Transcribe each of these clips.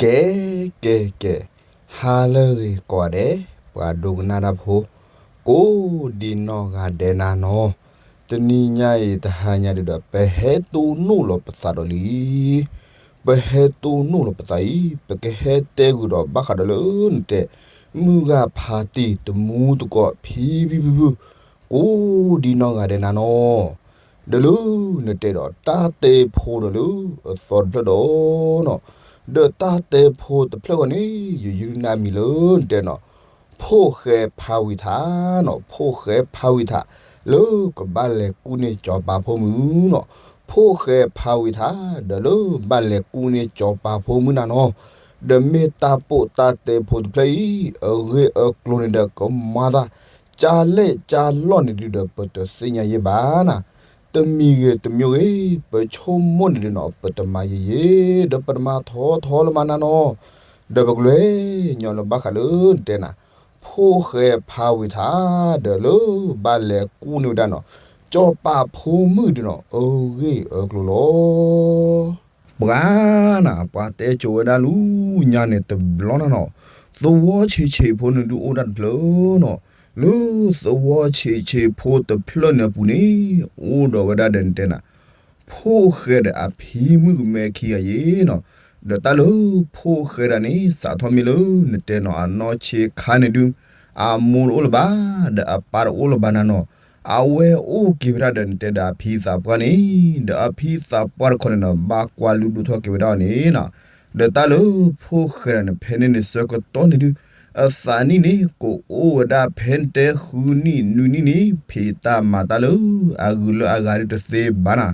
ကဲ ကဲ ကဲ, ဟါလၢအဂ့ၤကိးဂၤဒဲး, ပှၤဒိကနၣ်တၢ်ဖိ ကိးဒံနီၢ်ဂၤဒဲးနၤနီၤ, တနံၤညါအံၤတဟါညါဒုဒီး ပဟဲတိၢ်နီၣ်လီၤပသးဒီးလံ. ပဟဲတိၢ်နီၣ်လီၤပသးအံၤ ပကဟဲတဲဂုာ်ဒီးဘၣ်ဃးဒီးလၢနတဲ မုၢ်ဂၤဖါတံၢ်တမူတကိးဖံဖံဖုဖု ကိးဒံနီၢ်ဂၤဒဲးနၤနီၤ, ဒီးလၢနတဲဒီးတၢ်တဲဖိဒီးလၢအသီတဖျၢၣ်ဒီးနီၤ, ဒီးတၢ်တဲဖိတဖျၢၣ်ဃီန့ၣ် ယယုၢ်နၢ်မံၤလၢနတဲနီၤ, ဖိၣ်ဃဲဖးဝံၤထးနီၤ, ဖိၣ်ဃဲဖးဝံၤထး လၢကဘၣ်လဲၤကူၣ်န့ၢ်စီၤပၤဖိမုၣ်နီၤ, ဖိၣ်ဃဲဖးဝံၤထး ဒီးလၢဘၣ်လဲၤကူၣ်န့ၢ်စီၤပၤဖိမုၣ်နၤနီၤ, ဒီးမ့ၢ်တၢ်ပိာ်တၢ်တဲဖိတဖျၢၣ်အံၤ အဂ့ၢ်အကျိၤန့ၣ်ဒီးကမၤသး ကၢ်လဲၣ်ကၢ်လီၢ်န့ၣ်ဒုဒီး ပတသ့ၣ်ညါယဲဘၣ်နၤ, တမံၤဂ့ၤတမံၤဂ့ၤ ပဆိကမိၣ်န့ၣ်ဒုနီၤ ပတမၤယံာ်ယံာ် ဒီးပတမၤထီထီလၢၤမးနၤနီၤ, ဒီးပကလဲၤညီလၢဘၣ်ဃးလၢနတဲနၤ ဖိၣ်ဃဲဖးဝံၤထး ဒီးလၢဘၣ်လဲၤကူၣ်န့ၢ်ဝဲဒၣ်နီၤ စီၤပၤဖိမုၣ်ဒုနီၤ အဂ့ၢ်အကျိၤလီၤ. ပှၤနၤ ပှၤတဲကိၤဝဲဒၣ်လၢညါန့ၣ်တဘျီနၤနီၤ, သဝီဆံးဆံးဖိန့ၣ်ဒုအိၣ်တၢ်တဖျၢၣ်နီၤ, လၢသဝီဆံးဆံးဖိတဖျၢၣ်န့ၣ်အပူၤန့ၣ် အိၣ်ဒီးဝဲဒၣ်ဒီးနတဲနၤ ဖိၣ်ဃဲဒီးအဖံမုၣ်ကမဲခံဂၤယဲနီၤ, ဒီးတၢ်လၢဖိၣ်ဃဲဒၣ်န့ၣ် စးထီၣ်မ့ၢ်လၢနတဲနီၤ အနီၢ်ဆံးခါန့ၣ်ဒု အမိၢ်တအိၣ်လၢၤဘၣ်, ဒီးအပၢ်တအိၣ်လၢၤဘၣ်နၤနီၤ, အဝဲအိၣ်က့ၤဝဲဒၣ်ဒီးနတဲဒီးအဖံသးပှၢ်န့ၣ်, ဒီးအဖံသးပှၢ်တခီန့ၣ်ဒီး ဘၣ်ကွၢ်လုၢ်ဒိၣ်ထီၣ်က့ၤဝဲဒၣ်အီၤန့ၣ်နီၤ, ဒီးတၢ်လၢဖိၣ်ဃဲဒၣ်န့ၣ် ဖဲန့ၣ်န့ၣ်ဆၢကတီၢ်န့ၣ်ဒု အသးနံၣ်န့ၣ် ကအိၣ်ဝဲဒၣ်ဖဲတဲဃုနံၣ်နွံနံၣ်န့ၣ် ဖံးတၢ်မၤတၢ်လၢအဂုၤလၢအဂၤဒုတသ့ဘၣ်နၤ,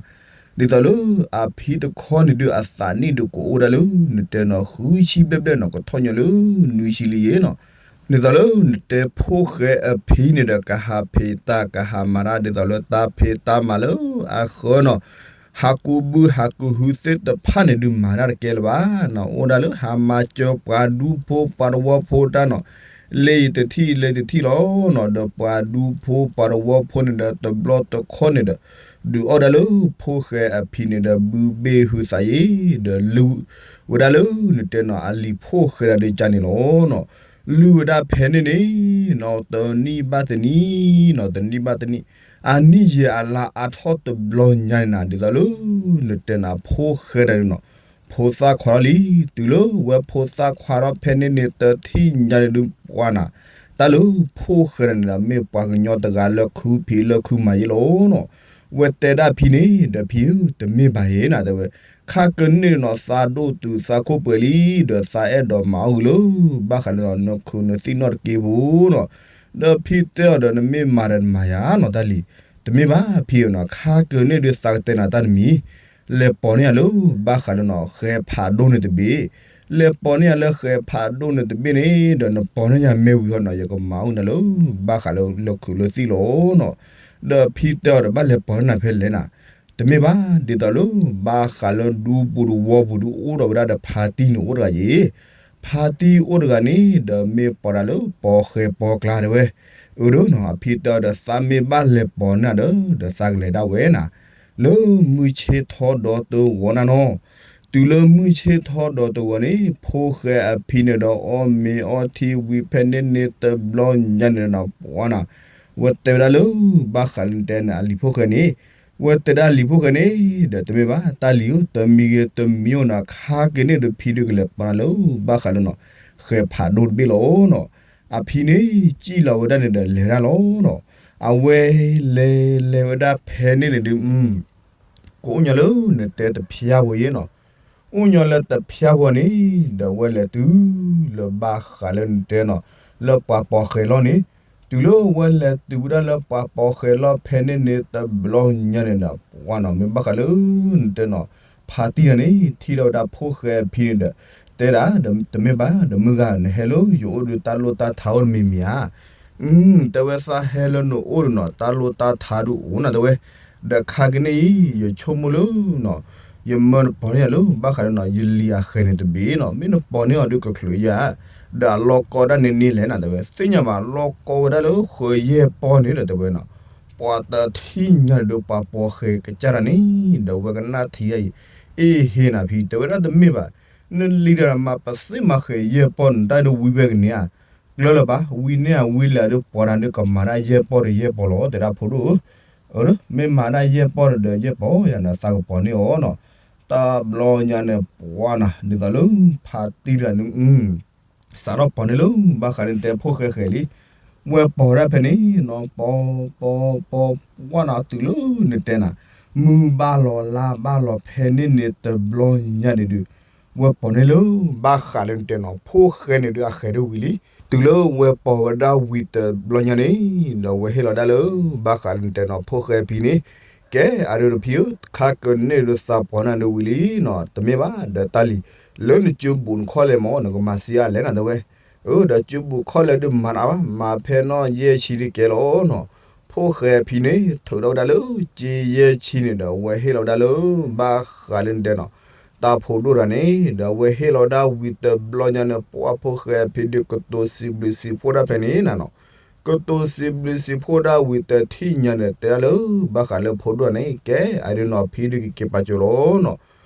ဒ်သိးလၢအဖံတခီန့ၣ်ဒု အသးနံၣ်ဒုကအိၣ်ဝဲဒၣ်လၢ နတဲနီၤ ဃုဆံဘျဲၣ်ဘျဲၣ်နီၤ ကထီၣ်ညီလၢနွံဆံလံယဲနီၤ, ဒ်သိးလၢနတဲဖိၣ်ဃဲအဖံန့ၣ်ဒီး ကဟးဖံးတၢ်ကဟးမၤတၢ် ဒ်သိးလၢတၢ်ဖံးတၢ်မၤလၢအဃၢနီၤ ဟးကူဘုဟးကူဟုသ့ၣ်တဖၣ်န့ၣ်ဒုမၤတၢ်တကဲလၢၤဘၣ်နီၤ, အိၣ်ဒၣ်လၢဟးမၤစၢၤပှၤဒူဖိပှၤတဝီဖိတၢ်နီၤ, လၢယတထံၣ်လၢယတထံၣ်လီၤနီၤ, ဒီးပှၤဒူဖိပှၤတဝီဖိန့ၣ်ဒီး တဘျီတခီန့ၣ်ဒီး ဒုးအီၣ်ဒၣ်လၢဖိၣ်ဃဲအဖံန့ၣ်ဒီး ဘုဘ့ၣ်ဟုသးယဲ, ဒီးလုၢ်ဝဲဒၣ်လၢနတဲနီၤ အလံၤဖိၣ်ဃဲဒၣ်ဒုကါန့ၣ်လီၤနီၤ, လုၢ်ဝဲဒၣ်ဖဲန့ၣ်န့ၣ်နီၤ တနံၣ်ဘၣ်တနံၣ်နီၤ တနံၣ်ဘၣ်တနံၣ် အနံၣ်ယဲၢ်အလါအါထီၣ်တဘျီညါန့ၣ်နၤ ဒ်သိးလၢ နတဲနၤဖိၣ်ဃဲဒၣ်ဒုနီၤ ဖိသၣ်ခွါထီၣ်လံ, တုၤလၢဝဲဖိသၣ်ခွါထီၣ်ဖဲန့ၣ်န့ၣ် တထံၣ်ညါန့ၣ်ဒုပှၤနၤ, တၢ်လၢဖိၣ်ဃဲဒၣ်န့ၣ်ဒီး မ့ၢ်ပှၤကညီတဂၤလၢခုဖံးလၢခုမၤယဲလီၤနီၤ, ဝဲတဲဒၣ်ဖံန့ၣ် ဒီးဖံဧၢ တမ့ၢ်ဘၣ်ယဲနၤ တဲဝဲ, ခါကန့ၣ်နီၤ သးဒိၣ်တုာ်သးခိၣ်ပှဲၤလံ, ဒီးသးအဲၣ်ဒိးမၤအီၣ်ဂ့ၤလၢ ဘၣ်ဃးလၢနီၤ နခိၣ်နသံၣ်နီၣ်တက့ၢ်ပူၤနီၤ, ဒီးဖံတဲအီၤဒီး နမ့ၢ်မၤဒီးနမၤယၤနီၤတၢ်လံၤ, တမ့ၢ်ဘၣ်ဖံဧၢနီၤ ခါကန့ၣ်ဒုးသးကတဲနၤတၢ်တမံၤ, လဲၤပိာ်န့ၢ်ယၤလၢ ဘၣ်ဃးလၢနီၤ ဃဲၤဖးဒိၣ်န့ၣ်တဘ့ၣ်, လဲၤပိာ်န့ၢ်ယၤလၢဃဲၤဖးဒိၣ်န့ၣ်တဘ့ၣ်န့ၣ် ဒီးနပိာ်န့ၢ်ယၤမ့ၢ်ဝံၤဃီနီၤ ယကမၤအီၣ်နၤလၢ ဘၣ်ဃးလၢလၢခုၣ်လၢသံၣ်လီၤနီၤ, ဒီးဖံတဲအီၤဒီး ဘၣ်လဲၤပိာ်န့ၢ်နၤဖဲလဲၣ်နၤ, တမ့ၢ်ဘၣ် ဒ်သိးလၢ ဘၣ်ဃးလၢဒူပူၤတဝီပူၤဒု အိၣ်ဒီးဝဲဒၣ်ဒီးဖါတံၢ်န့ၣ်အိၣ်တဂၤယဲ, ဖါတံၢ်အိၣ်တဂၤန့ၣ် ဒီးမ့ၢ်ပိာ်တၢ်လၢပိာ်ဃဲၤပိာ်ကျါတဲဝဲ, အၢဒိနီၤ အဖံတဲအီၤဒီး သးမ့ၢ်ဘၣ်လဲၤပိာ်န့ၢ်နၤဒီး ဒီးသးကလဲၤဒၣ်ဝဲနၤ, လၢမုၢ်ဆ့ၣ်ထီဒီးတဂီၤနၤနီၤ, တုၤလၢမုၢ်ဆ့ၣ်ထီဒီးတဂီၤန့ၣ် ဖိၣ်ဃဲအဖံန့ၣ်ဒီး အီၣ်မ့ၤအီထံဝံၤဖဲန့ၣ်န့ၣ်တဘျီညါန့ၣ်ဒီး ပှၤနၤ, ဝဲတဲဝဲဒၣ်လၢ ဘၣ်ဃးလၢနတဲန့ၣ် အလံၤဖိၣ်ဃဲန့ၣ် ဝဲတဲဒၣ်လံၤဖိၣ်ဃဲန့ၣ် ဒီးတမ့ၢ်ဘၣ် တၢ်လံၤဧၢ တမံၤဂ့ၤတမံၤအိၣ်နၤ ခါက့ၤန့ၣ်ဒီးဖံဒုးကလဲၤပိာ်နၤလၢ ဘၣ်ဃးလၢနီၤ ဃဲၤဖးဒိၣ်တဘ့ၣ်လီၤနီၤ, အဖံန့ၣ် စံၣ်လီၤဝဲဒၣ်န့ၣ်ဒီးလဲၤဝဲဒၣ်လီၤနီၤ, အဝဲလဲၤလဲၤဝဲဒၣ်ဖဲန့ၣ်န့ၣ်ဒုး ကအိၣ်ညီလၢနတဲတဖျါဝဲယဲနီၤ, အိၣ်ညီလၢတဖျါဝဲန့ၣ် ဒီးဝဲလဲၤတုၤလၢဘၣ်ဃးလၢနတဲနီၤ လၢပှၤပိာ်ဃဲၤလီၤန့ၣ်, တုၤလၢဝဲလဲၤတုၤဝဲဒၣ်လၢပှၤပိာ်ဃဲၤလီၤဖဲန့ၣ်န့ၣ်တဘျီညါန့ၣ်ဒီး ပှၤနီၤ မ့ၢ်ဘၣ်ဃးလၢနတဲနီၤ ဖါတံၢ်န့ၣ် ထံၣ်ထီၣ်ဝဲဒၣ်ဖိၣ်ဃဲအဖံန့ၣ်ဒီး တဲဒၣ် တမ့ၢ်ဘၣ် ဒီးမုၢ်ဂၤ နဟဲလၢယအိၣ်ဒီးတၢ်လိၣ်တၢ်ထါအိၣ်တမံၤမံၤဧါ, တဲဝဲသးဟဲလၢနအိၣ်ဒီးနီၤ တၢ်လိၣ်တၢ်ထါဒုးအိၣ်နၤတဲဝဲ, ဒီးခါက့ၤန့ၣ်အံၤ ယဆိကမိၣ်လၢနီၤ ယမၢနပိာ်န့ၢ်ယၤလၢ ဘၣ်ဃးလၢနီၤ ယလံၤအဃဲၤန့ၣ်တဘ့ၣ်နီၤ မ့ၢ်နပိာ်န့ၢ်အီၤဒုးကချုးယၤ, ဒီးအလီၢ်ကီဒၣ်န့ၣ်န့ၣ်လဲၣ်နၤတဲဝဲ သ့ၣ်ညါဘၣ် လီၢ်ကီဝဲဒၣ်လၢဃၢၤယဲၢ်ပီၢ်န့ၣ်ဒီးတဲဝဲနီၤ, ပှၤတထံၣ်ညါဒုးပှၤပိာ်ဃဲၤကစၢ်တၢ်န့ၣ် ဒီးဝဲကနၣ်ထံၣ်ယၤအံၤ, အ့ၣ်ဟ့ၣ်နၤဖံ တဲဝဲဒၣ်တမ့ၢ်ဘၣ်, နလံၤဒီးမၤပသ့မၤဃဲၤယဲၢ်ပီၢ်န့ၣ် တၢ်ဒုးဝံဝဲကန့ၢ်ဧါ, ကျၢလၢၤဘၣ်, ဝံန့ၢ်ဧါဝံလဲၣ်ဒုး ပှၤတဂၤဒုးကမၤတၢ်ယဲၢ်ပီၢ်ဒီးယဲၢ်ပီၢ်လီၤ တဲဒၣ်ဖိဒိၣ်ဧၢ, မ့ၢ်မၤတၢ်ယဲၢ်ပီၢ်ဒီးယဲၢ်ပီၢ်ယၤန့ၣ် သးကပီၤန့ၢ်အီၤနီၤ, တဘျီညါန့ၣ် ပှၤနၤ ဒ်သိးလၢ ဖါတံၢ်တဂၤန့ၣ် စးထီၣ်ပီၤန့ၢ်လၢ ဘၣ်ဃးလၢနတဲဖိၣ်ဃဲဃဲၤလံ, ဝဲပီၤဒၣ်ဖဲန့ၣ်နီၤ ပီၤ ပီၤ ပီၤ ပှၤနၤတုၤလၢနတဲနၤ, မုၢ်ဘၣ်လီၤလါဘၣ်လီၤဖဲန့ၣ်န့ၣ်တဘျီညါန့ၣ်ဒုး, ဝဲပီၤန့ၢ်လၢ ဘၣ်ဃးလၢနတဲနီၤ ဖိၣ်ဃဲန့ၣ်ဒုးအဃဲၤဒၣ်ဝံၤလံ, တုၤလၢဝဲပီၤဝဲဒၣ်ဝံၤတဘျီညါန့ၣ်, ဒီးဝဲဟ့ၣ်လီၤဒၣ်လၢ ဘၣ်ဃးလၢနတဲနီၤ ဖိၣ်ဃဲဖံန့ၣ်, ကဲအဒုးဒီးဖံဧၢ ခါကန့ၢ်ဒုးသးပီၤနၤဒုးဝံၤလံနီၤ တမ့ၢ်ဘၣ် ဒီးတၢ်လံၤ လၢနစုဘူးနခီၣ်လဲၣ်မ့ၢ် နကမၤစံးအါလဲၣ်နၤတဲဝဲ, အၢဒီးစုဘူးခီၣ်လဲၣ်ဒုးမၤနၤဘၣ် မၤဖဲနီၣ်ယဲၢ်ဆံဒုးကဲလီၤနီၤ, ဖိၣ်ဃဲဖံန့ၣ် ထုးထီၣ်ဝဲဒၣ်လၢ ကၠ့ယဲၢ်ဆံန့ၣ်ဒီး ဝဲဟ့ၣ်လီၤဝဲဒၣ်လၢ ဘၣ်ဃးလၢနတဲနီၤ တၢ်ဖိဒိၣ်တဂၤန့ၣ် ဒီးဝဲဟ့ၣ်လီၤဝဲဒၣ်ဝံၤတဘျီညါန့ၣ် ပှၤဖိၣ်ဃဲဖံဒုးကတိၤစံးဘျုးစံးဖှိၣ်ဒၣ်ဖဲန့ၣ်နၤနီၤ, ကတိၤစံးဘျုးစံးဖှိၣ်ဒၣ်ဝံၤတထံၣ်ညါန့ၣ် တဲဒၣ်လၢ ဘၣ်ဃးလၢဖိဒိၣ်န့ၣ် ကဲအဒုးနီၤ ဖံဒုးကက့ၤပာ်စၢၤလီၤနီၤ,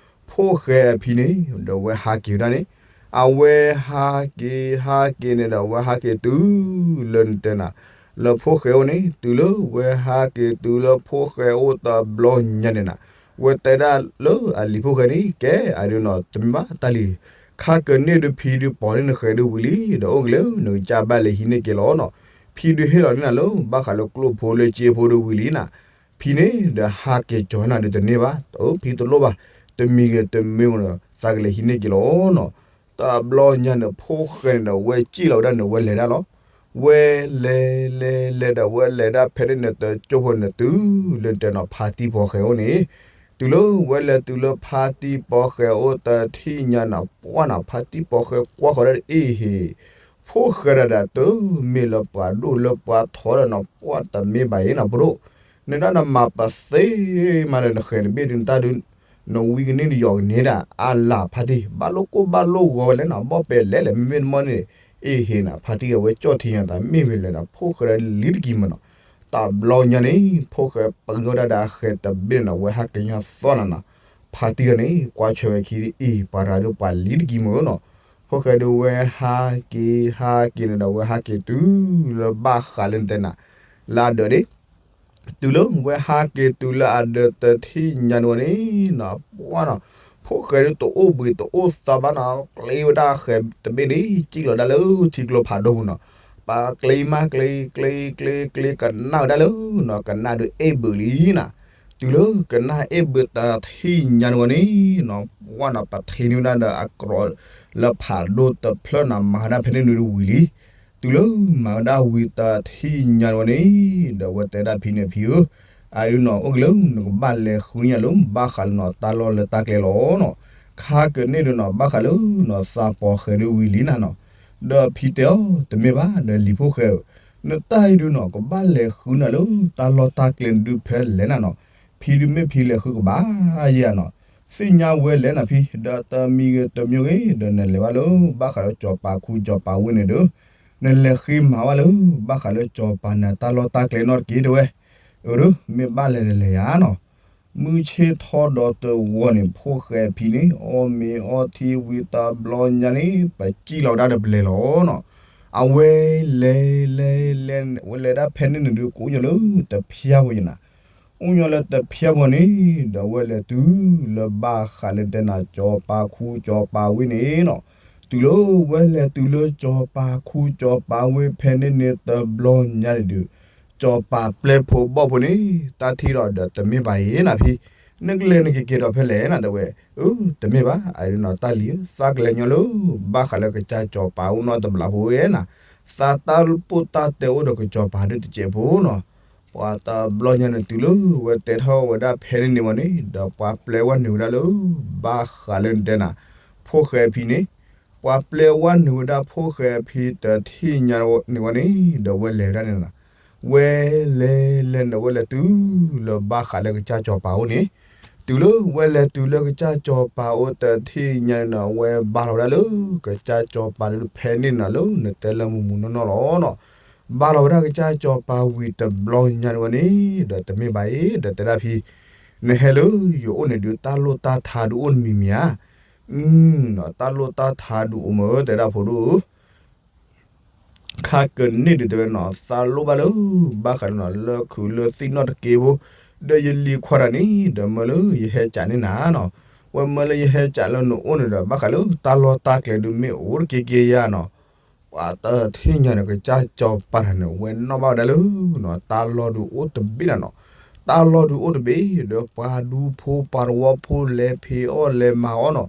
ဖိၣ်ဃဲအဖံန့ၣ် ဒီးဝဲဟးက့ၤဝဲဒၣ်န့ၣ်, အဝဲဟးက့ၤဟးက့ၤန့ၣ်ဒီး ဝဲဟးက့ၤတုၤလၢနတဲနၤ လၢဖိၣ်ဃဲအိၣ်န့ၣ် တုၤလၢဝဲဟးက့ၤတုၤလၢဖိၣ်ဃဲအိၣ်တဘျီညါန့ၣ်နၤ, ဝဲတဲဒၣ်လၢအလံၤဖိၣ်ဃဲန့ၣ် ကဲအဒုးနီၤ တမ့ၢ်ဘၣ်တၢ်လံၤ, ခါကန့ၢ်ဒုးဖံဒုးပီၤန့ၢ်နဃဲၤဒုးဝံၤလံ ဒီးအိၣ်က့ၤလၢနကစၢ်ဘၣ်လဲၤဟံးန့ၢ်က့ၤလီၤနီၤ, ဖံဒုးဟ့ၣ်လီၤန့ၢ်နၤလၢ ဘၣ်ဃးလၢကျိၣ်ဖိလၢကၠ့ဖိဒုးဝံၤလံနၤ, ဖံန့ၣ်ဒီးဟးက့ၤကၠီၤနၤဒုးတန့ၢ်ဘၣ်, ဖံတလိၣ်ဘၣ်, တမံၤဂ့ၤတမံၤဂ့ၤဒီး သးကလဲၤဟံးန့ၢ်က့ၤလီၤနီၤ, တဘျီညါန့ၣ် ဖိၣ်ဃဲန့ၣ်ဒီး ဝဲစံၣ်လီၤဝဲဒၣ်န့ၣ် ဝဲလဲၤဒၣ်လီၤ, ဝဲလဲၤလဲၤလဲၤဒီး ဝဲလဲၤဒၣ်ဖဲန့ၣ်န့ၣ် တကၠိဖိန့ၣ် တုၤလၢတဲနီၤ ဖါတံၢ်ပီၤဃဲၤအိၣ်န့ၣ်, တုၤလၢဝဲလဲၤတုၤလၢဖါတံၢ်ပီၤဃဲၤအိၣ်တထံၣ်ညါန့ၣ် ပှၤနီၤ ဖါတံၢ်ပီၤဃဲၤကွၢ်ဃီၤဒၣ်အ့ၣ်ဟ့ၣ်, ဖိၣ်ဃဲဒၣ်ဒၣ်တမ့ၢ်လၢပှၤဒိၣ်လၢပှၤထီဒီးနီၤ ပှၤတမ့ၢ်ဘၣ်အံၤနီၤ ဖိဒိၣ်, နဒၣ်နမၤပသ့မးဒီးနဃဲၤတဘ့ၣ်ဒုးနတၢ်ဒုး, နဝံကန့ၢ်နယီၤကန့ၢ်ဒၣ် အလၢ်ဖါတံၢ် ဘၣ်လိၣ်ကိၢ်ဘၣ်လိၣ်ဂီၤဝဲလဲၣ်နီၤ ဘီၣ်ပဲလဲၣ်လဲၣ် မ့မ့ၢ်တမီၢ်န့ၣ်, အ့ၣ်ဟ့ၣ်နၤ ဖါတံၢ်အဝဲကၠီၣ်ထံညါသးမ့ၢ်ဝဲလဲၣ်နီၤ ဖိၣ်ဃဲလံတကံၤမးနီၤ, တဘျီညါန့ၣ် ဖိၣ်ဃဲပကထီၣ်ဒၣ်ဒီးဃဲၤတဘ့ၣ်န့ၣ်နီၤ ဝဲဟးက့ၤညါသီနၤနီၤ, ဖါတံၢ်န့ၣ် ကွၢ်ဆၢဝဲခံဒ်အံၤ ပှၤတဂၤဒုးပှၤလံတကံၤမးနီၤ, ဖိၣ်ဃဲဒုးဝဲဟးက့ၤဟးက့ၤန့ၣ်ဒီး ဝဲဟးက့ၤတုၤလၢဘၣ်ဃးလၢနတဲနၤ လၢအဒၢးဒ့ၣ် တုၤလၢဝဲဟးက့ၤတုၤလၢအဒၢးတထံၣ်ညါန့ၣ်ဝဲန့ၣ်နီၤ ပှၤနီၤ, ဖိၣ်ဃဲဒုးတအိၣ်ဘှံးတအိၣ်သါဘၣ်နီၤ ကျ့ဝဲဒၣ်ဃဲၤတဘ့ၣ်န့ၣ် စံၣ်လီၤဒၣ်လၢထံကျိဖးဒိၣ်ပူၤနီၤ, ပကျ့မးကျ့ကျ့ကျ့ကျ့ကနၣ်ဝဲဒၣ်လၢနီၤ ကနၣ်ဒုးအဲၣ်ဘုးလံနၤ, တုၤလၢကနၣ်အဲၣ်ဘုးတထံၣ်ညါန့ၣ်ဝဲန့ၣ်နီၤ ပှၤနီၤ ပထံၣ်န့ၢ်ဝဲဒၣ်ဒီးအကြီလၢဖးဒိၣ်တဖျၢၣ်နီၤ မၤဝဲဒၣ်ဖဲန့ၣ်နုၤဒုးဝံၤလံ တုၤလၢမၤဝဲဒၣ်ဝံၤတထံၣ်ညါန့ၣ်ဝဲန့ၣ် ဒီးဝဲတဲဒၣ်ဖံန့ၣ်ဖံဧၢ, အဒုးနီၤအိၣ်က့ၤလၢနကဘၣ်လဲၤဃုညါလၢ ဘၣ်ဃးလၢနီၤ တၢ်လီၢ်လၢတၢ်ကျဲလီၤနီၤ, ခါကန့ၢ်ဒုးနီၤ ဘၣ်ဃးလၢနီၤ သးပီၤဃဲၤဒုးဝံၤလံနၤနီၤ, ဒီးဖံတဲအီၤ တမ့ၢ်ဘၣ် ဒီးလံၤဖိၣ်ဃဲဧၢ, နတၢ်အံၤဒုးနီၤ ကဘၣ်လဲၤဃုနၤလၢ တၢ်လီၢ်တၢ်ကျဲဒုးဖဲလဲၣ်နၤနီၤ, ဖံဒုးမ့ၢ်ဖံလဲၤဃုကဘၣ်ယၤနီၤ, သ့ၣ်ညါဝဲလဲၣ်နၤဖံ ဒီးတမံၤဂ့ၤတမံၤဂ့ၤ ဒီးနလဲၤဘၣ်လၢ ဘၣ်ဃးလၢစီၤပၤခူစီၤပၤဝ့ၢ်န့ၣ်ဒီး နလဲၤဃ့မၤဘၣ်လၢ ဘၣ်ဃးလၢစီၤပၤန့ၣ် တၢ်လီၢ်တၢ်ကျဲနီတက့ၢ်တဲဝဲ, အၢ မ့ၢ်ဘၣ်လဲၤတလဲၤယၤနီၤ, မုၢ်ဆ့ၣ်ထီၣ်ဒီးတဂီၤန့ၣ် ဖိၣ်ဃဲဖံန့ၣ် အီၣ်မ့ၤအီထံဝံၤတဘျီညါန့ၣ် ပစံၣ်လီၤဝဲဒၣ်ဒီးပလဲၤလီၤနီၤ, အဝဲလဲၤလဲၤလဲၤ ဝဲလဲၤဒၣ်ဖဲန့ၣ်န့ၣ်ဒုး ကအိၣ်ညီလၢတဖၠၣ်ဖိယနၤ အိၣ်ညီလၢတဖၠၣ်ဖိန့ၣ် ဒီးဝဲလဲၤတုၤလၢဘၣ်ဃးလၢတဲနၤ စီၤပၤခူစီၤပၤဝ့ၢ်န့ၣ်နီၤ, တုၤလၢဝဲလဲၤတုၤလၢစီၤပၤခူစီၤပၤဝ့ၢ်ဖဲန့ၣ်န့ၣ်တဘျီညါန့ၣ်ဒုး စီၤပၤပျဲၢ်ဖိဘီၣ်ဖိန့ၣ် တၢ်ထံၣ်ဒီးဒီးတမ့ၢ်ဘၣ်အံၤနၤဖံ, နကလဲၤနကက့ၤဒီးဖဲလဲၣ်နၤတဲဝဲ, အၢ တမ့ၢ်ဘၣ် အဒုးနီၤ တၢ်လံၤဧၢ သးကလဲၤညီလၢ ဘၣ်ဃးလၢကစၢ်စီၤပၤအိၣ်နီတဘျီဖိဝဲနၤ, သးတၢ်ပိၢ်တၢ်တဲအိၣ်ဒီးကစီၤပၤဒုးတစဲးဖိနီၤ, ပှၤတဘျီညါန့ၣ်တုၤလၢဝဲတဲထီၣ်ဝဲဒၣ်ဖဲန့ၣ်န့ၣ်ဝဲန့ၣ် ဒီးပှၤပျဲဝဲနုာ်ဝဲဒၣ်လၢ ဘၣ်ဃးလၢနတဲနၤ ဖိၣ်ဃဲဖံန့ၣ်, ပှၤပျဲဝဲနုာ်ဝဲဒၣ်ဖိၣ်ဃဲဖံတထံၣ်ညါန့ၣ်ဝဲန့ၣ် ဒီးဝဲလဲၤဝဲဒၣ်န့ၣ်လီၤ, ဝဲလဲၤလဲၤန့ၣ် ဝဲလဲၤတုၤလၢဘၣ်ဃးလၢကစၢ်စီၤပၤအိၣ်န့ၣ်, တုၤလၢဝဲလဲၤတုၤလၢကစၢ်စီၤပၤအိၣ်တထံၣ်ညါန့ၣ်နီၤ ဝဲဘါလီၤဝဲဒၣ်လၢ ကစၢ်စီၤပၤဒုးဖဲန့ၣ်နၤလၢနတဲလၢမုၢ်မုၢ်နီၢ်နီၢ်လီၤနီၤ, ဘါလီၤဝဲဒၣ်ကစၢ်စီၤပၤဝံၤတဘျီညါန့ၣ်ဝဲန့ၣ် ဒီးတမ့ၢ်ဘၣ်အံၤ ဒီးတဲဒၣ်ဖံ နဟဲလၢယအိၣ်န့ၣ်ဒုးတၢ်လိၣ်တၢ်ထါဒုးအိၣ်တမံၤမံၤဧါ, အၢ တၢ်လိၣ်တၢ်ထါဒုးအိၣ်မး တဲဒၣ်ဖိဒိၣ်ဧၢ ခါကန့ၢ်ဒုးတဲဝဲနီၤ သးလိၣ်ဘၣ်လၢ ဘၣ်ဃးလၢနီၤ လၢခုးလၢသံၣ်နီၣ်တက့ၢ်ဖိ ဒီးယလံၤခွါတဂၤန့ၣ် ဒီးမၢလၢယဟဲကးန့ၢ်နၤနီၤ, ဝဲမၢလၢယဟဲကးလၢနအိၣ်န့ၣ်ဒီး ဘၣ်ဃးလၢတၢ်လီၢ်တၢ်ကျဲဒုးမ့ၢ်အိၣ်တက့ၢ်က့ၢ်ယၤနီၤ, ပှၤတထံၣ်ညါန့ၣ် ကစၢ်စီၤပၤတဂၤန့ၣ် ဝဲနီၣ်ဘၣ်ဝဲဒၣ်လၢနီၤ တၢ်လီၢ်ဒုးအိၣ်တဘ့ၣ်နၤနီၤ, တၢ်လီၢ်ဒုးအိၣ်တဘ့ၣ် ဒီးပှၤဒူဖိပှၤတဝီဖိ လဲၤဖံးအီၣ်လဲၤမၤအီၣ်နီၤ,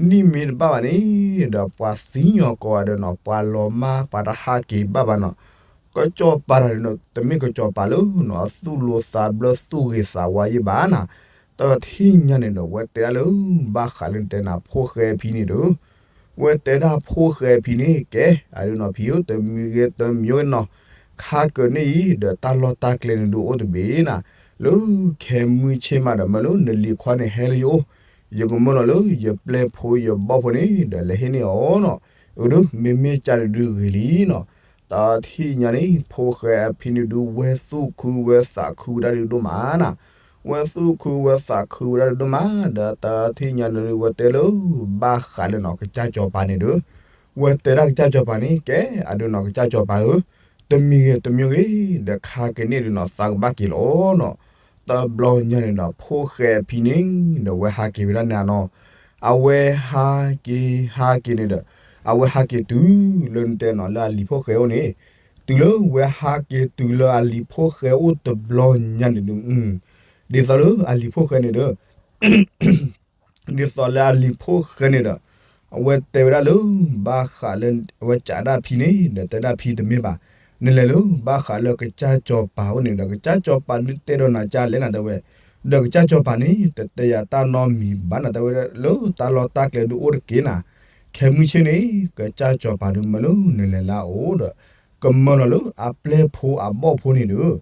နံၣ်မ့ၢ်တဘၣ်ဘၣ်န့ၣ် ဒီးပှၤသံညီၤကိးဂၤဒီးနီၤ ပှၤလီၤမၢ် ပှၤတဟးက့ၤဘၣ်ဘၣ်နီၤ, ကစၢ်စီၤပၤတဂၤန့ၣ် တမ့ၢ်ကစၢ်စီၤပၤလၢနီၤ အသူၣ်လိၤသးဘျၢ သူၣ်ဂ့ၤသးဝါယံၣ်ဘၣ်နၤ, တထံၣ်ညါန့ၣ်ဒီး ဝဲတဲဒၣ်လၢ ဘၣ်ဃးလၢနတဲနၤ ဖိၣ်ဃဲအဖံန့ၣ်ဒီး ဝဲတဲဒၣ်ဖိၣ်ဃဲအဖံန့ၣ် ကဲ အဒုးနီၤဖံဧၢ တမံၤဂ့ၤတမံၤဂ့ၤနီၤ, ခါကန့ၢ်အံၤ ဒီးတၢ်လီၢ်တၢ်ကျဲန့ၣ်ဒုးအိၣ်တဘ့ၣ်နၤ, လၢခဲမုၢ်ဆ့ၣ်မးဒီး မၢလၢနလံၤခွါန့ၣ်ဟဲလၢယအိၣ်, ယကမၢလီၤလၢယပျဲၢ်ဖိယဘီၣ်ဖိန့ၣ် ဒီးလဲၤဟ့ၣ်န့ၢ်အီၤနီၤ, အဒုး မ့မ့ၢ်ကၢ်န့ၣ်ဒုးဂ့ၤလံနီၤ, တထံၣ်ညါန့ၣ် ဖိၣ်ဃဲအဖံန့ၣ်ဒုး ဝဲသူၣ်ခုဝဲသးခုဝဲဒၣ်ဒုးဒိၣ်မးနၤ, ဝဲသူၣ်ခုဝဲသးခုဝဲဒၣ်ဒုးဒိၣ်မး ဒီးတထံၣ်ညါန့ၣ်ဒုး ဝဲတဲလၢ ဘၣ်ဃးလၢနီၤ ကစၢ်စီၤပၤန့ၣ်ဒီး ဝဲတဲဒၣ်ကစၢ်စီၤပၤန့ၣ် ကဲ အဒုးနီၤ ကစၢ်စီၤပၤဧၢ, တမံၤဂ့ၤတမံၤဂ့ၤ ဒီးခါကန့ၢ်ဒုးနီၤ သးကဘၣ်က့ၤလီၤနီၤ, တဘျီညါန့ၣ်ဒီး ဖိၣ်ဃဲအဖံန့ၣ် ဒီးဝဲဟးက့ၤဝဲဒၣ်န့ၣ်နီၤ, အဝဲဟးက့ၤ ဟးက့ၤန့ၣ်ဒီး အဝဲဟးက့ၤတုၤလၢနတဲနီၤ လၢအလံၤဖိၣ်ဃဲအိၣ်န့ၣ်, တုၤလၢဝဲဟးက့ၤတုၤလၢအလံၤဖိၣ်ဃဲအိၣ်တဘျီညါန့ၣ်ဒုး ဒ်သိးလၢအလံၤဖိၣ်ဃဲန့ၣ်ဒီး ဒ်သိးလၢအလံၤဖိၣ်ဃဲန့ၣ်ဒီး အဝဲတဲဝဲဒၣ်လၢ ဘၣ်ဃးလၢ အဝဲကးဒၣ်ဖံန့ၣ် ဒီးတဲဒၣ်ဖံတမ့ၢ်ဘၣ်, နလဲၤလၢ ဘၣ်ဃးလၢကစၢ်စီၤပၤအိၣ်န့ၣ်ဒီး ကစၢ်စီၤပၤဒုးတဲဒီးနၤကလဲၣ်နၤတဲဝဲ, ဒီးကစၢ်စီၤပၤန့ၣ် တတဲယၤတၢ်နီတမံၤဘၣ်နၤတဲဝဲ, လၢတၢ်လီၢ်တၢ်ကျဲဒုးအိၣ်တက့ၢ်နၤ, ခဲမုၢ်ဆ့ၣ်န့ၣ် ကစၢ်စီၤပၤဒုးမၢလၢနလဲၤလၢအအိၣ်ဒီး ကမၢလီၤလၢအပျဲၢ်ဖိအဘီၣ်ဖိန့ၣ်ဒီး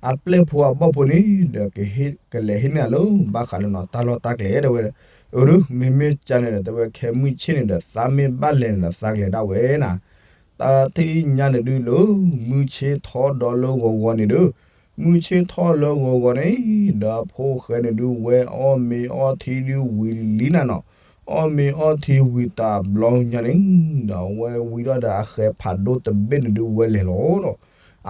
အပျဲၢ်ဖိအဘီၣ်ဖိန့ၣ် ဒီးကလဲၤဟ့ၣ်န့ၢ်နၤလၢ ဘၣ်ဃးလၢနီၤ တၢ်လီၢ်တၢ်ကျဲတဲဝဲ, အဒုး မ့မ့ၢ်ကၢ်န့ၣ်ဒီး တဲဝဲခဲမုၢ်ဆ့ၣ်န့ၣ်ဒီး သးမ့ၢ်ဘၣ်လဲၤန့ၣ်ဒီး သးကလဲၤဒၣ်ဝဲနၤ, တထံၣ်ညါန့ၣ်ဒုးလၢ မုၢ်ဆ့ၣ်ထီၣ်ဒီးလၢဂီၤဂီၤန့ၣ်ဒီး, မုၢ်ဆ့ၣ်ထီၣ်လၢဂီၤဂီၤန့ၣ် ဒီးဖိၣ်ဃဲန့ၣ်ဒုး ဝဲအီၣ်မ့ၤအီထံဒုးဝံၤလံနၤနီၤ, အီၣ်မ့ၤအီထံဝံၤတဘျီညါန့ၣ် ဒီးဝဲဝံၤဒီးဒီးအဃဲၤဖးဒိၣ်တဘ့ၣ်န့ၣ်ဒုးဝဲလဲၤလီၤဒီး,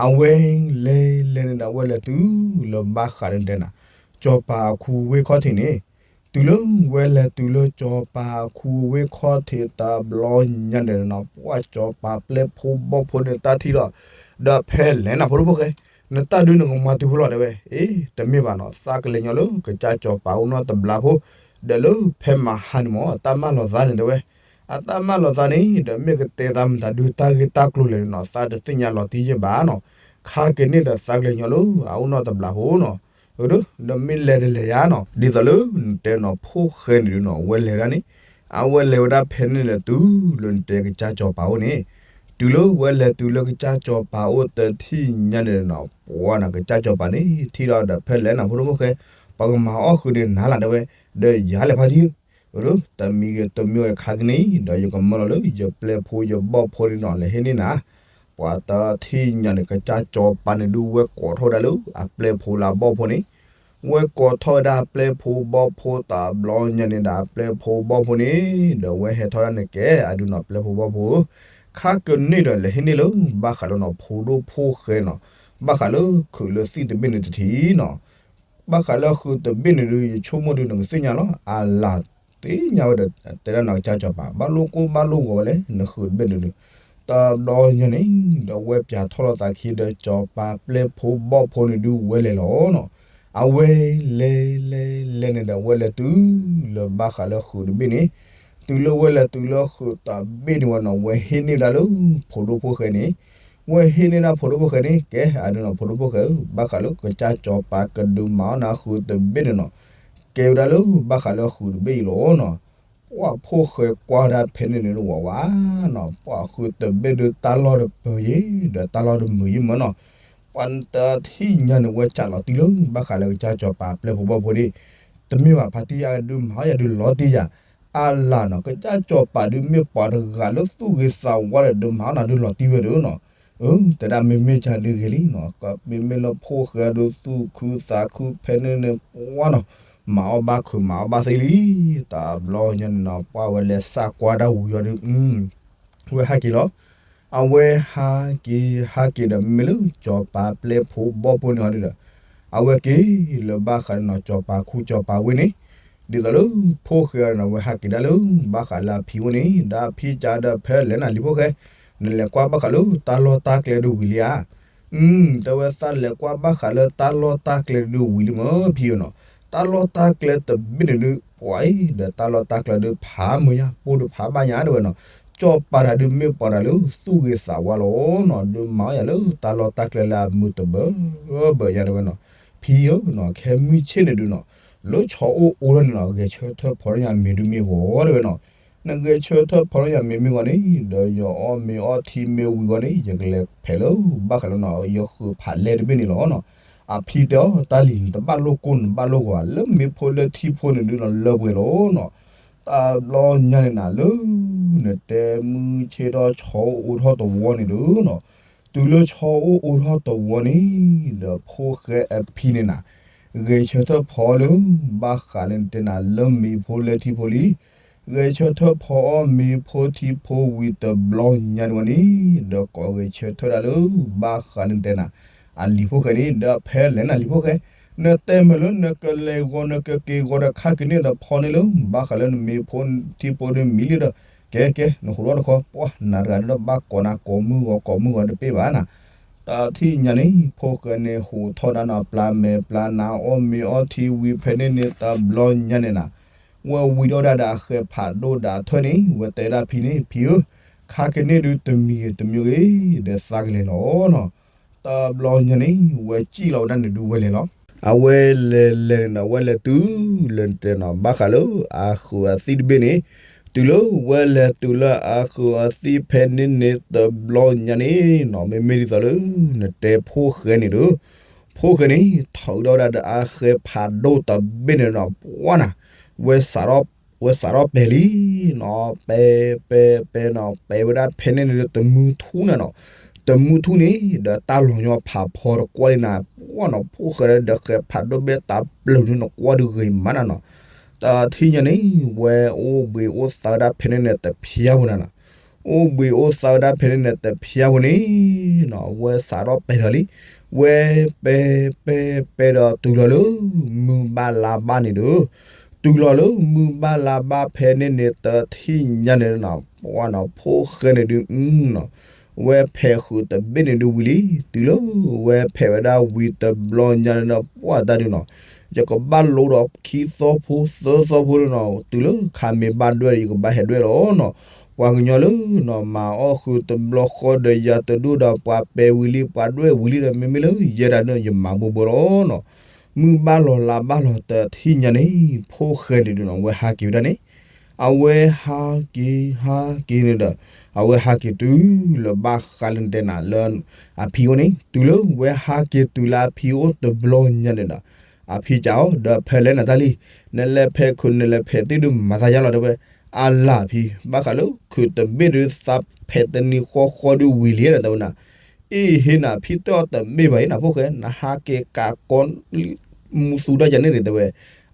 အဝဲလဲၤလဲၤန့ၣ်ဒီး အဝဲလဲၤတုၤလၢဘၣ်ဃးလၢနတဲနၤ စီၤပၤအခူဝ့ၢ်ခီၣ်ထံးန့ၣ်, တုၤလၢဝဲလဲၤတုၤလၢစီၤပၤအခူဝ့ၢ်ခီၣ်ထံးတဘျီညါန့ၣ်နီၤ ပှၤစီၤပၤပျဲၢ်ဖိဘီၣ်ဖိန့ၣ်တၢ်ထံၣ်ဒီး, ဒီးဖဲလဲၣ်နၤဖိဒိၣ်ဖိၣ်ဃဲ, နတၢ်ဒုးနကမၤတုၤဖိလီၤတဲဝဲ, အ့ တမ့ၢ်ဘၣ်နီၤ သးကလဲၤညီလၢကစၢ်စီၤပၤအိၣ်နီတဘျီဖိ, ဒီးလၢဖဲမဟါန့ၣ်မ့ၢ် အတၢ်မၢလီၤသးန့ၣ်တဲဝဲ, အတၢ်မၢလီၤသးန့ၣ် ဒီးမ့ၢ်ကတဲသးမတၤဒုးတၢ်ဂ့ၢ်တၢ်ကျိၤလဲၣ်န့ၣ်နီၤ သးတသ့ၣ်ညါလီၤတံၢ်ယဲၢ်ဘၣ်နီၤ, ခါက့ၤန့ၣ်ဒီးသးကလဲၤညီလၢအအိၣ်နီတဘျီဖိနီၤ, ဒီးမ့ၢ်လဲၤတလဲၤယါနီၤ ဒ်သိးလၢနတဲနီၤ ဖိၣ်ဃဲန့ၣ်ဒုးနီၤ ဝဲလဲၤဝဲဒၣ်န့ၣ်, အဝဲလဲၤဝဲဒၣ်ဖဲန့ၣ်ဒီးတုၤလၢနတဲကစၢ်စီၤပၤအိၣ်န့ၣ်, တုၤလၢဝဲလဲၤတုၤလၢကစၢ်စီၤပၤအိၣ်တထံၣ်ညါန့ၣ်နီၤ ပှၤနီၤ ကစၢ်စီၤပၤန့ၣ် ထံၣ်ဒီးဒီးဖဲလဲၣ်နၤဖိဒိၣ်ဖိၣ်ဃဲ, ပှၤကမၤအီၣ်ဃုာ်န့ၣ်နၤလီၤတဲဝဲ, ဒီးယၤလဲၤဖါတံၢ်ဧၢ တမံၤဂ့ၤတမံၤဂ့ၤခါကန့ၣ် ဒီးယကမၢလီၤလၢယပျဲၢ်ဖိယဘီၣ်ဖိန့ၣ်နီၤ လဲၤဟ့ၣ်န့ၢ်နၤ, ပှၤတထံၣ်ညါန့ၣ် ကစၢ်စီၤပၤန့ၣ်ဒုးဝဲကိးထီၣ်ဝဲဒၣ်လၢအပျဲၢ်ဖိလၢအဘီၣ်ဖိန့ၣ်, ဝဲကိးထီၣ်ဝဲဒၣ်အပျဲၢ်ဖိဘီၣ်ဖိတဘျီညါန့ၣ်ဒီးအပျဲၢ်ဖိဘီၣ်ဖိန့ၣ်, ဒီးဝဲဟဲထီၣ်ဒၣ်န့ၣ်ကဲ အဒုးနီၤ ပျဲၢ်ဖိဘီၣ်ဖိဧၢ, ခါကန့ၢ်ဒီးလဲၤဟ့ၣ်န့ၢ်လၢ ဘၣ်ဃးလၢနီၤ ဖိဒိၣ်ဖိၣ်ဃဲနီၤ, ဘၣ်ဃးလၢခုးလၢသံၣ်တဘ့ၣ်န့ၣ်တထံၣ်နီၤ ဘၣ်ဃးလၢဃုာ်တဘ့ၣ်န့ၣ်ဒုး ယဆိကမိၣ်ဒုးနကသ့ၣ်ညါလီၤ. အလၤသ့ၣ်ညါဝဲဒီး တဲဒၣ်နီၢ်ကစၢ်စီၤပၤ ဘၣ်လိၣ်ကိၢ်ဘၣ်လိၣ်ဂီၤဝဲလဲၣ် နဃုာ်တဘ့ၣ်န့ၣ်ဒုး, တဘျီညါန့ၣ် ဒီးဝဲပၠးထီၣ်လိာ်သးခံဒီးစီၤပၤပျဲၢ်ဖိဘီၣ်ဖိန့ၣ်ဒုးဝဲလဲၤလီၤနီၤ. အဝဲလဲၤလဲၤလဲၤန့ၣ်ဒီး ဝဲလဲၤတုၤလၢဘၣ်ဃးလၢဃုာ်တဘ့ၣ်န့ၣ်, တုၤလၢဝဲလဲၤတုၤလၢဃုာ်တဘ့ၣ်န့ၣ်ဝဲနီၤ ဝဲဟ့ၣ်န့ၢ်ဝဲဒၣ်လၢ ဖိဒိၣ်ဖိၣ်ဃဲန့ၣ် ဝဲဟ့ၣ်န့ၢ်ဒၣ်ဖိဒိၣ်ဖိၣ်ဃဲန့ၣ် ကဲအဒုးနီၤ ဖိဒိၣ်ဖိၣ်ဃဲဧၢ, ဘၣ်ဃးလၢကစၢ်စီၤပၤကဒုးမၤအီၣ်နၤဃုာ်တဘ့ၣ်န့ၣ်နီၤ, ကဲဝဲဒၣ်လၢဘၣ်ဃးလၢဃုာ်တဘ့ၣ်အံၤလီၤနီၤ. ပှၤဖိၣ်ဃဲကွၢ်ဒၣ်ဖဲန့ၣ်န့ၣ်ဝဲဝဲနီၤ, ပှၤဃုာ်တဘ့ၣ်ဒုးတၢ်လီၢ်တပၢၤယဲၢ် ဒီးတၢ်လီၢ်တမုာ်ယဲၢ်မၢနီၤ. ပှၤတထံၣ်ညါန့ၣ် ဝဲစးလီၤတံၢ်လၢ ဘၣ်ဃးလၢကစၢ်စီၤပၤပျဲၢ်ဖိဘီၣ်ဖိန့ၣ်, တမ့ၢ်ဘၣ်ဖါတံၢ်အဒုးမၤအီၣ်ယၤဒုးလီၤတံၢ်ယၤ အလၤနီၤ ကစၢ်စီၤပၤဒုးမ့ၢ်ပှၤတဂၤလၢသူၣ်ဂ့ၤသးဝါဒီး ဒုးမၤအီၣ်နၤဒုးလီၤတံၢ်ဝဲဒီးနီၤ, အၢ တဲဒၣ်မ့မ့ၢ်ကဒုးဂ့ၤလံနီၤ, မ့မ့ၢ်လၢဖိၣ်ဃဲဒုးသူၣ်ခုသးခုဖဲန့ၣ်န့ၣ် ပှၤနီၤ, မၤအီၣ်ဘၣ်ခုးမၤအီၣ်ဘၣ်သ့လံ. တဘျီညါန့ၣ်နီၤ ပှၢ်ဝဲလဲၤစးကွၢ်ဒၣ်ဝံၤအီၤဒီး ဝဲဟးက့ၤလီၤ. အဝဲဟးက့ၤ ဟးက့ၤဒီးမ့ၢ်လၢစီၤပၤပျဲၢ်ဖိဘီၣ်ဖိန့ၣ်ဟီဒုဒီး အဝဲက့ၤလၢဘၣ်ဃးဒီးနီၤ စီၤပၤခူစီၤပၤဝ့ၢ်န့ၣ်, ဒ်သိးလၢဖိၣ်ဃဲအံၤနီၤ အဝဲဟးက့ၤဒၣ်လၢဘၣ်ဃးလၢအဖံအိၣ်န့ၣ် ဒီးအဖံကဒီး ဖဲလဲၣ်နၤလံဖိၣ်ဃဲ, နလဲၤကွၢ်ဘၣ်ဃးလၢတၢ်လီၢ်တၢ်ကျဲဒုးဝံၤလံဧါ. တဲဝဲသးလဲၤကွၢ်ဘၣ်ဃးလၢတၢ်လီၢ်တၢ်ကျဲဒုးဝံၤလံမ့ၢ်ဖံဧၢနီၤ, တၢ်လီၢ်တၢ်ကျဲတဘ့ၣ်န့ၣ်ဒုး ပှၤအံၤဒီးတၢ်လီၢ်တၢ်ကျဲဒုးဖးမုာ်ညါ ပိၢ်ဒုးဖးဘၣ်ညါတဲဝဲနီၤ, စီၤပၤတၢ်ဒုးမ့ၢ်ပှၤတၢ်လၢသူၣ်ဂ့ၤသးဝါလီၤနီၤ, ဒုးမၤအီၣ်ယၤလၢတၢ်လီၢ်တၢ်ကျဲလၢအမုာ်တဘၢဘၢညါတဲဝဲနီၤ, ဖံဧၢနီၤ ခဲမုၢ်ဆ့ၣ်န့ၣ်ဒုးနီၤ လၢဆီအိၣ်အိၣ်ထီၣ်န့ၣ်နီၤ ဂဲၤဆၢထၢၣ်ဖီထီၣ်ညါမ့ၢ်ဒုးမ့ၢ်ဂီၤတဲဝဲနီၤ, နဂဲၤဆၢထၢၣ်ဖီထီၣ်ညါမ့ၢ်မ့ၢ်ဂီၤန့ၣ် ဒီးယအီၣ်မ့ၤအီထံမ့ၢ်ဝံၤဂီၤန့ၣ် ယကလဲၤဖဲးလၢဘၣ်ဃးလၢနီၤ ယဃုာ်ဖးလဲၢ်တဘ့ၣ်န့ၣ်လီၤနီၤ, အဖံတဲအီၤတၢ်လံၤ နတဘၣ်လိၣ်ကိၢ်နတဘၣ်လိၣ်ဂီၤ လၢမ့ၢ်ဖိလၢထံဖိန့ၣ်ဒုးနီၤ လၢပှဲၤလီၤနီၤ, တဘျီညါန့ၣ်နၤလၢ နတဲမုၢ်ဆ့ၣ်ထီၣ်ဆီအိၣ်အိၣ်ထီၣ်တဝီန့ၣ်ဒုးနီၤ, တုၤလၢဆီအိၣ်အိၣ်ထီၣ်တဝီန့ၣ် ဒီးဖိၣ်ဃဲအဖံန့ၣ်နၤ ဂဲၤဆၢထၢၣ်ဖီလၢ ဘၣ်ဃးလၢနတဲနၤလၢမ့ၢ်ဖိလၢထံဖိလံ, ဂဲၤဆၢထၢၣ်ဖီအီၣ်မ့ၤဖိထံဖိဝံၤတဘျီညါန့ၣ်ဝဲန့ၣ် ဒီးကိးဂဲၤဆၢထၢၣ်ဒၣ်လၢ ဘၣ်ဃးလၢနတဲနၤ အလံၤဖိၣ်ဃဲန့ၣ် ဒီးဖဲလဲၣ်နၤလံၤဖိၣ်ဃဲ, နတဲမုာ်လၢနကလဲၤဂီၤနကက့ၤဂီၤဒီးခါက့ၤန့ၣ်ဒီးဖီန့ၢ်လၢ ဘၣ်ဃးလၢနမ့ၢ်ဖိထံဖိဒုးမံလံဒီး ကဲကဲ နဃိးထီၣ်တခီ ပှၢ်နၤတဂၤဒုးဒီးဘၣ်ကိးနၤကိးမုၢ်ဂီၤကိးမုၢ်ဂီၤတပ့ၢ်ဘၣ်နၤ, တထံၣ်ညါန့ၣ် ဖိၣ်ဃဲန့ၣ်ဟူးထီၣ်ဒၣ်နီၤ ပျၢ်မဲာ်ပျၢ်နါအီၣ်မ့ၤအီထံဝံၤဖဲန့ၣ်န့ၣ် တဘျီညါန့ၣ်နၤ ဝဲဝံၤဒီးဒၣ်ဒီးအဃဲၤဖးဒိၣ်ဒၣ်ထၢၣ်န့ၣ် ဝဲတဲဒၣ်ဖံန့ၣ် ဖံဧၢ, ခါက့ၤန့ၣ်ဒုးတမံၤဂ့ၤတမံၤဂ့ၤ ဒီးသးကလဲၤလီၤနီၤ, တဘျီညါန့ၣ် ဝဲစံၣ်လီၤဝဲဒၣ်န့ၣ်ဒုးဝဲလဲၤလီၤ, အဝဲလဲၤလဲၤန့ၣ်ဒီး ဝဲလဲၤတုၤလၢနတဲနီၤ ဘၣ်ဃးလၢအဃုာ်အသံၣ်တဘ့ၣ်န့ၣ်, တုၤလၢဝဲလဲၤတုၤလၢအဃုာ်အသံၣ်ဖဲန့ၣ်န့ၣ် တဘျီညါန့ၣ်နီၤ မ့မ့ၢ်ဒ်သိးလၢ နတဲဖိၣ်ဃဲန့ၣ်ဒီး ဖိၣ်ဃဲန့ၣ် ထုးဒီးဝဲဒၣ်ဒီးအဃဲၤဖးဒိၣ်တဘ့ၣ်န့ၣ်နီၤ ပှၢ်နၤ, ဝဲစးထီၣ် ဝဲစးထီၣ်ပဲာ်လံနီၤ, ပဲာ် ပဲာ် ပဲာ်နီၤ ပဲာ်ဝဲဒၣ်ဖဲန့ၣ်န့ၣ်ဒီးတမုၢ်ထူၣ်န့ၣ်နီၤ, တမုၢ်ထူၣ်န့ၣ် ဒီးတၢ်လီၤညီဖးဖီတကွၢ်လံနၤ, ပှၢ်နီၤ ဖိၣ်ဃဲဒီးဃဲၤဖးဒိၣ်ဘ့ၣ်တၢ်ပျၢၤန့ၣ် နကွၢ်ဒုးဂ့ၤမးနၤနီၤ, တထံၣ်ညါန့ၣ် ဝဲအိၣ်ဘှံးအိၣ်သါဝဲဒၣ်ဖဲန့ၣ်န့ၣ်တဖျါဖိနၤနီၤ, အိၣ်ဘှံးအိၣ်သါဝဲဒၣ်ဖဲန့ၣ်န့ၣ်တဖျါဖိန့ၣ်နီၤ ဝဲစးထီၣ်ပဲာ်ထီၣ်လံ, ဝဲပဲာ် ပဲာ် ပဲာ်ဒီးတုၤလီၤလၢ မုၢ်ဘၣ်လါဘၣ်န့ၣ်ဒီး, တုၤလီၤလၢမုၢ်ဘၣ်လါဘၣ်ဖဲန့ၣ်န့ၣ် တထံၣ်ညါန့ၣ်နီၤ ပှၢ်နီၤ ဖိၣ်ဃဲန့ၣ်ဒုးနီၤ ဝဲဖဲးဃုာ်တဘ့ၣ်န့ၣ်ဒုးဝံၤလံ, တုၤလၢဝဲဖဲးဝဲဒၣ်ဝံၤတဘျီညါန့ၣ်ဒီး ပှၢ်တၢ်ဒုးနီၤ, ယကဘၣ်လိဒီးခံသီဖိသၢသီဖိန့ၣ်နီၤ တုၤလၢခါမ့ၢ်ဘၣ်ဒွဲၣ်ဒီး ယကဘၣ်ဟဲဒွဲၣ်လီၤနီၤ, ပှၤကညီလၢနီၤ မၤအီၣ်ဃုာ်တဘျီဃီဒီးယၤတဒူၣ်ဒီး ပှၤပဲာ်ဝံၤလံ ပှၤဒွဲၣ်ဝံၤလံဒီး မ့မ့ၢ်လၢယဲဒၣ်န့ၣ် ယမၤဘိဘိလီၤနီၤ, မုၢ်ဘၣ်လီၤလါဘၣ်လီၤတထံၣ်ညါန့ၣ် ဖိၣ်ဃဲန့ၣ်ဒုးနီၤ ဝဲဟးက့ၤဝဲဒၣ်န့ၣ်, အဝဲဟးက့ၤ ဟးက့ၤန့ၣ်ဒီး အဝဲဟးက့ၤတုၤလၢဘၣ်ဃးလၢနတဲနၤလၢ အဖံအိၣ်န့ၣ် တုၤလၢဝဲဟးက့ၤတုၤလၢအဖံအိၣ်တဘျီညါန့ၣ်ဒီး အဖံကးအီၤ ဒီးဖဲလဲၣ်နၤတၢ်လံ, နလဲၤဖဲးခုးနလဲၤဖဲးသံၣ်ဒုးမၤသးယါလီၤတဲဝဲ, အလၢ်ဖံ ဘၣ်ဃးလၢခုးတဘ့ၣ်ဒုးသးဖဲးတနံၤဃီဃီဒုးဝံၤလံဒီးတဲဝဲနၤ, အ့ၣ်ဟ့နၤ ဖံတဲအီၤတဘ့ၣ်ဘၣ်အံၤနၤ ဖိၣ်ဃဲ နဟးက့ၤကးကီ မူသူဒၣ်ယၤန့ၣ်တဲဝဲ,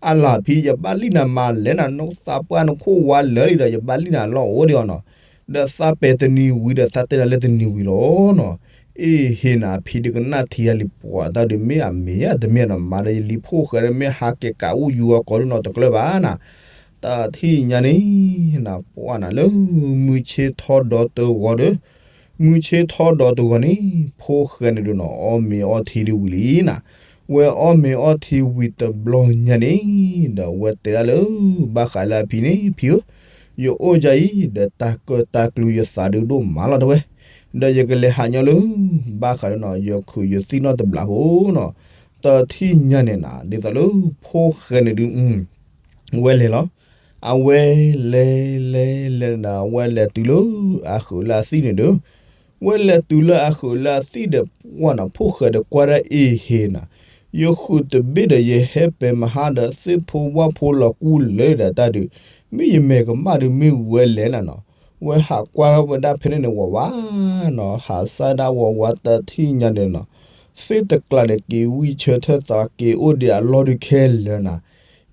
အလၢ်ဖံ ယဘၣ်လံနၤမၤလဲၣ်နၤ နသးပှၢ်နခိၣ်ဝါလၢာ်လံဒီး ယဘၣ်လံနၤလီၤအိၣ်ဒံးအီၤနီၤ, ဒီးသးပဲာ်တနံၤဝံၤဒီးသးတဲနၤလၢတနံၤဝံၤလီၤနီၤ, အ့ၣ်ဟ့နၤ ဖံဒုးကနၣ်ထံယၤလံ ပှၤတၢ်ဒုးမ့ၢ်အမ့ၢ်အတမ့ၢ်နီၤ မၤဒီးယလံၤဖိၣ်ဃဲဒီးမ့ၢ်ဟးက့ၤကးအိၣ်ယူၤအီၤကီးဒုးနီၤတကျၢၤဘၣ်နၤ, တထံၣ်ညါန့ၣ် နပှၢ်နၤလၢ မုၢ်ဆ့ထီဒီးတဂီၤဒီး မုၢ်ဆ့ထီဒီးတဂီၤန့ၣ် ဖိၣ်ဃဲန့ၣ်ဒုးနီၤ အီၣ်မ့ၤအီထံဒုးဝံၤလံနၤ, ဝဲအီၣ်မ့ၤအီထံဝံၤတဘျီညါန့ၣ် ဒီးဝဲတဲဒၣ်လၢ ဘၣ်ဃးလၢအဖံန့ၣ် ဖံဧၢ, ယအိၣ်ယၤအံၤ ဒီးတၢ်ကၢၣ်တၢ်ကျူယသးဒုးဒိၣ်မးလီၤတဲဝဲ, ဒီးယကလဲၤဟးညီလၢ ဘၣ်ဃးဒီးနီၤ ယခုးယသံၣ်နီၣ်တဘျီဖိနီၤ, တထံၣ်ညါန့ၣ်နၤ ဒ်သိးလၢ ဖိၣ်ဃဲန့ၣ်ဒုး ဝဲလဲၤလီၤ. အဝဲလဲၤလဲၤလဲၤဒီး ဝဲလဲၤတုၤလၢအဃုာ်လၢအသံၣ်န့ၣ်ဒီး, ဝဲလဲၤတုၤလၢအဃုာ်လၢအသံၣ်ဒီး ပှၢ်နီၤ ဖိၣ်ဃဲဒီးကွၢ်ဒၣ်အ့ၣ်ဟ့နၤ, ယဃုာ်တဘ့ၣ်ဒီး ယဟဲပဲာ်မဟါဒီး သ့ၣ်ဖိဝၣ်ဖိလီၤကူလၢာ်ဒီးတၢ်ဒုး, မ့ၢ်ယမဲာ်ကမၣ်ဒုးမ့ၢ်ဝဲလဲၣ်နၤနီၤ, ဝဲဟးကွၢ်ဝဲဒၣ်ဖဲန့ၣ်န့ၣ် ဝးဝးနီၤ ဟးစၢ်ဒၣ်ဝးဝး တထံၣ်ညါန့ၣ်နီၤ, သ့ၣ်တကျါန့ၣ် က့ၤဝံၣ်ဆၢထၢၣ်သးက့ၤအိၣ်ဒံးအလီၢ်ဒုးခဲလၢာ်နၤ,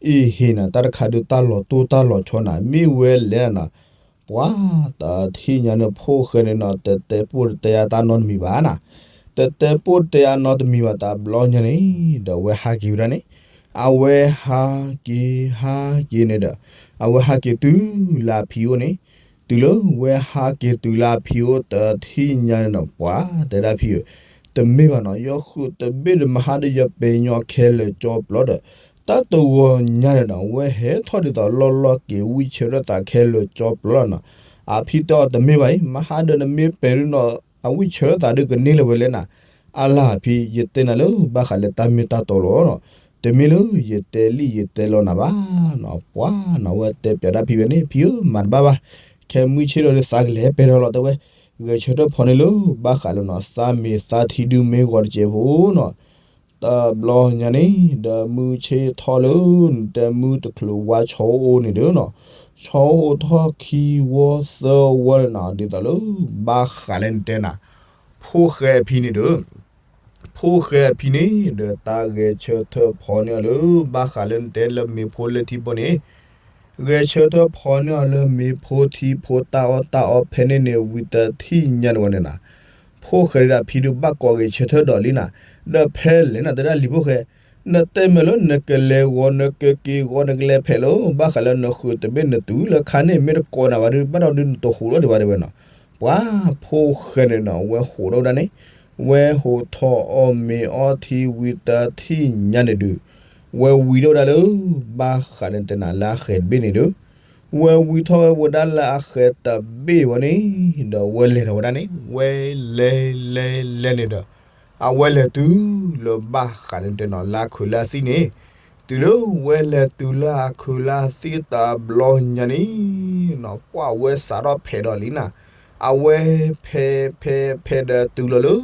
အ့ၣ်ဟ့ၣ်နၤ တၢ်တခါဒုးတၢ်လီၤတိၢ်တၢ်လီၤဆီနၤ မ့ၢ်ဝဲလဲၣ်နၤ, ပှၤတထံၣ်ညါန့ၣ် ဖိၣ်ဃဲန့ၣ်နီၤ တတဲပိၢ်တတဲယါတၢ်နီတမံၤဘၣ်နၤ, တတဲပိၢ်တတဲယါနီတမံၤဘၣ် တဘျီညါန့ၣ် ဒီးအဝဲဟးက့ၤဝဲဒၣ်န့ၣ်, အဝဲဟးက့ၤဟးက့ၤန့ၣ်ဒီး အဝဲဟးက့ၤတုၤလၢအဖံအိၣ်န့ၣ်, တုၤလၢဝဲဟးက့ၤတုၤလၢအဖံအိၣ်တထံၣ်ညါန့ၣ်နီၤ ပှၤတဲဒၣ်ဖံဧၢ, တမ့ၢ်ဘၣ်နီၤ ယဃုာ်တဘ့ၣ်ဒီးမဟါဒီးယပဲာ်ညီခဲလၢာ်ကၠီပျီဒီး တၢ်တဂီၤညါန့ၣ်နီၤ ဝဲဟဲထီၣ်ဒ်သိးလီၢ်လီၢ်က့ၤဝံၣ်ဆၢထၢၣ်သးခဲလၢာ်ကၠီပျီလီၤနီၤ, အဖံတဲအီၤတမ့ၢ်ဘၣ်အံၤ မဟါဒီးနမ့ၢ်ပဲာ်ဒုနီၤ အဝံၣ်ဆၢထၢၣ်သးဒုကန့ၢ်လၢၤဝဲလဲၣ်နၤ, အလၢ်အဖံ ယတဲနၤလၢဘၣ်ဃးလၢတၢ်မ့ၢ်တၢ်တီလီၤနီၤ, တမ့ၢ်လၢယတဲလံၣ်ယတဲလီနၤဘၣ်နီၤ, ပှၤနီၤ ဝဲတဲပၠးဒၣ်ဖံဝဲန့ၣ် ဖံဧၢ မၤတဘၣ်ဘၣ်, ခဲမုၢ်ဆ့ၣ်ထီၣ်ဒီးသးကလဲၤပဲာ်ထီၣ်လီၤ တဲဝဲ, ဂဲၤဆၢထၢၣ်ဖီန့ၣ်လၢ ဘၣ်ဃးလၢနီၤ သးမ့ၢ်သးထံဒုမ့ၢ်ဂီၤတစဲးဖိနီၤ တဘျီညါန့ၣ် ဒီးမုၢ်ဆ့ၣ်ထီၣ်လၢ နတဲမုၢ်တချုးဝါဆီအိၣ်န့ၣ်ဒီးနီၤ, ဆီအိၣ်ထီၣ်ခံဝီသၢဝီန့ၣ်နီၤ ဒ်သိးလၢ ဘၣ်ဃးလၢနတဲနၤ, ဖိၣ်ဃဲအဖံန့ၣ်ဒီး ဖိၣ်ဃဲအဖံန့ၣ်ဒီး တၢ်ဂဲၤဆၢထၢၣ်ဖီန့ၢ်အီၤလၢ ဘၣ်ဃးလၢနတဲလၢမ့ၤဖိလၢထံဖိန့ၣ်, ဂဲၤဆၢထၢၣ်ဖီန့ၢ်အီၤလၢမ့ၤဖိထံဖိတၢ်အီၣ်တၢ်အီဖဲန့ၣ်န့ၣ် ဝံၤတထံၣ်ညါန့ၣ်ဝဲန့ၣ်နၤ, ဖိၣ်ဃဲဒီးအဖံဒုးဘၣ်ကိးဂဲၤဆၢထၢၣ်ဒီးလံနၤ, ဒီးဖဲလဲၣ်နၤ တဲဒၣ်လံၤဖိၣ်ဃဲ, နတဲမ့ၢ်လၢနကလဲၤဂီၤ နကက့ၤဂီၤ နကလဲၤဖဲးလၢ ဘၣ်ဃးလၢနဃုာ်တဘ့ၣ်နတုၤလၢခါန့ၣ် မ့ၢ်တကိးနၤဘၣ်ဒီး ဘၣ်ဒီးဒုးနတဟူးထီၣ်ဒံးဘၣ်တဲဝဲနီၤ, ပှၤဖိၣ်ဃဲန့ၣ်နီၤ ဝဲဟူးထီၣ်ဝဲဒၣ်န့ၣ်, ဝဲဟူးထီၣ်အီၣ်မ့ၤအီထံဝံၤတထံၣ်ညါန့ၣ်ဒုး, ဝဲဝံၤထီၣ်ဝဲဒၣ်လၢ ဘၣ်ဃးန့ၣ်တဲနၤလၢအဃဲၤတဘ့ၣ်န့ၣ်ဒီး, ဝဲဝံၤထီၣ်ဝဲဒၣ်လၢအဃဲၤတဘ့ၣ်ဝဲန့ၣ်, ဒီးဝဲလဲၤထီၣ်ဝဲဒၣ်န့ၣ် ဝဲလဲၤလဲၤလဲၤန့ၣ်ဒီး, အဝဲလဲၤတုၤလၢဘၣ်ဃးန့ၣ်တဲနၤလၢအခုးလၢအသံၣ်န့ၣ်, တုၤလၢဝဲလဲၤတုၤလၢအခုးလၢအသံၣ်တဘျီညါန့ၣ်နီၤ ပှၤဝဲစးထီၣ်ဖဲးဒီးလံနၤ, အဝဲဖဲးဖဲးဖဲးဒီးတုၤလီၤလၢ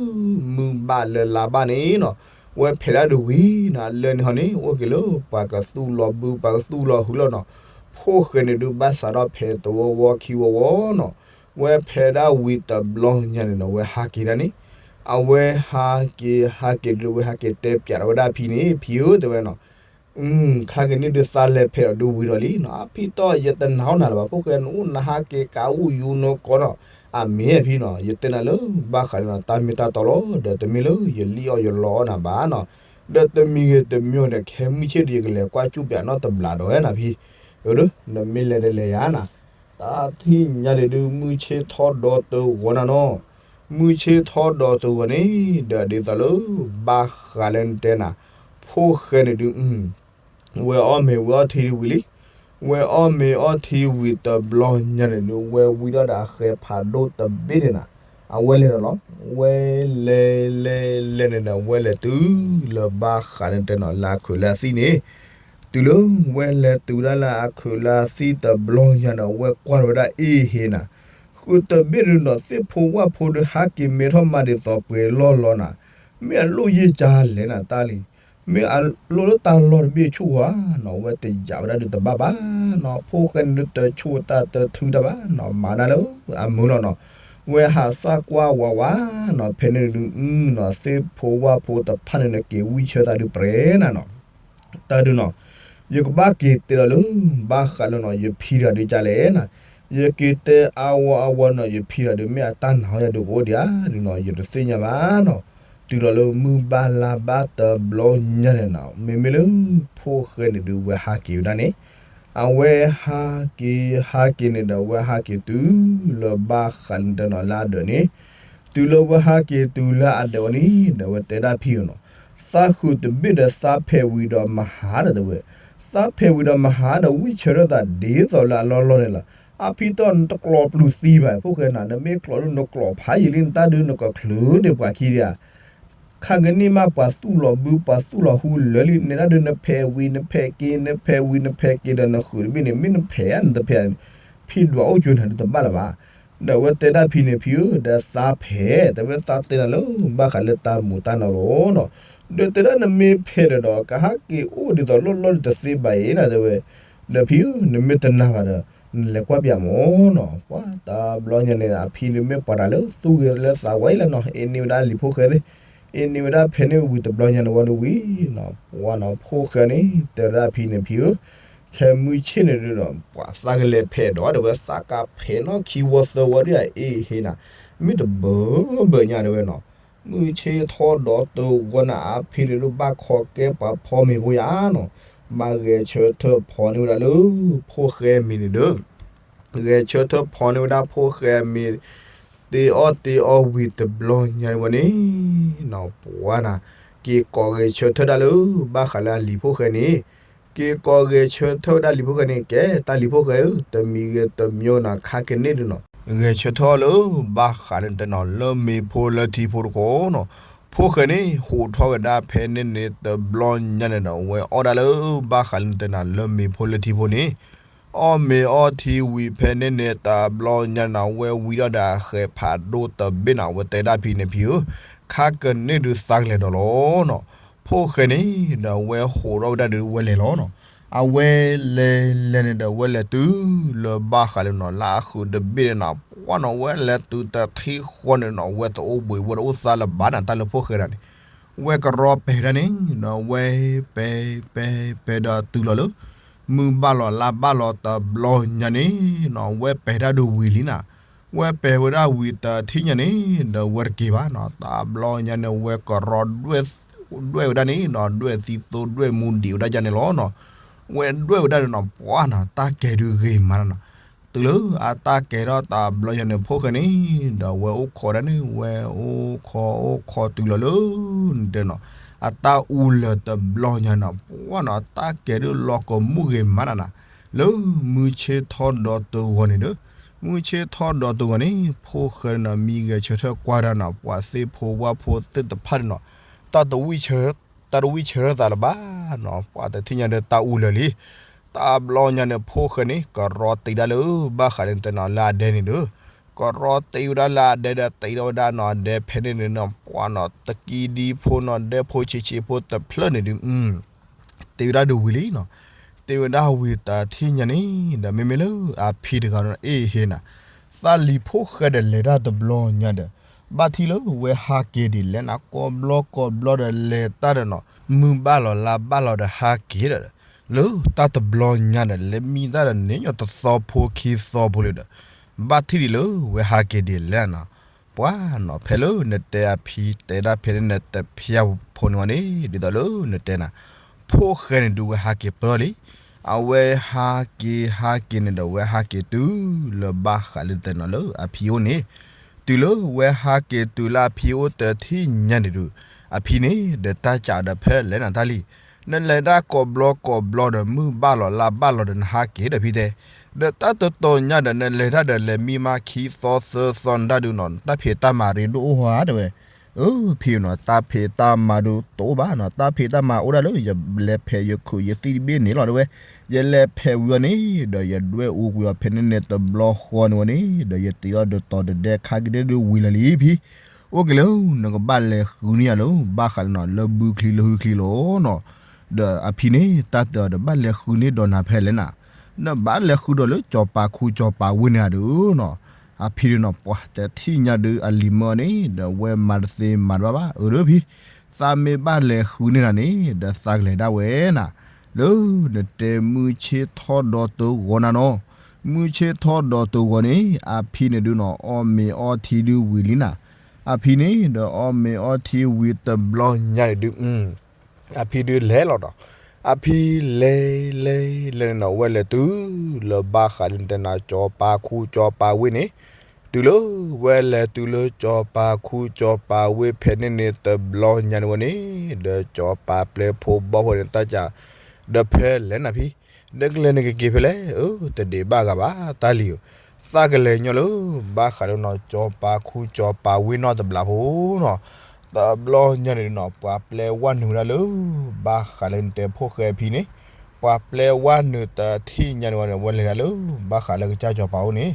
မုၢ်ဘၣ်လၢလါဘၣ်န့ၣ်နီၤ, ဝဲဖဲးဒၣ်ဒုးဝံၤနၤ လၢန့ၣ်ဟီန့ၣ် အိၣ်က့ၤလၢပှၤကသူၣ်လီၤဘု ပှၤကသူၣ်လီၤဟုလီၤနီၤ, ဖိၣ်ဃဲန့ၣ်ဒုးဘၣ်စးထီၣ်ဖဲးတဝီဝီခံဝီဝီ နီၤ, ဝဲဖဲးဒၣ်ဝံၤတဘျီညါန့ၣ်နီၤ ဝဲဟးက့ၤဒၣ်န့ၣ်, အဝဲဟးက့ၤဟးက့ၤဒုး ဝဲဟးက့ၤတဲပၠးဒီးဝဲဒၣ်ဖံန့ၣ် ဖံဧၢ တဲဝဲနီၤ, ခါက့ၤန့ၣ်ဒုးသးလဲၤဖဲးဒီးဒုးဝံၤဒီးလံနီၤ, အဖံတဲအီၤ ယတနာ်နၤလၢၤဘၣ် ဖိၣ်ဃဲ နအိၣ်နဟးက့ၤကးအူယူနကိးဒီး, အမ့ၢ်ဖံနီၤ ယတဲနၤလၢ ဘၣ်ဃးန့ၣ်နီၤ တၢ်မ့ၢ်တၢ်တီလီၤ ဒီးတမ့ၢ်လၢယလံၣ်အီၣ်ယလီအီၣ်နၤဘၣ်နီၤ, ဒီးတမံၤဂ့ၤတမံၤဂ့ၤန့ၣ် ခဲမုၢ်ဆ့ၣ်ဒီးယကလဲၤကွၢ်ကူၣ်ပၠးနီတဘျီဒီးနၤဖံ, အၢ နမ့ၢ်လဲၤတလဲၤယၤနၤ, တၢ်ထံၣ်ညါန့ၣ်ဒုး မုၢ်ဆ့ၣ်ထီၣ်ဒီးတဂီၤနၤနီၤ, မုၢ်ဆ့ၣ်ထီၣ်ဒီးတဂီၤန့ၣ် ဒီးဒ်သိးလၢ ဘၣ်ဃးလၢနတဲနၤ, ဖိၣ်ဃဲန့ၣ်ဒုး ဝဲအီၣ်မ့ၤဝံၤအီထံဒုးဝံၤလံ, ဝဲအီၣ်မ့ၤအီထံဝံၤတဘျီညါန့ၣ်ဒုး ဝဲဝံၤထီၣ်ဒီးအဃဲၤဖးဒိၣ်တဘ့ၣ်န့ၣ်နၤ, အဝဲလဲၤဒီးလီၤ, ဝဲလဲၤလဲၤလဲၤန့ၣ်ဒီး ဝဲလဲၤတုၤလၢဘၣ်ဃးန့ၣ်တဲနၤလၢအခုးလၢအသံၣ်န့ၣ်, တုၤလၢဝဲလဲၤတုၤဒၣ်လၢအခုးလၢအသံၣ်တဘျီညါဒီး ဝဲကွၢ်ထီၣ်ဝဲဒၣ်အ့ၣ်ဟ့ၣ်နၤ, ဃုာ်တဘ့ၣ်ဒုးနီၤ သ့ၣ်ဖိဝၣ်ဖိဒုးဟးက့ၤမ့ၢ်ထီၣ်မၤဒ်သိးပှဲၤလီၢ်လီၤနၤ, မ့ၢ်အလိၣ်ယ့ၢ်ကၢလဲၣ်နၤတၢ်လံ, မ့ၢ်အလိၣ်လၢတၢ်လီၢ်တဘ့ၣ်ဆူၣ်ဧါနီၤ, ဝဲတယာ်ဝဲဒၣ်ဒုးတဘၣ်ဘၣ်နီၤ, ဖိၣ်ဃဲန့ၣ်ဒုးတဆူၣ်တၢ်တထုတၢ်ဘၣ်နီၤ, မၤဒၣ်လၢအမုာ်လီၤနီၤ, ဝဲဟးစၢ်ကွၢ်ဝးဝးနီၤ, ဖဲန့ၣ်ဒုးနီၤ သ့ၣ်ဖိဝၣ်ဖိတဖၣ်န့ၣ် နက့ၤဝံၣ်ဆၢသးဒုးပှဲၤနၤနီၤ တၢ်ဒုးနီၤ, ယကဘၣ်က့ၤတဲဒီးလၢ ဘၣ်ဃးလၢနီၤ ယဖံတဂၤဒုးကၢလဲၣ်နၤ, ယက့ၤတဲအါဝီအါဝီနီၤ ယဖံတဂၤဒုး မ့ၢ်အတၢ်နာ်အီၤယၤဒုးကအိၣ်ဒံးဧါဒုးနီၤ ယတသ့ၣ်ညါဘၣ်နီၤ, တုၤလီၤလၢမုၢ်ဘၣ်လါဘၣ်တဘျီညါန့ၣ်နီၤ မ့မ့ၢ်လၢ ဖိၣ်ဃဲန့ၣ်ဒုး ဝဲဟးက့ၤဝဲဒၣ်န့ၣ်, အဝဲဟးက့ၤဟးက့ၤန့ၣ်ဒီး ဝဲဟးက့ၤတုၤလၢဘၣ်ဃးလၢတဲနီၤလၢအဒၢးန့ၣ်, တုၤလၢဝဲဟးက့ၤတုၤလၢအဒၢးအီၤန့ၣ် ဒီးဝဲတဲဒၣ်ဖံအီၤနီၤ, သးဃုာ်တဘ့ၣ်ဒီးသးဖဲးဝံၤဒီးမဟါဒီးတဲဝဲ, သးဖဲးဝံၤဒီးမဟါဒီး ဝံၣ်ဆၢထၢၣ်သးဒ်သိးလၢအလီၢ်လီၢ်န့ၣ်လီၤ, အဖံတဲနတကျိးပျုၤသံဘၣ် ဖိၣ်ဃဲနၤ နမ့ၢ်ကျိးဒုးနကျိးဖးယံာ်လံ နတၢ်ဒုးနကချုးန့ၢ်ပှၤခံဒံးဧါ ခါကနံၣ်မးပှၤသူၣ်လီၤဘုပှၤသူၣ်လီၤဟူလၢာ်လံ နဲဒၣ်ဒုးနဖဲးဝံၤနဖဲးက့ၤ နဖဲးဝံၤနဖဲးက့ၤဒီးနဃုာ်တဘ့ၣ်န့ၣ် မ့ၢ်နဖဲးဧါနတဖဲးဧါန့ၣ် ဖံဒွးအိၣ်ကၠိနၤဒုးတဘၣ်လၢၤဘၣ်. ဒီးအဝဲတဲဒၣ်ဖံန့ၣ် ဖံဧၢ ဒီးသးဖဲး တဲဝဲသးတဲနၤလၢ ဘၣ်ဃးလၢတၢ်မူးတၢ်နီၢ်လီၤနီၤ. ဒီးတဲဒၣ်နမ့ၢ်ဖဲးဒီးဒီး ကဟးက့ၤအိၣ်ဒ်သိးလီၢ်လီၢ်ဒုးတသ့ဘၣ်အံၤနၤတဲဝဲ. ဒီးဖံဧၢ နမ့ၢ်တနာ်ဘၣ်ဒီး နလဲၤကွၢ်ပၠးမၢ်နီၤ. ပှၤတဘျီညါန့ၣ် အဖံန့ၣ်မ့ၢ်ပှၤတၢ်လၢသူၣ်ဂ့ၤလၢသးဝဲအံၤလီၤနီၤ အ့န့ၢ်ဝဲဒၣ်လံၤဖိၣ်ဃဲသ့ၣ် အ့ၣ်န့ၢ်ဝဲဒၣ်ဖဲန့ၣ်ဝံၤတဘျီညါန့ၣ်ဝံၤဒီးဝံၤနီၤ ပှၤနီၤ ဖိၣ်ဃဲန့ၣ် တဲဝဲဒၣ်အဖံန့ၣ် ဖံဧၢ, ခဲမုၢ်ဆ့ၣ်န့ၣ်ဒုးနီၤ ပှၤသးကလဲၤဖဲးဒီး တဲဝဲသးကဖဲးနီၣ်ခံဝီသၢဝီဒ်အအ့ၣ်ဟ့နီၤ, မ့ၢ်တဘၢဘၢညါတဲဝဲနီၤ, မုၢ်ဆ့ၣ်ထီၣ်ဒီးတဂီၤန့ၣ် အဖံန့ၣ်ဒုးဘၣ်ခီကဲပှၤဖီမ့ၤဖိယါနီၤ, ဘၣ်ဂဲၤဆၢထၢၣ်ဖီန့ၢ်ဝဲဒၣ်လၢ ဖိၣ်ဃဲမ့ၤန့ၣ်ဒီး ဂဲၤဆၢထၢၣ်ဖီန့ၢ်ဝဲဒၣ်ဖိၣ်ဃဲမ့ၤ, တ့အီၣ်တ့အီဝံၤတဘျီညါန့ၣ်ဝံၤန့ၣ်နီၤ ပှၤနီၤ က့ၤကိးဂဲၤဆၢထၢၣ်ဒၣ်လၢ ဘၣ်ဃးလၢအလံၤဖိၣ်ဃဲန့ၣ်, က့ၤကိးဂဲၤဆၢထၢၣ်ဝဲဒၣ်လံၤဖိၣ်ဃဲန့ၣ် ကဲတၢ်လံၤဖိၣ်ဃဲဧၢ, တမံၤဂ့ၤတမံၤနီၤ ခါကန့ၣ်ဒုးနီၤ ဂဲၤဆၢထၢၣ်အီၣ်လၢ ဘၣ်ဃးလၢနတဲနီၤ လၢမ့ၤဖိလၢထံဖိတခီနီၤ, ဖိၣ်ဃဲန့ၣ် ဟိးထီၣ်ဝဲဒၣ်ဖဲန့ၣ်န့ၣ်တဘျီညါန့ၣ်ဒီး ဝဲအီၣ်ဒၣ်လၢ ဘၣ်ဃးလၢနတဲနီၤ လၢမ့ၤဖိလၢထံဖိန့ၣ် အီၣ်မ့ၤအီထံဝံၤဖဲန့ၣ်န့ၣ် တဘျီညါန့ၣ် ဝဲဝံၤဒီးဒီးအဃဲးဖးဒိၣ်တဘ့ၣ်နီၤ ဝဲတဲဒၣ်ဖံန့ၣ် ဖံဧၢ, ခါကန့ၣ်ဒုးသးကလဲၤဒီးလီၤနီၤ, ဖိၣ်ဃဲန့ၣ်ဒီးဝဲဟိးထီၣ်ဝဲဒၣ်ဒုးဝဲလဲၤလီၤနီၤ, အဝဲလဲၤလဲၤန့ၣ်ဒီးဝဲလဲၤတုၤလၢဘၣ်ဃးလၢနီၤ လၢအဃုာ်တဘ့ၣ်န့ၣ်နီၤ ပှၤနီၤ ဝဲလဲၤတုၤတထံၣ်ဃီန့ၣ်နီၤ ဝဲတအိၣ်ဘှံးဝဲတအိၣ်သါလၢၤဘၣ်န့ၣ် တၢ်လၢဖိၣ်ဃဲဒၣ်န့ၣ် ဝဲကရီပှဲၤဒၣ်န့ၣ်ဒီး ဝဲပှဲၤပှဲၤပှဲၤ ဒီးတုၤလီၤလၢ မုၢ်ဘၣ်လီၤလါဘၣ်လီၤတဘျီညါန့ၣ်နီၤ ဝဲပှဲၤဒၣ်ဒုးဝံၤလံနီၤ, ဝဲပှဲၤဝဲဒၣ်ဝံၤတထံၣ်ညါန့ၣ်ဒီး ဝဲတက့ၤဘၣ်နီၤ တဘျီညါန့ၣ် ဝဲကရီ ဒွဲၣ်ဝဲဒၣ်န့ၣ်နီၤ ဒွဲၣ်သံသိ ဒွဲၣ်မူဒံးဝဲဒၣ်ယါန့ၣ်လီၤနီၤ, ဝဲဒွဲၣ်ဝဲဒၣ်န့ၣ်နီၤ ပှၤနီၤ တၢ်ကဲၤဒုးဂ့ၤမးနီၤ တုၤလၢအတၢ်ကဲၤထီၣ်တဘျီညါန့ၣ် ဖိၣ်ဃဲန့ၣ်ဒီး ဝဲအိၣ်ခိးဒၣ်န့ၣ် ဝဲအိၣ်ခိးအိၣ်ခိးတုၤလီၤလၢ နတဲနီၤ အတၢ်အူလၢာ်တဘျီညါနီၤ ပှၤနီၤ တၢ်ကဲၤဒုးလီၤကမူၣ်ဂ့ၤမးနီၤနီၤ, လၢမုၢ်ဆ့ၣ်ထီၣ်ဒီးတဂီၤန့ၣ်ဒီး မုၢ်ဆ့ၣ်ထီၣ်ဒီးတဂီၤန့ၣ် ဖိၣ်ဃဲန့ၣ်နီၤ မံဂဲၤဆၢထၢၣ်ကွၢ်ဒၣ်နီၤ ပှၤသ့ၣ်ဖိဝၣ်ဖိသ့ၣ်တဖၣ်န့ၣ်နီၤ တၢ်တဝံၣ်ဆၢ တၢ်တဝံၣ်ဆၢထၢၣ်သးလၢၤဘၣ်နီၤ ပှၤတထံၣ်ညါဒီးတၢ်အူလၢာ်လံ တဘျီညါန့ၣ် ဖိၣ်ဃဲန့ၣ် ကရီတ့ဒၣ်လၢ ဘၣ်ဃးလၢနတဲနီၤ လၢအဒဲန့ၣ်ဒီး ကရီတ့ဝဲဒၣ်လၢအဒဲဒီး တ့ထီၣ်ဝဲဒၣ်နီၤ အဒဲဖဲန့ၣ်န့ၣ်နီၤ ပှၤနီၤ တကံဒံဖိနီၤ ဒဲဖိဆံးဆံးဖိတဖျၢၣ်န့ၣ်ဒုး တ့ဝဲဒၣ်ဒုးဝံၤလံနီၤ, တ့ဝဲဒၣ်ဝံၤတထံၣ်ညါန့ၣ်ဒီး မ့မ့ၢ်လၢအဖံတဂၤနီၤ အ့ၣ်ဟ့နီၤ, သးလံၤဖိၣ်ဃဲဒီးလဲၤတၢ်တဘျီညါဒီး ဘၣ်ထံၣ်လၢဝဲဟးက့ၤဒ်လဲၣ်နီၤ ကိးဘျီကိးဘျီဒီးလဲၤတၢ်ဒီးနီၤ မုၢ်ဘၣ်လီၤလါဘၣ်လီၤဒီးဟးက့ၤဒီး လၢတၢ်တဘျီညါဒီး လဲၤမံတၢ်ဒီးန့ၣ် ညီတသီဖိခံသီဖိလံဒီး ဘၣ်ထံၣ်ဒ်လၢဝဲဟးက့ၤဒ်လဲၣ်နီၤ, ပှၤနီၤ ဖဲလၢနတဲအဖံတဲဒၣ်ဖဲန့ၣ် နတဖျါဖိန့ၣ်ဝဲန့ၣ် ဒ်သိးလၢနတဲနၤ, ဖိၣ်ဃဲန့ၣ်ဒုးဝဲဟးက့ၤပၢလံ, အဝဲဟးက့ၤဟးက့ၤန့ၣ်ဒီး ဝဲဟးက့ၤတုၤလၢဘၣ်ဃးလၢနတဲနီၤလၢအဖံအိၣ်န့ၣ်, တုၤလၢဝဲဟးက့ၤတုၤလၢအဖံအိၣ်တထံၣ်ညါန့ၣ်ဒုး, အဖံန့ၣ်ဒီးတၢ်စံးဒီး ဖဲလဲၣ်နၤတၢ်လံ, နလဲၤတၢ်ကိးဘျီကိးဘျီဒီး မုၢ်ဘၣ်လီၤလါဘၣ်လီၤဒီး နဟးက့ၤဒီးဖံတဲ, ဒီးတၢ်တတီၤညါဒီး နလဲၤတၢ်ဒီးလဲၤမံမးခံသီသၢသီနတၢ်ဒုးနီၤ တၢ်ဖံးတၢ်မၤရ့ဒိၣ်အိၣ်ဧါတဲဝဲ, အၢ ဖံနီၤ တၢ်ဖံးတၢ်မၤဒုးတအိၣ်ဘၣ်နီၤ တၢ်ဖံးတၢ်မၤအိၣ်ဒၣ်လၢ ယလဲၤဖဲးယခုးယသံၣ်တဘ့ၣ်န့ၣ်လီၤတဲဝဲ, ယလဲၤဖဲးဝံၤအီၤန့ၣ် ဒီးယဒွဲၣ်အူကွံာ်အီၤဖဲန့ၣ်န့ၣ်တဘျီဃီန့ၣ်ဝဲန့ၣ် ဒီးယတ့အီၤဒီးတီၤတဒဲခါက့ၤဒုးဝံၤလၢာ်လံဖံ, အိၣ်က့ၤလၢ နကဘၣ်လဲၤဃုန့ၢ်ယၤလၢ ဘၣ်ဃးလၢနီၤ လၢဘုချံလၢဟုချံလီၤနီၤ, ဒီးအဖံန့ၣ် တၢ်တဲအီၤဒီး ဘၣ်လဲၤဃုန့ၢ်ဒီးနၤဖဲလဲၣ်နၤ, နဘၣ်လဲၤဃုဒီးလၢစီၤပၤခူစီၤပၤဝ့ၢ်န့ၣ်ဧါဒုးနီၤ, အဖံဒုးနီၤ ပှၤတထံၣ်ညါဒုးအလံၤမၢန့ၣ် ဒီးဝဲမၤတသ့မၤတဘၣ်ဘၣ် အၢဒုးဖံ, သးမ့ၢ်ဘၣ်လဲၤဃုန့ၢ်နၤန့ၣ် ဒီးသးကလဲၤဒၣ်ဝဲနၤ, လၢနတဲမုၢ်ဆ့ၣ်ထီၣ်ဒီးတဂီၤနၤနီၤ, မုၢ်ဆ့ၣ်ထီၣ်ဒီးတဂီၤန့ၣ် အဖံန့ၣ်ဒုးနီၤ အီၣ်မ့ၤအီထံဒုးဝံၤလံနၤ, အဖံန့ၣ်ဒီး အီၣ်မ့ၤအီထံဝံၤတဘျီညါန့ၣ်ဒုး အဖံဒုးလဲၤလီၤဒီး, အဖံလဲၤလဲၤလဲၤန့ၣ်နီၤ ဝဲလဲၤတုၤလၢဘၣ်ဃးလၢနတဲနၤ စီၤပၤခူစီၤပၤဝ့ၢ်န့ၣ်, တုၤလၢဝဲလဲၤတုၤလၢစီၤပၤခူစီၤပၤဝ့ၢ်ဖဲန့ၣ်န့ၣ်တဘျီညါန့ၣ်ဝဲန့ၣ်, ဒီးစီၤပၤပျဲဖိဘီဖိန့ၣ် တၢ်စံး, ဒီးဖဲလဲၣ်နၤဖံ, နကလဲၤနကက့ၤဖဲလဲၣ်, အၢ တဒံးဘၣ်ဂၤဘၣ်တၢ်လံၤဧၢ, သးကလဲၤညီလၢ ဘၣ်ဃးလၢနီၤ စီၤပၤခူစီၤပၤဝ့ၢ်နီတဘျီဖိနီၤ, တဘျီညါန့ၣ်နီၤ ပှၤပျဲဝဲနုာ်ဝဲဒၣ်လၢ ဘၣ်ဃးလၢနတဲဖိၣ်ဃဲဖံန့ၣ်, ပှၤပျဲဝဲနုာ်တထံၣ်ညါန့ၣ်ဝဲန့ၣ် ဝဲလဲၤဒၣ်လၢ ဘၣ်ဃးလၢကစၢ်စီၤပၤအိၣ်န့ၣ်,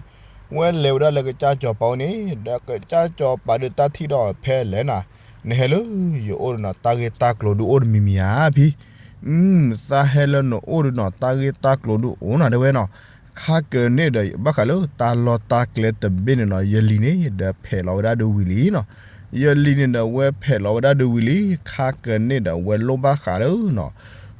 ဝဲလဲၤဝဲဒၣ်လၢကစၢ်စီၤပၤအိၣ်န့ၣ် ဒီးကစၢ်စီၤပၤဒုးတၢ်ထံၣ်ဒီးဖဲလဲၣ်နၤ, နဟဲလၢယအိၣ်ဒီးနီၤ တၢ်ဂ့ၢ်တၢ်ကျိၤဒုးအိၣ်တမံၤမံၤဧါဖံ, သးဟဲလၢနအိၣ်ဒုးနီၤ တၢ်ဂ့ၢ်တၢ်ကျိၤဒုးအိၣ်နၤတဲဝဲနီၤ, ခါကန့ၣ်ဒီး ဘၣ်ဃးလၢတၢ်လီၢ်တၢ်ကျဲတဘ့ၣ်န့ၣ်နီၤ ယလံၤန့ၣ် ဒီးဖဲးလီၤဝဲဒၣ်ဒုးဝံၤလံနီၤ, ယလံၤန့ၣ်ဒီး ဝဲဖဲးလီၤဝဲဒၣ်ဒုးဝံၤလံ, ခါကန့ၣ်ဒီး ဝဲလိၣ်ဘၣ်ဃးလၢနီၤ,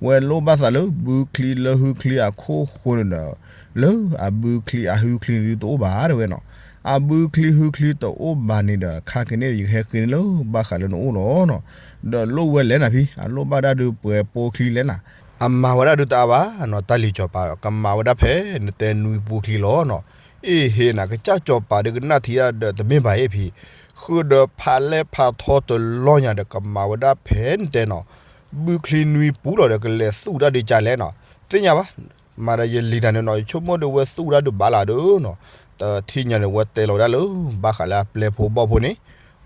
ဝဲလိၣ်ဘၣ်သးလၢဘုချံလၢဟုချံအခိၣ်ဃိန့ၣ်ဒီး, လၢအဘုချံအဟုချံန့ၣ်ဒုးတအိၣ်ဘၣ်တဲဝဲနီၤ. အဘုချံဟုချံတအိၣ်ဘၣ်န့ၣ်ဒီး ခါကန့ၣ်ဒီး ယကဟဲဃ့န့ၢ်လၢဘၣ်ဃးလၢနအိၣ်လီၤနီၤ. ဒီးလိၣ်ဝဲလဲၣ်နၤဖံ, အလိၣ်ဘၣ်ဒၣ်ဒုးပှဲၤပိချံလဲၣ်နၤ. အမၤဝဲဒၣ်ဒုးတအါဘၣ်နီၤ, တၢ်လံၤစီၤပၤ ကမၤဝဲဒၣ်ဖဲနတဲနွံပူချံလီၤနီၤ. အ့ၣ်ဟ့နၤ ကစၢ်စီၤပၤဒုးကနၣ်ထံဒၣ်ဒီးတမ့ၢ်ဘၣ်အ့ၣ်ဖံ, ဃုာ်ဒီးဖးလဲၢ်ဖးထီတလီၢ်ညါဒီး ကမၤဝဲဒၣ်ဖဲနတဲနီၤ, ဘုချံနွံပူလီၤဒီး ကလဲၤသူၣ်တၢ်ဒုးကလဲၣ်နီၤ. သ့ၣ်ညါဘၣ်, မၤဒီးယလံၤတၢ်န့ၣ်နီၤ, ယဆိကမိၣ်ဒီးဝဲသူၣ်ဝဲဒၣ်ဒုးဘၣ်လၢဒုးနီၤ. တထံၣ်ညါန့ၣ် ဝဲတဲလီၤဝဲဒၣ်လၢ ဘၣ်ဃးလၢအပျဲၢ်ဖိဘီၣ်ဖိန့ၣ်,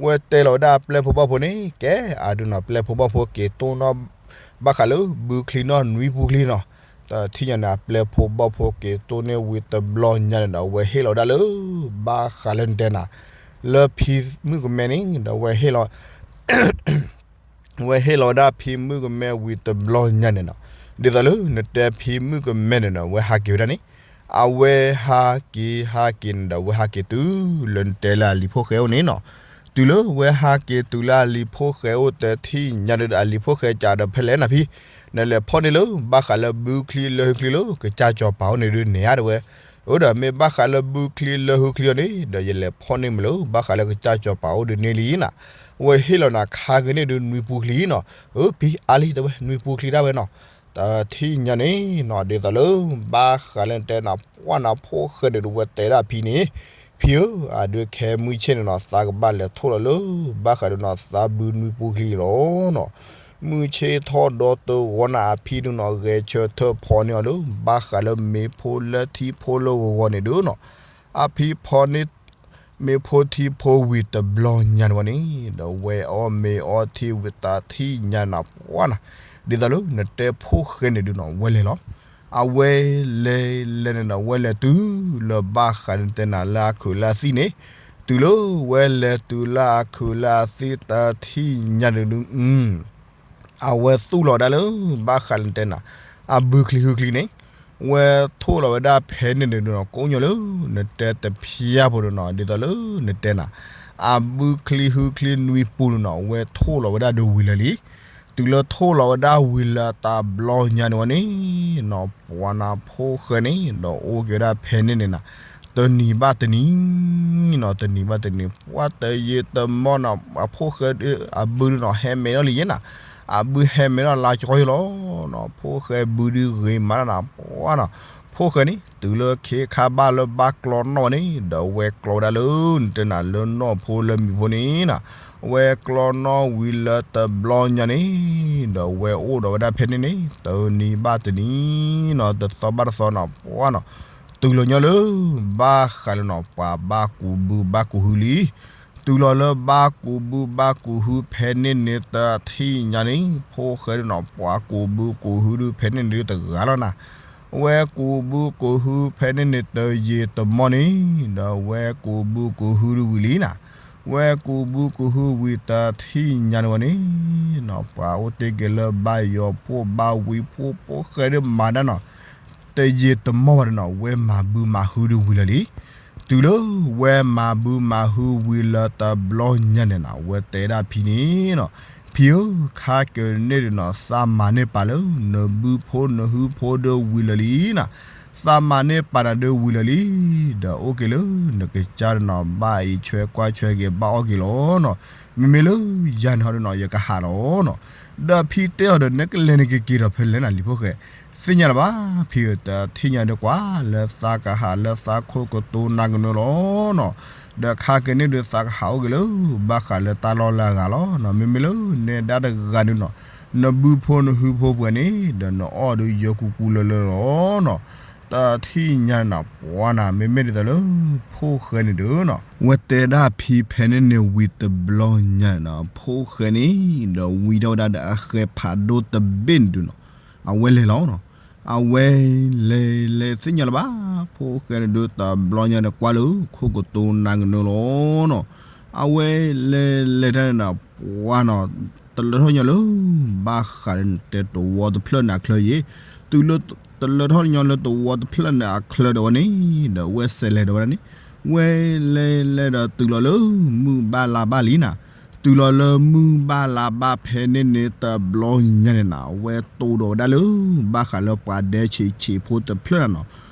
ဝဲတဲလီၤဝဲဒၣ်အပျဲၢ်ဖိဘီၣ်ဖိန့ၣ်, ကဲအဒုးနီၤ ပျဲၢ်ဖိဘီၣ်ဖိက့ၤတိၢ်နီၣ် ဘၣ်ဃးလၢဘုချံနီၣ်နွံပူချံနီၤ. တထံၣ်ညါန့ၣ် အပျဲၢ်ဖိဘီၣ်ဖိက့ၤတိၢ်န့ၢ်ဝံၤတဘျီညါန့ၣ်ဒီး ဝဲဟ့ၣ်လီၤဝဲဒၣ်လၢ ဘၣ်ဃးလၢနတဲနၤ, လၢဖံမုၣ်ကမဲန့ၣ်ဒီး ဝဲဟ့ၣ်လီၤ ဝဲဟ့ၣ်လီၤဝဲဒၣ်ဖံမုၣ်ကမဲဝံၤတဘျီညါန့ၣ်နီၤ. ဒ်သိးလၢနတဲဖံမုၣ်ကမဲန့ၣ်နီၤ ဝဲဟးက့ၤဝဲဒၣ်န့ၣ်, အဝဲဟးက့ၤဟးက့ၤန့ၣ်ဒီး ဝဲဟးက့ၤတုၤလၢနတဲလၢအလံၤဖိၣ်ဃဲအိၣ်န့ၣ်နီၤ. တုၤလၢဝဲဟးက့ၤတုၤလၢအလံၤဖိၣ်ဃဲအိၣ်တထံၣ်ညါဒီး အလံၤဖိၣ်ဃဲကးဒီး ဖဲလဲၣ်နၤဖံ, နလဲၤဖီၣ်န့ၢ်လၢ ဘၣ်ဃးလၢဘုချံလၢဟုချံလၢ ကစၢ်စီၤပၤအိၣ်န့ၣ်ဒုးန့ၣ်ဧါတဲဝဲ. အၢ ဒီးမ့ၢ်ဘၣ်ဃးလၢဘုချံလၢဟုချံအီၤန့ၣ်ဒီး ယလဲၤဖီၣ်န့ၢ်မးလၢ ဘၣ်ဃးလၢကစၢ်စီၤပၤအိၣ်ဒုးန့ၣ်လံနီၤ. ဝဲဟ့ၣ်လီၤနၤခါက့ၤန့ၣ်ဒုးနွံပူချံနီၤ. အၢ ဖံအါလံတဲဝဲ နွံပူချံဒၣ်ဝဲနီၤ. တထံၣ်ညါန့ၣ်နီၤ ဒ်သိးလၢ ဘၣ်ဃးလၢနတဲနၤ ပှၢ်နၤဖိၣ်ဃဲန့ၣ်ဒုး ဝဲတဲဒၣ်ဖံန့ၣ်, ဖံဧၢ, အဒုးခဲမုၢ်ဆ့ၣ်န့ၣ်နီၤ သးကဘၣ်လဲၤထိၣ်လီၤလၢ ဘၣ်ဃးဒုးနီၤ သးဘုနွံပူချံလီၤနီၤ. မုၢ်ဆ့ၣ်ထီၣ်ဒီတဂီၤန့ၣ် အဖံဒုးနီၤ ဂဲၤဆၢထၢၣ်ဖီန့ၢ်အီၤလၢ ဘၣ်ဃးလၢမ့ၤဖိလၢထံဖိလၢဂီၤဂီၤန့ၣ်ဒုးနီၤ. အဖံဖီန့ၢ် မ့ၤဖိထံဖိဝံၤတဘျီညါန့ၣ်ဝဲန့ၣ်ဒီး ဝဲအီၣ်မ့ၤအီထံဝံၤတထံၣ်ညါနၤပှၢ်နၤ, ဒ်သိးလၢနတဲဖိၣ်ဃဲန့ၣ်ဒုးနီၤ ဝဲလဲၤလီၤ. အဝဲလဲၤလဲၤန့ၣ်ဒီး ဝဲလဲၤတုၤလၢဘၣ်ဃးဒုးနတဲနၤလၢအခုးလၢအသံၣ်န့ၣ်, တုၤလၢဝဲလဲၤတုၤလၢအခုးလၢအသံၣ်တထံၣ်ညါန့ၣ်ဒုး အဝဲသူၣ်လီၤဝဲဒၣ်လၢ ဘၣ်ဃးလၢနတဲနၤ အဘုချံဟုချံန့ၣ်, ဝဲထိၣ်လီၤဝဲဒၣ်ဖဲန့ၣ်န့ၣ်ဒုးနီၤ ကိးညီလၢ နတဲတဖျၢၣ်ဖိဒုးနီၤ ဒ်သိးလၢနတဲနၤ အဘုချံဟုချံနွံပူန့ၣ်နီၤ ဝဲထိၣ်လီၤဝဲဒၣ်ဒုးဝံၤလၢာ်လံ. တုၤလၢထိၣ်လီၤဝဲဒၣ်ဝံၤလၢာ်တဘျီညါန့ၣ်ဝဲန့ၣ်နီၤ ပှၤနၤဖိၣ်ဃဲန့ၣ် ဒီးအိၣ်က့ၤဝဲဒၣ်ဖဲန့ၣ်န့ၣ်နၤ တနံၤဘၣ်တနံၤနီၤ တနံၤဘၣ်တနံၤ ပှၢ်တယံာ်တမီၢ်နီၤ အဖိၣ်ဃဲအဘုဒုးနီၤ ဟဲမဲာ်ထီၣ်လံယဲနၤ, အဘုဟဲမဲာ်ထီၣ်လါကီယလီၤနီၤ ဖိၣ်ဃဲဘုဒုးဂ့ၤမးနၤပှၢ်နီၤ. ဖိၣ်ဃဲန့ၣ် တုၤလၢခ့ခါဘၣ်လၢဘၣ်ကျီနီၣ်ဝဲန့ၣ် ဒီးဝဲကျီဝဲဒၣ်လၢ နတဲနၤလၢနီၢ်ဖိလၢမံၤဖိန့ၣ်နီၤ, ဝဲကျီနီၣ်ဝံၤလၢတဘျီညါန့ၣ် ဒီးဝဲအိၣ်ဒီးဝဲဒၣ်ဖဲန့ၣ်န့ၣ် တနံၤဘၣ်တနံၤနီၤ တသီဘၣ်တသီနီၤ ပှၢ်နီၤ တုၤလီၤညီလၢ ဘၣ်ဃးလၢနီၤ ပှၤဘၣ်ကူးဘုဘၣ်ကူးဟုလံ. တုၤလီၤလၢဘၣ်ကူးဘုဘၣ်ကူးဟုဖဲန့ၣ်န့ၣ် တထံၣ်ညါန့ၣ် ဖိၣ်ဃဲဒုးနီၤ ပှၤကူးဘုကူးဟုဒုးဖဲန့ၣ်န့ၣ်ဒုးတဂၤလီၤနၤ. ဝဲကူးဘုကူးဟုဖဲန့ၣ်န့ၣ် တယံာ်တမီၢ်န့ၣ် ဒီးဝဲကူးဘုကူးဟုဒုးဝံၤလံနၤ. ဝဲကူးဘုကူးဟုဝံၤတထံၣ်ညါန့ၣ်ဝဲန့ၣ်နီၤ ပှၤအိၣ်တ့ၢ်က့ၤလၢဘါယွၤဖိဘါဝံၤဖိ ဖိၣ်ဃဲဒုးမၤဒၣ်နီၤ တယံာ်တမီၢ်ဘၣ်ဒီးနီၤ ဝဲမၤဘုမၤဟုဒုးဝံၤလၢာ်လံ. တုၤလၢဝဲမၤဘုမၤဟုဝံၤလၢာ်တဘျီညါန့ၣ်နီၤ ဝဲတဲဒၣ်ဖံန့ၣ်နီၤ, ဖံဧၢ, ခါကန့ၣ်ဒုးနီၤ သးမၤန့ၢ်ပာ်လၢ နဘုဖိနဟုဖိဒုးဝံၤလၢာ်လံနၤ. သးမၤန့ၢ်ပာ်နၤဒုးဝံၤလၢာ်လံ. ဒီးအိၣ်က့ၤလၢ နကစၢ်ဒုးနီၤ ဘၣ်အံးဆွဲကွၢ်ဆွဲက့ၤ ဘၣ်အီၣ်က့ၤလီၤနီၤ. မ့မ့ၢ်လၢယၤန့ၣ်ဟီဒုးနီၤ ယကဟးလီၤနီၤ. ဒီးဖံတဲအီၤဒီး နကလဲၤနကက့ၤဒီးဖဲလဲၣ်နၤ လံၤဖိၣ်ဃဲ, သ့ၣ်ညါလၢၤဘၣ် ဖံဧၢ, တထံၣ်ညါဒုးကွၢ် လၢသးကဟးလၢသးခိၣ်ကတိၤနၤကနၢလီၤနီၤ. ဒီးခါကန့ၣ်ဒုးသးကဟးအိၣ်က့ၤလၢ ဘၣ်ဃးလၢတၢ်လီၢ်လၢအဂၤလီၤနီၤ. မ့မ့ၢ်လၢနဲဒၣ်တဂၤဒုးနီၤ နဘုဖိနဟုဖိပှဲၤန့ၣ် ဒီးနအီၣ်ဒုးယၢကူကူလၢလၢလီၤနီၤ. တထံၣ်ညါန့ၣ်နီၤ ပှၤနၤ မ့မ့ၢ်ဒ်သိးလၢ ဖိၣ်ဃဲန့ၣ်ဒုးနီၤ ဝဲတဲဒၣ်ဖံဖဲန့ၣ်န့ၣ်ဝံၤတဘျီညါန့ၣ်နီၤ ဖိၣ်ဃဲန့ၣ် ဒီးဝံၤထီၣ်ဝဲဒၣ်ဒီးအဃဲၤဖးဒိၣ်တဘ့ၣ်န့ၣ်ဒုးနီၤ အဝဲလဲၤလီၤနီၤ. အဝဲလဲၤလဲၤသ့ၣ်ညါလၢၤဘၣ် ဖိၣ်ဃဲန့ၣ်ဒုးတဘျီညါဒီးကွၢ်လၢ ခိၣ်ကတိၤနၤကနၢလီၤနီၤ. အဝဲလဲၤလဲၤတၢ်န့ၣ်နီၤ ပှၤနီၤ တလၢထီၣ်ညီလၢ ဘၣ်ဃးလၢနတဲတဝီတဖျၢၣ်န့ၣ်အချၢယ့ၣ်, တုၤလၢ တလၢထီၣ်ညီလၢတဝီတဖျၢၣ်န့ၣ်အချၢဒီးဝဲန့ၣ် ဒီးဝဲစဲးလဲၤဒီးဝဲဒၣ်န့ၣ် ဝဲလဲၤလဲၤဒီးတုၤလီၤလၢ မုၢ်ဘၣ်လါဘၣ်လံနၤ. တုၤလီၤလၢမုၢ်ဘၣ်လါဘၣ်ဖဲန့ၣ်န့ၣ်တဘျီညါန့ၣ်နီၤ ဝဲတိၢ်ဒီးဝဲဒၣ်လၢ ဘၣ်ဃးလၢပှၤဒဲဆံးဆံးဖိတဖျၢၣ်နီၤ,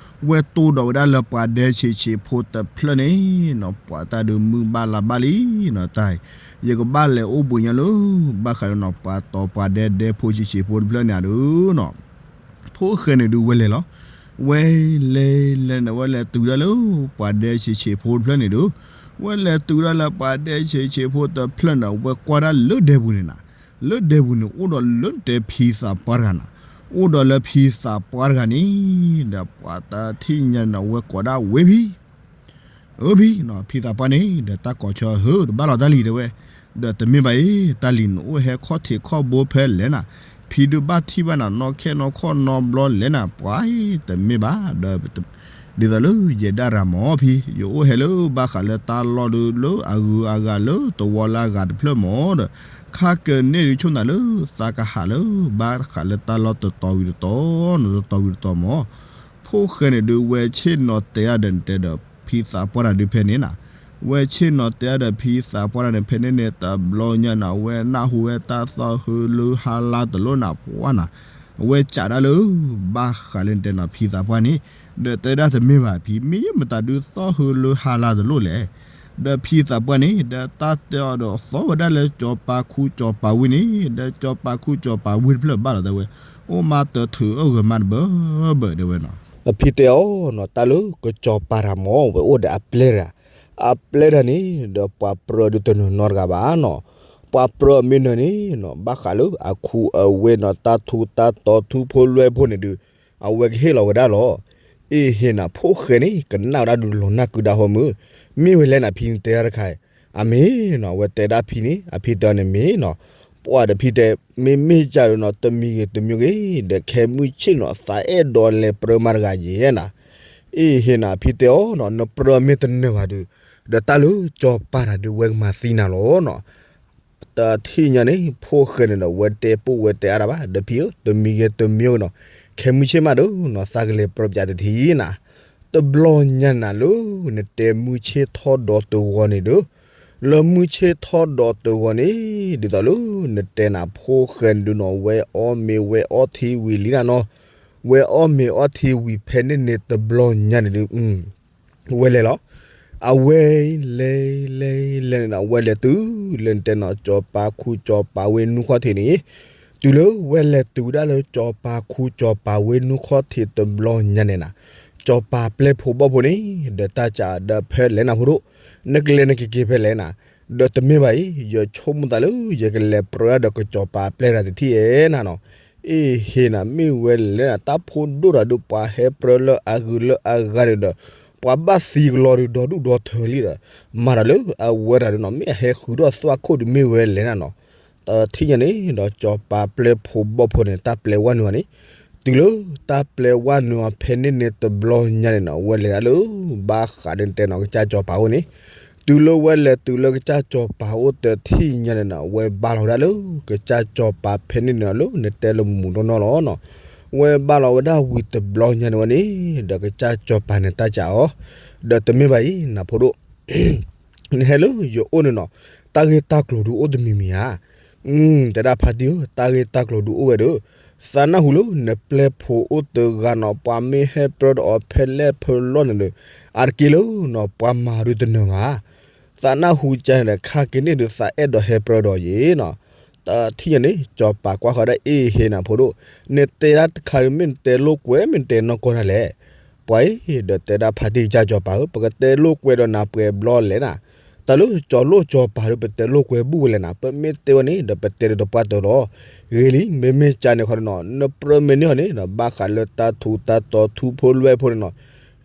ဝဲတိၢ်ဒီးဝဲဒၣ်လၢပှၤဒဲဆံးဆံးဖိတဖျၢၣ်န့ၣ်နီၤ ပှၤတၢ်ဒုးမုၢ်ဘၣ်လါဘၣ်လံနီၤ တၢ် ယကဘၣ်လဲၤအိၣ်ဘှံးညါလၢ ဘၣ်ဃးလၢနီၤ ပှၤတီၤပှၤဒဲဒဲဖိဆံးဆံးဖိတဖျၢၣ်န့ၣ်ဧါဒုးနီၤ ဖိၣ်ဃဲန့ၣ်ဒုးဝဲလဲၤလီၤ. ဝဲလဲၤလဲၤန့ၣ် ဝဲလဲၤတုၤဒၣ်လၢ ပှၤဒဲဆံးဆံးဖိတဖျၢၣ်န့ၣ်ဒုး, ဝဲလဲၤတုၤဒၣ်လၢပှၤဒဲဆံးဆံးဖိတဖျၢၣ်န့ၣ် ဝဲကွၢ်ဒၣ်လၢဒဲပူၤန့ၣ်နၤ, လၢဒဲပူၤန့ၣ် အိၣ်ဒီးလၢတဲဖံသးပှၢ်တဂၤနၤ, အိၣ်ဒီးလၢဖံသးပှၢ်တဂၤန့ၣ် ဒီးပှၤတထံၣ်ညါန့ၣ် ဝဲကိးဒၣ်ဝဲဖံ အၢဖံနီၤ ဖံသးပှၢ်န့ၣ် ဒီးတၢ်ကိးဆၢဟၢ တဘၣ်လီၤတၢ်လံၤတဲဝဲ, ဒီးတမ့ၢ်ဘၣ်အံၤ တၢ်လံၤနအိၣ်ဟဲခီၣ်ထံးခီၣ်ဘိဖဲလဲၣ်နၤ, ဖံဒုးဘၣ်ထံၣ်ဘၣ်နၤ နီၢ်ခဲနီၢ်ခီၣ်နီတဘျီလဲၣ်နၤ ပှၤအံၤ တမ့ၢ်ဘၣ် ဒီး ဒ်သိးလၢယဲဒၣ်ရၤမၢ်ဖံ ယအိၣ်ဟဲလၢဘၣ်ဃးလၢတၢ်လီၢ်ဒုး လၢအဂုၤအဂၤလၢတဝီလၢအဂၤတဖျၢၣ်မၢ်ဒီး ခါကန့ၣ်ဒုးဆိၣ်နၤလၢသးကဟးလၢ ဘၣ်ဃးလၢတၢ်လီၢ်တတီၤဝံၤတတီၤ တတီၤဝံၤတတီၤမၢ် ဖိၣ်ဃဲန့ၣ်ဒုး ဝဲဆ့ၣ်နီၤတဲအါဒီးနတဲဒီး ဖံသးပှၢ်တၢ်ဒုးဖဲန့ၣ်နၤ, ဝဲဆ့ၣ်နီၤတဲအါဒီးဖံသးပှၢ်တၢ်န့ၣ် ဖဲန့ၣ်န့ၣ် တဘျီညါနၤ ဝဲနၢ်ဟူဝဲတၢ်သီၣ်ဟုလၢဟါလါတလိၣ်နၤ ပှၢ်နၤ, အဝဲစံးဒၣ်လၢ ဘၣ်ဃးလၢနတဲနီၤ ဖံသးပှၢ်န့ၣ်, ဒီးတဲဒၣ်တမ့ၢ်ဘၣ်ဖံ မ့ၢ်မတၤဒုးသီၣ်ဟုလၢဟါလါတလိၣ်လဲၣ်, ဒီးဖံသးပှၢ်န့ၣ် ဒီးတၢ်တဲအီၤဒီးသီၣ်ဝဲဒၣ်လၢစီၤပၤခူစီၤပၤဝ့ၢ်န့ၣ် ဒီးစီၤပၤခူစီၤပၤဝ့ၢ်တဖျၢၣ်ဘၣ်လီၤတဲဝဲ အိၣ်မးတထုးအၢၣ်ဂၢၢ်မးတဘၢဘၢတဲဝဲနီၤ, အဖံတဲအီၤနီၤ တၢ်လၢကစီၤပၤတၢ်မၢ် ဝဲအိၣ်ဒီးအပျဲၢ်တဂၤ, အပျဲၢ်တၢ်န့ၣ် ဒီးပှၤပြၢဒုးတနၢၤနီတဂၤဘၣ်နီၤ, ပှၤပြၢအမ့ၢ်နၢၤန့ၣ်နီၤ ဘၣ်ဃးလၢအခူအဝ့ၢ်နီၤ တၢ်ထူတၢ်တီၤထူဖိလွဲဖိန့ၣ်ဒုး အဝဲကဟ့ၣ်လီၤဝဲဒၣ်လီၤ. အ့ၣ်ဟ့ၣ်နၤ ဖိၣ်ဃဲန့ၣ် ကနၣ်ဝဲဒၣ်ဒုးလီၤနၢ်ကုဒၣ်ဟီမုၢ်, မ့ၢ်ဝဲလဲၣ်နၤဖံန့ၣ်တဲဒၣ်တခါ, အမ့ၢ်နီၤ အဝဲတဲဒၣ်ဖံန့ၣ် အဖံတဲအီၤန့ၣ်မ့ၢ်နီၤ, ပှၤဒီးဖံတဲ မ့မ့ၢ်ကၢ်ဒုးနီၤ တမံၤဂ့ၤတမံၤဂ့ၤ ဒီးခဲမုၢ်ဆ့ၣ်နီၤ သးအဲၣ်ဒိးလဲၤပြၢမးတဂၤယဲၢ်နၤ, အ့ၣ်ဟ့ၣ်နၤ ဖံတဲအီၤနီၤ နပြၢမ့ၢ်တနၢၤဘၣ်ဒုး ဒီးတၢ်လၢစီၤပၤတၢ်ဒုးဝဲကမၤသံနၤလီၤနီၤ တထံၣ်ညါန့ၣ် ဖိၣ်ဃဲန့ၣ်ဒီး ဝဲတဲပိၢ်ဝဲတဲအါတၢ်ဘၣ် ဒီးဖံဧၢ တမံၤဂ့ၤတမံၤဂ့ၤနီၤ ခဲမုၢ်ဆ့ၣ်မးဒုးနီၤ သးကလဲၤပြၢပၠးတထံၣ်နၤ, တဘျီညါနၤလၢ နတဲမုၢ်ဆ့ၣ်ထီၣ်ဒီးတဂီၤန့ၣ်ဒီး, လၢမုၢ်ဆ့ၣ်ထီၣ်ဒီးတဂီၤန့ၣ် ဒ်သိးလၢ နတဲနၤဖိၣ်ဃဲန့ၣ်ဒုးနီၤ ဝဲအီၣ်မ့ၤဝဲအီထံဝံၤလံနၤနီၤ, ဝဲအီၣ်မ့ၤအီထံဝံၤဖဲန့ၣ်န့ၣ်တဘျီညါန့ၣ်ဒုး ဝဲလဲၤလီၤ. အဝဲလဲၤလဲၤလဲၤန့ၣ်ဒီး ဝဲလဲၤတုၤလၢနတဲနီၤ စီၤပၤခူစီၤပၤဝ့ၢ်နူခီၣ်ထံးန့ၣ်, တုၤလၢဝဲလဲၤတုၤဝဲဒၣ်လၢ စီၤပၤခူစီၤပၤဝ့ၢ်နူခီၣ်ထံးတဘျီညါန့ၣ်နၤ, စီၤပၤပျဲၢ်ဖိဘီၣ်ဖိန့ၣ် ဒီးတၢ်စးဒီးဖဲလဲၣ်နၤဖိဒိၣ်, နကလဲၤနကက့ၤဖဲလဲၣ်နၤ, ဒီးတမ့ၢ်ဘၣ်အံၤ ယဆိကမိၣ်သးလၢ ယကလဲၤပြၢဒီးကစီၤပၤပျဲၢ်တၢ်တထံၣ်ဧဲနၤနီၤ အ့ၣ်ဟ့ၣ်နၤ မ့ၢ်ဝဲလဲၣ်နၤ တၢ်ဖိဒိၣ်တၢ်ဒုး ပှၤဟဲပြၢလၢအဂုၤလၢအဂၤန့ၣ်ဒီး ပှၤဘၣ်သံကလီၤဒုး ဒီဒူၣ်ဒီထၢလံဒီး မၤတၢ်လၢအဝဲတၢ်ဒုးနီၤ မ့ၢ်အဟဲဃုာ်ထီၣ်သွၣ်ခိၣ်ဒုးမ့ၢ်ဝဲလဲၣ်နၤနီၤ. တထံၣ်ညါန့ၣ်ဒီး စီၤပၤပျဲၢ်ဖိဘီၣ်ဖိန့ၣ် တၢ်ပျဲဝဲနုာ်အီၤန့ၣ်, တုၤလၢတၢ်ပျဲဝဲနုာ်အီၤဖဲန့ၣ်န့ၣ်တဘျီညါန့ၣ်နီၤ ဝဲလဲၤဒၣ်လၢ ဘၣ်ဃးဒ်တဲနီၤ ကစၢ်စီၤပၤအိၣ်န့ၣ်, တုၤလၢဝဲလဲၤတုၤလၢကစၢ်စီၤပၤအိၣ်တထံၣ်ညါန့ၣ်နီၤ ဝဲဘါလီၤဝဲဒၣ်လၢ ကစၢ်စီၤပၤဖဲန့ၣ်န့ၣ်လၢ နတဲလၢမူးနီၢ်နီၢ်လီၤနီၤ. ဝဲဘါလီၤဝဲဒၣ်ဝံၤတဘျီညါန့ၣ်ဝဲန့ၣ် ဒီးကစၢ်စီၤပၤန့ၣ်တၢ်စးအီၤ, ဒီးတမ့ၢ်ဘၣ်အံၤ နဖိဒိၣ် နဟဲလၢယအိၣ်န့ၣ်နီၤ, တၢ်ဂ့ၢ်တၢ်ကျိၤဒုးအိၣ်တမံၤမံၤဧါ. တဲဒၣ်ဖါတံၢ်ဧၢ, တၢ်ဂ့ၢ်တၢ်ကျိၤဒုးအိၣ်ဝဲဒီး, သးနၢ်ဟူလၢနပျဲၢ်ဖိအိၣ်တဂၤနီၤ ပှၤမ့ၢ်ဟဲပြၢဒီးအီၤဖဲလဲၣ်ဖဲလဲၣ်န့ၣ်ဒီး, အါတက့ၢ်လၢနီၤ ပှၤမၤဒုးတနၢၤဘၣ်. သးနၢ်ဟူကန့ၣ်ဒီး ခါက့ၤန့ၣ်ဒုး သးအဲၣ်ဒိးဟဲပြၢဒီးယဲနီၤ. တထံၣ်ညါန့ၣ် စီၤပၤကွၢ်ဃီဒၣ် အ့ၣ်ဟ့ၣ်နၤဖိဒိၣ်, နတဲဒၣ်တခါဒုး မ့ၢ်နတဲလိာ်ကွဲ မ့ၢ်နတဲနီၢ်ကီၢ်ဒၣ်လဲာ်. ပှၤအံၤ ဒီးတဲဒၣ်ဖါတံၢ်ကစၢ်စီၤပၤဧၢ, ပကတဲလိာ်ကွဲဒီးနၤပှဲၤဘျီလဲၣ်နၤ. တၢ်လၢစီၤလိၣ်စီၤပၤဒီး ပတဲလိာ်ကွဲဘူၣ်ဝဲလဲၣ်နၤ, ပမ့ၢ်တဲဝဲန့ၣ်ဒီး ပတဲဒီးတပှၢ်တၢၢ်လီၤ. ဂ့ၤလံ, မ့မ့ၢ်ကန့ၣ်ခီနီၤ နပြၢမ့ၢ်န့ၢ်ဟီန့ၣ်ဒီး ဘၣ်ဃးလၢတၢ်ထူးတၢ်တီၤထူဖိလွဲဖိန့ၣ်နီၤ,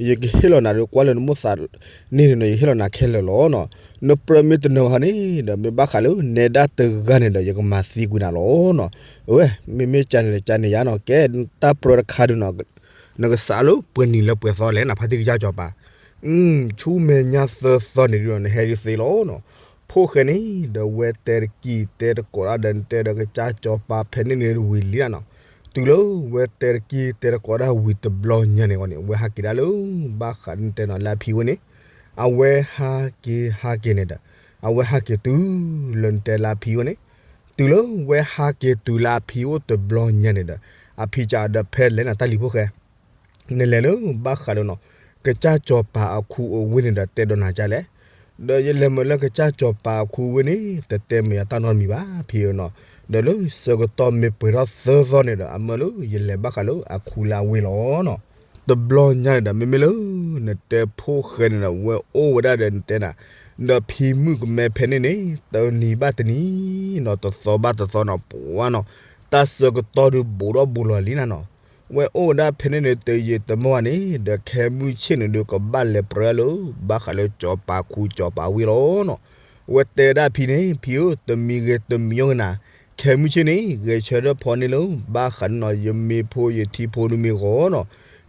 ယကဟ့ၣ်လီၤနၤဒီး ကွၢ်လၢနမိၢ်သးန့ၣ်န့ၣ်နီၤ ယဟ့ၣ်လီၤနၤခဲလၢာ်လီၤနီၤ. နပြၢမ့ၢ်တနၢၤဟီန့ၣ်ဒီး မ့ၢ်ဘၣ်ဃးလၢနဲဒၣ်တဂၤန့ၣ်ဒီး ယကမၤသံကွံာ်နၤလီၤနီၤ. အဝဲ မ့မ့ၢ်ကန့ၣ်ဒီး ကန့ၣ်ယါနီၤ ကဲ တၢ်ပြၢတခါဒုးနီၤ နကစးလၢပှဲၤနံၤလၢပှဲၤသီလဲၣ်နၤ ဖါတံၢ်ကစၢ်စီၤပၤ. ဆူမဲာ်ညါသၢသီန့ၣ်ဒုးနီၤ နဟဲဒုးသ့လီၤနီၤ. ဖိၣ်ဃဲန့ၣ်ဒီး ဝဲတဲတကံၢ်တဲတကိးဒၣ်ဒီး နတဲဒီးကစၢ်စီၤပၤဖဲန့ၣ်န့ၣ်ဝံၤလံနၤနီၤ. တုၤလၢဝဲတဲတကံၢ်တဲတကိးဒၣ်ဝံၤတဘျီညါန့ၣ်ဝဲန့ၣ် အဝဲဟးက့ၤဒၣ်လၢ ဘၣ်ဃးနတဲနီၤလၢအဖံဝဲန့ၣ်, အဝဲဟးက့ၤဟးက့ၤန့ၣ်ဒီး အဝဲဟးက့ၤတုၤလၢနတဲလၢအဖံအိၣ်န့ၣ်, တုၤလၢဝဲဟးက့ၤတုၤလၢအဖံအိၣ်တဘျီညါန့ၣ်ဒီး, အဖံကဒီးဖဲလဲၣ်နၤတၢ်လံၤဖိၣ်ဃဲ, နလဲၤလၢဘၣ်ဃးလၢနီၤ, ကစၢ်စီၤပၤအခူအဝ့ၢ်န့ၣ်ဒီးတဲဒီးနၤဒ်လဲၣ်, ဒီးယလဲၤမုာ်လၢကစၢ်စီၤပၤအခူဝ့ၢ်န့ၣ် တတဲမုာ်ယၤတၢ်နီတမံၤဘၣ်ဖံဧၢနီၤ, ဒီးလၢဆၢကတီၢ်မ့ၢ်ပှဲၤထီၣ်သၢသီန့ၣ်ဒီး အမၢလၢယလဲၤဘၣ်ဃးလၢအခူလၢအဝ့ၢ်လီၤနီၤ. တဘျီညါန့ၣ်ဒီး မ့မ့ၢ်လၢ နတဲဖိၣ်ဃဲန့ၣ်ဒီး ဝဲအိၣ်ဝဲဒၣ်ဒီးနတဲနၤ, ဒီးဖံမုၣ်ကမဲဖဲန့ၣ်န့ၣ် တနံၤဘၣ်တနံၤနီၤ တသီဘၣ်တသီနီၤ ပှၤနီၤ, တၢ်ဆၢကတီၢ်ဒုးဘူးဒီးဘူးလီၤလံနၤနီၤ, ဝဲအိၣ်ဝဲဒၣ်ဖဲန့ၣ်န့ၣ် တယံာ်တမီၢ်ဘၣ်န့ၣ် ဒီးခဲမုၢ်ဆ့ၣ်န့ၣ်ဒုးကဘၣ်လဲၤပြၢလၢ ဘၣ်ဃးလၢစီၤပၤခူစီၤပၤဝ့ၢ်လီၤနီၤ. ဝဲတဲဒၣ်ဖံန့ၣ် ဖံဧၢ တမံၤဂ့ၤတမံၤဂ့ၤနၤ, ခဲမုၢ်ဆ့ၣ်န့ၣ် ဂဲၤဆၢထၢၣ်ဖီန့ၣ်လၢ ဘၣ်ဃးန့ၣ်နီၤ ယမ့ၢ်ဖိယထံဖိဒုးမ့ၢ်ဂီၤနီၤ,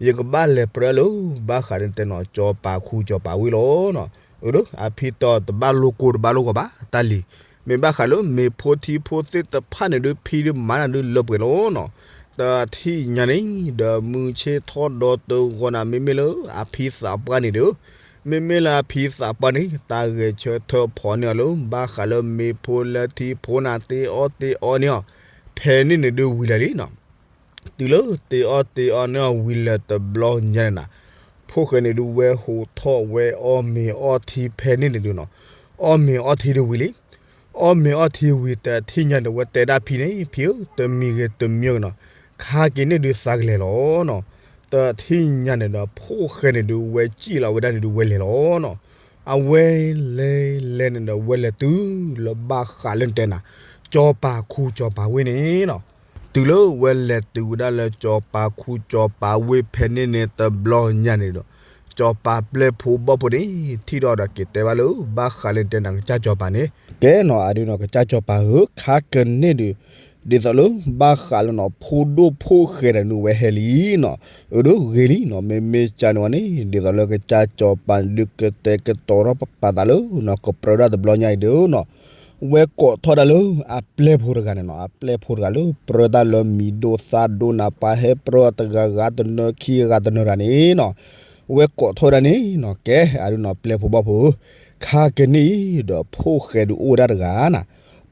ယကဘၣ်လဲၤပြၢလၢ ဘၣ်ဃးန့ၣ်တဲနီၤ စီၤပၤခူစီၤပၤဝ့ၢ်လီၤနီၤ. အဖံတီတဘၣ်လိၣ်ကိၢ်တဘၣ်လိၣ်ဂီၤဘၣ် တၢ်လံၤ, မ့ၢ်ဘၣ်ဃးလၢမ့ၢ်ဖိထံဖိသ့ၣ်တဖၣ်န့ၣ်ဒုး ဖံဒုးမၤနၤဒုးလၢပှဲၤလီၤနီၤ. တထံၣ်ညါန့ၣ် ဒီးမုၢ်ဆ့ၣ်ထီၣ်ဒီတဂီၤနၤ မ့မ့ၢ်လၢအဖံသးပှၢ်န့ၣ်ဒီး, မ့မ့ၢ်လၢအဖံသးပှၢ်န့ၣ် တၢ်ဂဲၤဆၢထၢၣ်ဖီန့ၢ်အီၤလၢ ဘၣ်ဃးလၢမ့ၢ်ဖိလၢထံဖိနၤတ့အီၣ်တ့အီန့ၣ်အီၤ, ဖဲန့ၣ်န့ၣ်ဒုးဝံၤလၢာ်လံနီၤ. တုၤလၢတ့အီၣ်တ့အီန့ၢ်အီၤဝံၤလၢာ်တဘျီညါန့ၣ်နၤ, ဖိၣ်ဃဲန့ၣ်ဒုးဝဲဟိးထီၣ်ဝဲအီၣ်မ့ၤအီထံဖဲန့ၣ်န့ၣ်ဒုးနီၤ, အီၣ်မ့ၤအီထံဒုးဝံၤလံ. အီၣ်မ့ၤအီထံဝံၤတထံၣ်ညါန့ၣ် ဝဲတဲဒၣ်ဖံန့ၣ် ဖံဧၢ တမံၤဂ့ၤတမံၤဂ့ၤနီၤ, ခါက့ၤန့ၣ်ဒုးသးကလဲၤလီၤနီၤ. တထံၣ်ညါန့ၣ်ဒီး ဖိၣ်ဃဲန့ၣ်ဒုးဝဲစံၣ်လီၤဝဲဒၣ်န့ၣ်ဒုးဝဲလဲၤလီၤနီၤ. အဝဲလဲၤလဲၤန့ၣ်ဒီး ဝဲလဲၤတုၤလၢဘၣ်ဃးလၢနတဲနၤ, စီၤပၤခူစီၤပၤဝ့ၢ်န့ၣ်နီၤ. တုၤလၢဝဲလဲၤတုၤဝဲဒၣ်လၢစီၤပၤခူစီၤပၤဝ့ၢ်ဖဲန့ၣ်န့ၣ်တဘျီညါန့ၣ်ဒီး, စီၤပၤပျဲၢ်ဖိဘီၣ်ဖိန့ၣ် ထံၣ်ဒီးဒီးက့ၤတဲဘၣ်လၢ ဘၣ်ဃးလၢနတဲနၤ ကစၢ်စီၤပၤန့ၣ်, ကဲနီၤ အဒုးနီၤ ကစၢ်စီၤပၤဧၢ ခါကန့ၣ်ဒုး ဒ်သိးလၢ ဘၣ်ဃးလၢနီၤ ဖိဒိၣ်ဖိၣ်ဃဲဒီးနုာ်ဝဲဟဲလံနီၤ. အဒုးဂ့ၤလံနီၤ မ့မ့ၢ်ကန့ၣ်ဝဲန့ၣ် ဒ်သိးလၢကစၢ်စီၤပၤန့ၣ်ဒုးကတဲာ်ကတီၤထီၣ်ပပာ်သးလၢနီၤ ကပြၢဒၣ်တဘျီညါအံၤဒီးနီၤ, ဝဲကိးထီၣ်ဒၣ်လၢအပျဲၢ်ဖိတဂၤန့ၣ်နီၤ အပျဲၢ်ဖိတဂၤလၢပြၢတၢ်လၢမံၤဒိၣ်သၣ်ဒိၣ်နၤ ပှၤဟဲပြၢတဂၤဂၤတနၢၤခံဂၤဂၤတနၢၤတဂၤန့ၣ်နီၤ, ဝဲကိးထီၣ်ဝဲဒၣ်န့ၣ်နီၤ ကဲအဒုးနီၤ ပျဲၢ်ဖိဘီၣ်ဖိဧၢ, ခါကန့ၣ်အံၤဒီး ဖိၣ်ဃဲဒုးအိၣ်ဝဲဒၣ်တဂၤနီၤ,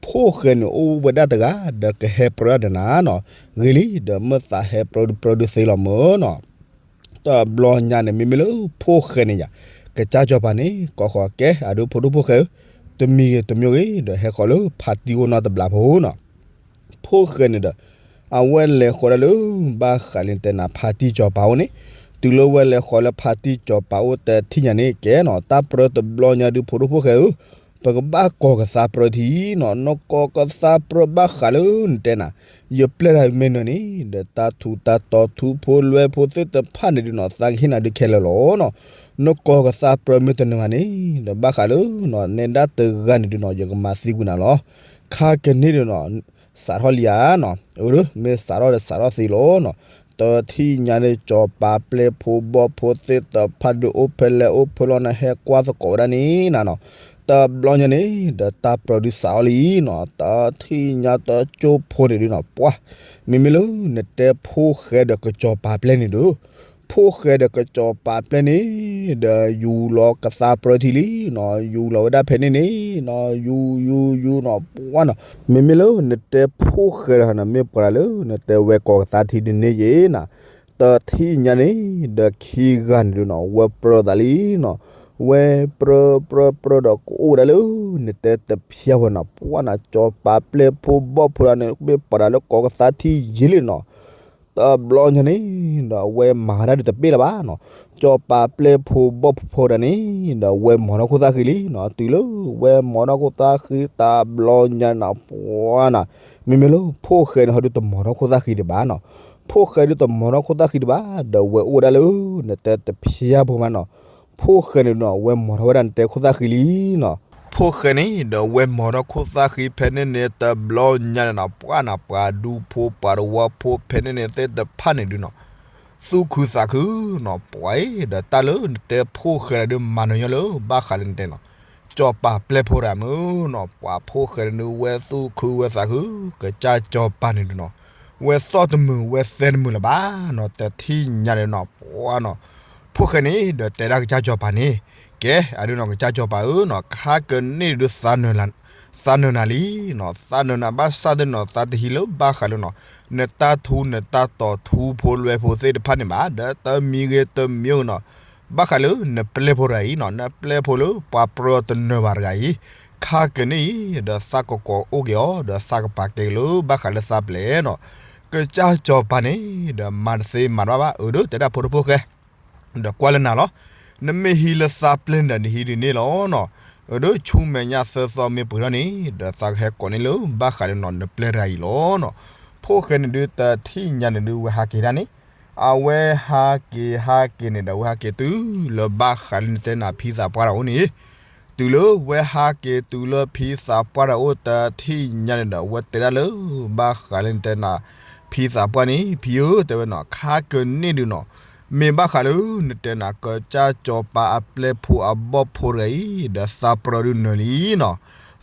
ဖိၣ်ဃဲန့ၣ်အိၣ်ဝဲဒၣ်တဂၤ ဒီးကဟဲပြၢဒၣ်နၤနီၤ, ဂ့ၤလံ ဒီးမ့ၢ်သးဟဲပြၢဒုးပြၢဒုးသ့လီၤမၢ်နီၤ. တဘျီညါန့ၣ် မ့မ့ၢ်လၢဖိၣ်ဃဲန့ၣ်ယၤ, ကစၢ်စီၤပၤန့ၣ် ကိးဃီၤကဲ အဒုးဖိဒိၣ်ဖိၣ်ဃဲဧၢ, တမံၤဂ့ၤတမံၤဂ့ၤဒီး ဟဲဃီၤလၢဖါတံၢ်အိၣ်နီတဘျီဖိနီၤ. ဖိၣ်ဃဲန့ၣ်ဒီး အဝဲလဲၤဃီၤဒၣ်လၢ ဘၣ်ဃးလၢနတဲနၤ ဖါတံၢ်စီၤပၤအိၣ်န့ၣ်, တုၤလၢဝဲလဲၤဃီၤလၢဖါတံၢ်စီၤပၤအိၣ်တထံၣ်ညါန့ၣ် ကဲနီၤ တၢ်ပြၢတဘျီညါဒုးဖိဒိၣ်ဖိၣ်ဃဲဧၢ, ပကဘၣ်ကိးကသါပြၢထံနီၤ, နကိးကသါပြၢဘၣ်ဃးလၢနတဲနၤ, ယပျဲၢ်တၢ်မ့ၢ်နၢၤန့ၣ် ဒီးတၢ်ထူးတၢ်တီၤထူဖိလွဲဖိသ့ၣ်တဖၣ်န့ၣ်ဒုးနီၤ သးကဟ့ၣ်နၤဒုးခဲလၢာ်လီၤနီၤ. နကိးကသါပြၢမ့ၢ်တနၢၤဘၣ်န့ၣ် ဒီးဘၣ်ဃးလၢနီၤ နဲဒၣ်တဂၤန့ၣ်ဒုးနီၤ ယကမၤသံကွံာ်နၤလီၤ. ခါကန့ၣ်ဒုးနီၤ စးထီၣ်လံဧါနီၤ, အၢ မ့ၢ်စးထီၣ်ဒီးစးထီၣ်သ့လီၤနီၤ. တထံၣ်ညါန့ၣ် စီၤပၤပျဲၢ်ဖိဘီၣ်ဖိသ့ၣ်တဖၣ်ဒုးအိၣ်ဖဲလဲၣ်အိၣ်ဖဲလဲၣ်န့ၣ် ဟဲကွၢ်သကိးဝဲဒၣ်န့ၣ်နၤနီၤ. တဘျီညါန့ၣ် ဒီးတၢ်ပြၢဒုးစးထီၣ်လံနီၤ. တထံၣ်ညါတကၠိဖိန့ၣ်ဒုးနီၤ ပှၤ မ့မ့ၢ်လၢနတဲဖိၣ်ဃဲဒီးကစီၤပၤပျဲၢ်န့ၣ်ဒုး ဖိၣ်ဃဲဒီးကစီၤပၤပျဲၢ်န့ၣ် ဒီးယူၤလီၤကသါပြၢထံလံနီၤ, ယူၤလီၤဝဲဒၣ်ဖဲန့ၣ်န့ၣ်နီၤ, ယူၤ ယူၤ ယူၤနီၤ ပှၤနီၤ, မ့မ့ၢ်လၢနတဲဖိၣ်ဃဲဒီးနီၤ မ့ၢ်ပှၤလၢနတဲဝဲကိးကသါထံဒ်န့ၣ်ယဲနီၤ, တထံၣ်ညါန့ၣ် ဒီးခံဂၤန့ၣ်ဒုးနီၤ ဝဲပြၢသးလံနီၤ, ဝဲပြၢ ပြၢ ပြၢဒီးကအိၣ်ဝဲဒၣ်လၢ နတဲတဖျၢၣ်ဝဲနီၤ, ပှၤနီၤ စီၤပၤပျဲၢ်ဖိဘီၣ်ဖိဒၣ်န့ၣ် မ့ၢ်ပှၤဒၣ်လၢကိးကသါထံယဲလံနီၤ. တဘျီညါန့ၣ် ဒီးအဝဲမၤဝဲဒၣ်ဒုးတပ့ၢ်လၢၤဘၣ်နီၤ, စီၤပၤပျဲၢ်ဖိဘီၣ်ဖိဖိဒၣ်န့ၣ် ဒီးဝဲမၤထီၣ်ခိၣ်သၣ်ဃံလံနီၤ, တုၤလၢဝဲမၤထီၣ်ခိၣ်သၣ်ဃံတဘျီညါန့ၣ် ပှၤနီၤ, မ့မ့ၢ်လၢဖိၣ်ဃဲန့ၣ် ဟီဒုးတမၤထီၣ်ခိၣ်သၣ်ဃံဒံးဘၣ်နီၤ, ဖိၣ်ဃဲဒုးတမၤထီၣ်ခိၣ်သၣ်ဃံဒံးဘၣ်, ဒီးဝဲအိၣ်ဝဲဒၣ်လၢ နတဲတဖျၢၣ်ဖိမးနီၤ, ဖိၣ်ဃဲန့ၣ်နီၤ ဝဲမၤထီၣ်ဝဲဒၣ်နတဲခိၣ်သၣ်ဃံလံနီၤ. ဖိၣ်ဃဲန့ၣ် ဒီးဝဲမၤထီၣ်ခိၣ်သၣ်ဃံဖဲန့ၣ်န့ၣ် တဘျီညါန့ၣ်နီၤ ပှၤနီၤ ပှၤဒူဖိပှၤတဝီဖိဖဲန့ၣ်န့ၣ်သ့ၣ်တဖၣ်န့ၣ်ဒုးနီၤ သူၣ်ခုသးခုနီၤ, ပှၤအံၤ ဒီးတၢ်လၢနတဲဖိၣ်ဃဲဒုးမၤနၢၤညီလၢ ဘၣ်ဃးလၢနတဲနီၤ စီၤပၤပျဲၢ်ဖိဒၣ်မုၢ်နီၤ, ပှၤဖိၣ်ဃဲန့ၣ်ဒုးဝဲသူၣ်ခုဝဲသးခု, ကစၢ်စီၤပၤန့ၣ်ဒုးနီၤ ဝဲသီၣ်တမုာ်ဝဲသဲတမုာ်လၢၤဘၣ်နီၤ, တထံၣ်ညါန့ၣ်နီၤ ပှၤနီၤ, ဖိၣ်ဃဲန့ၣ် ဒီးတဲဒၣ်ကစၢ်စီၤပၤန့ၣ် ကဲ အဒုးနီၢ်ကစၢ်စီၤပၤဧၢနီၢ် ခါကန့ၢ်ဒုး သးနၢၤနၤလံနီၢ် သးနၢၤနၤဘၣ်ဆၣ်သ့ၣ်နီၢ် သးတဟံးလၢဘၣ်ဃးလၢနီၢ် နတၢ်ထူနတၢ်တီၤထူဖိလွဲဖိသ့ၣ်တဖၣ်န့ၣ်ဘၣ် ဒီးတမံၤဂ့ၤတမံၤဂ့ၤနီၢ် ဘၣ်ဃးလၢနပျဲၢ်ဖိတဂၤအံၤနီၢ် နပျဲၢ်ဖိလၢပှၤပြၢတနၢၤဘၣ်တဂၤအံၤ ခါကန့ၢ်အံၤ ဒီးသးကကိးအိၣ်က့ၤအီၤ ဒီးသးကပာ်ကဲက့ၤလၢဘၣ်ဃးလၢသးပျဲၢ်နီၢ် ကစၢ်စီၤပၤန့ၣ် ဒီးမၤတသ့မၤတဘၣ်ဘၣ် အၢ ဒီးတဲဒၣ်ဖိတဖိၣ်ဃဲ ဒီးကွၢ်လၢနၤလီၤ. နမ့ၢ်ဟံးလၢသးပျဲၢ်န့ၣ်ဒီး နဟံးဒ်န့ၣ်လီၤနီၢ်. အၢ ဒီးဆူမဲာ်ညါသၢသီမ့ၢ်ပှဲၤထီၣ်န့ၣ် ဒီးသးကဟဲကိးန့ၢ်လၢဘၣ်ဃးလၢနီၢ် နပျဲၢ်တဂၤအံၤလီၤနီၢ်. ဖိၣ်ဃဲန့ၣ်ဒုး တထံၣ်ညါန့ၣ်ဒုး ဝဲဟးက့ၤဒၣ်န့ၣ် အဝဲဟးက့ၤဟးက့ၤန့ၣ်ဒီး ဝဲဟးက့ၤတုၤလၢဘၣ်ဃးလၢနတဲနၤ ဖံသးပှၢ်တၢ်အိၣ်န့ၣ် တုၤလၢဝဲဟးက့ၤတုၤလၢဖံသးပှၢ်တၢ်အိၣ် တထံၣ်ညါန့ၣ်ဒီး ဝဲတဲဒၣ်လၢ ဘၣ်ဃးလၢနတဲနၤ ဖံသးပှၢ်န့ၣ် ဖံဧၢ တဲဝဲနီၢ် ခါကန့ၢ်ဒုးနီၢ် မ့ၢ်ဘၣ်ဃးလၢနတဲနၤ ကစၢ်စီၤပၤအပျဲၢ်ဖိအဘီၣ်ဖိတဂၤအံၤ ဒီးသးပြၢဒုးနၢၤလံနီၢ်.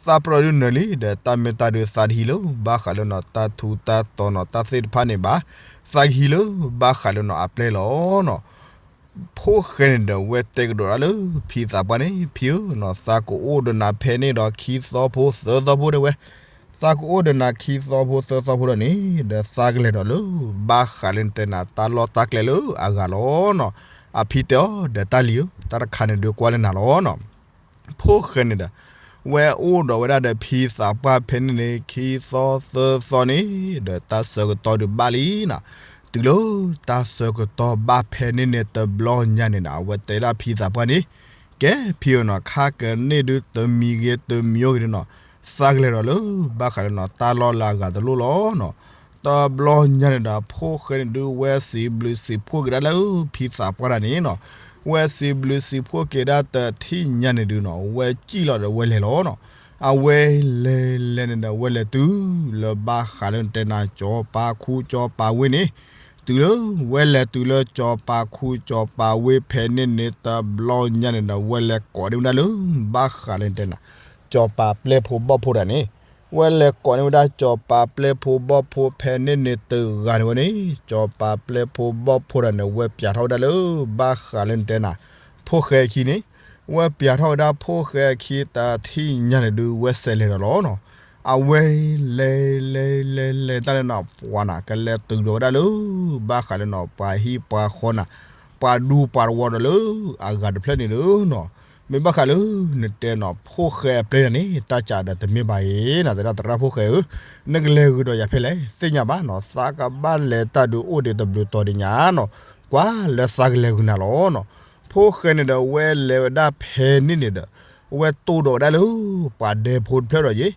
သးပြၢဒုးနၢၤလံ ဒီးတၢ်မ့ၢ်တၢ်ဒုးသးတဟံးလၢ ဘၣ်ဃးလၢနီၢ် တၢ်ထူတၢ်တီၤနီၢ် တၢ်သ့ၣ်တဖၣ်န့ၣ်ဘၣ်. သးကဟံးလၢ ဘၣ်ဃးလၢနီၢ် အပျဲၢ်လီၤနီၢ်. ဖိၣ်ဃဲန့ၣ်ဒီး ဝဲတဲကဒီးဒၣ်လၢ ဖံသးပှၢ်န့ၣ် ဖံဧၢနီၢ် သးကအိၣ်ဒီးနၤဖဲန့ၣ်ဒီး ခံသီဖိသၢသီဖိတဲဝဲ သးကအိၣ်ဒီးနၤခံသီဖိသၢသီဖိဒီးန့ၣ် ဒီးသးကလဲၤဒီးလၢ ဘၣ်ဃးလၢနတဲနၤ တၢ်လီၢ်တၢ်ကျဲလၢအဂၤလီၤနီၢ်. အဖံတဲအီၤ ဒီးတၢ်လံၤဧၢ တၢ်တခါန့ၣ်ဒုးကွၢ်လၢနၤလီၤနီၢ်. ဖိၣ်ဃဲန့ၣ်ဒီး ဝဲအိၣ်ဒီးဝဲဒၣ်ဒီးဖံသးပှၢ်ဖဲန့ၣ်န့ၣ် ခံသီသၢသီန့ၣ် ဒီးတၢ်ဆၢကတီၢ်ဒုးဘၣ်လံနီၢ်. တုၤလၢတၢ်ဆၢကတီၢ်ဘၣ်ဖဲန့ၣ်န့ၣ် တဘျီညါန့ၣ်ဒီး အဝဲတဲဒၣ်ဖံသးပှၢ်န့ၣ် ကဲဖံဧၢနီၢ် ခါကန့ၢ်ဒုး တမံၤဂ့ၤတမံၤဂ့ၤဒုးနီၢ် သးကလဲၤဒီးလၢ ဘၣ်ဃးလၢနီၢ် တၢ်လီၢ်လၢအဂၤတလိၣ်လီၤနီၢ်. တဘျီညါန့ၣ်ဒီး ဖိၣ်ဃဲန့ၣ်ဒုး ဝဲစံးဘျုးစံးဖှိၣ်က့ၤဒၣ်လၢ ဖံသးပှၢ်တၢ်န့ၣ်နီၢ်. ဝဲစံးဘျုးစံးဖှိၣ်က့ၤဒၣ်တထံၣ်ညါန့ၣ်ဒုးနီၢ် ဝဲစံၣ်လီၤဒီးဝဲလဲၤလီၤနီၢ်. အဝဲလဲၤလဲၤန့ၣ်ဒီး ဝဲလဲၤတုၤလၢဘၣ်ဃးလၢနတဲနၤ စီၤပၤခူစီၤပၤဝ့ၢ်န့ၣ် တုၤလၢ ဝဲလဲၤတုၤလၢစီၤပၤခူစီၤပၤဝ့ၢ်ဖဲန့ၣ်န့ၣ် တဘျီညါန့ၣ်ဒီး ဝဲလဲၤကိးန့ၢ်ဝဲဒၣ်လၢ ဘၣ်ဃးလၢနတဲနၤ စီၤပၤပျဲၢ်ဖိဘီၣ်ဖိတဂၤန့ၣ် ဝဲလဲၤကိးန့ၢ်ဝဲဒၣ် စီၤပၤပျဲၢ်ဖိဘီၣ်ဖိဖဲန့ၣ်န့ၣ်တဂၤန့ၣ်ဝဲန့ၣ် စီၤပၤပျဲၢ်ဖိဘီၣ်ဖိတဂၤန့ၣ် ဝဲပျးထီၣ်ဝဲဒၣ်လၢ ဘၣ်ဃးလၢနတဲနၤ ဖိၣ်ဃဲအခံန့ၣ် ဝဲပျးထီၣ်ဝဲဒၣ်ဖိၣ်ဃဲအခံ တထံၣ်ညါန့ၣ်ဒုး ဝဲစဲးလဲၤဒီးလီၤနီၢ်. အဝဲလဲၤလဲၤလဲၤလဲၤတၢ်န့ၣ်နီၢ် ပှၤနီၢ် ကလဲၤတုၤဒီးဝဲဒၣ်လၢ ဘၣ်ဃးလၢနီၢ် ပှၤဟံၣ်ပှၤဃီနီၢ် ပှၤဒူပှၤတဝီဒီးလၢ အဂၤတဖျၢၣ်န့ၣ်လီၤနီၢ်. မ့ၢ်ဘၣ်ဃးလၢ နတဲနီၢ် ဖိၣ်ဃဲအပျဲၢ်တဂၤန့ၣ် တၢ်စးဒီးတမ့ၢ်ဘၣ်အံၤနီၢ် တဲဒၣ်သရၣ်ဖိၣ်ဃဲဧၢ, နကလဲၤဂုာ်ဒီးယၤဖဲလဲၣ် သ့ၣ်ညါဘၣ်နီၢ် သးကဘၣ်လဲၤတၢ်ဒုးအိၣ်ဒံးတဘျုးတီၤဒံးညါနီၢ် ကွၢ်လၢသးကလဲၤဂုာ်နၤလီၤနီၢ်. ဖိၣ်ဃဲန့ၣ်ဒီး ဝဲလဲၤဝဲဒၣ်ဖဲန့ၣ်န့ၣ်ဒီး ဝဲတိၢ်ဒီးဝဲဒၣ်လၢ ပှၤဒဲဖိတဖျၢၣ်ဒီးယ့ၣ်,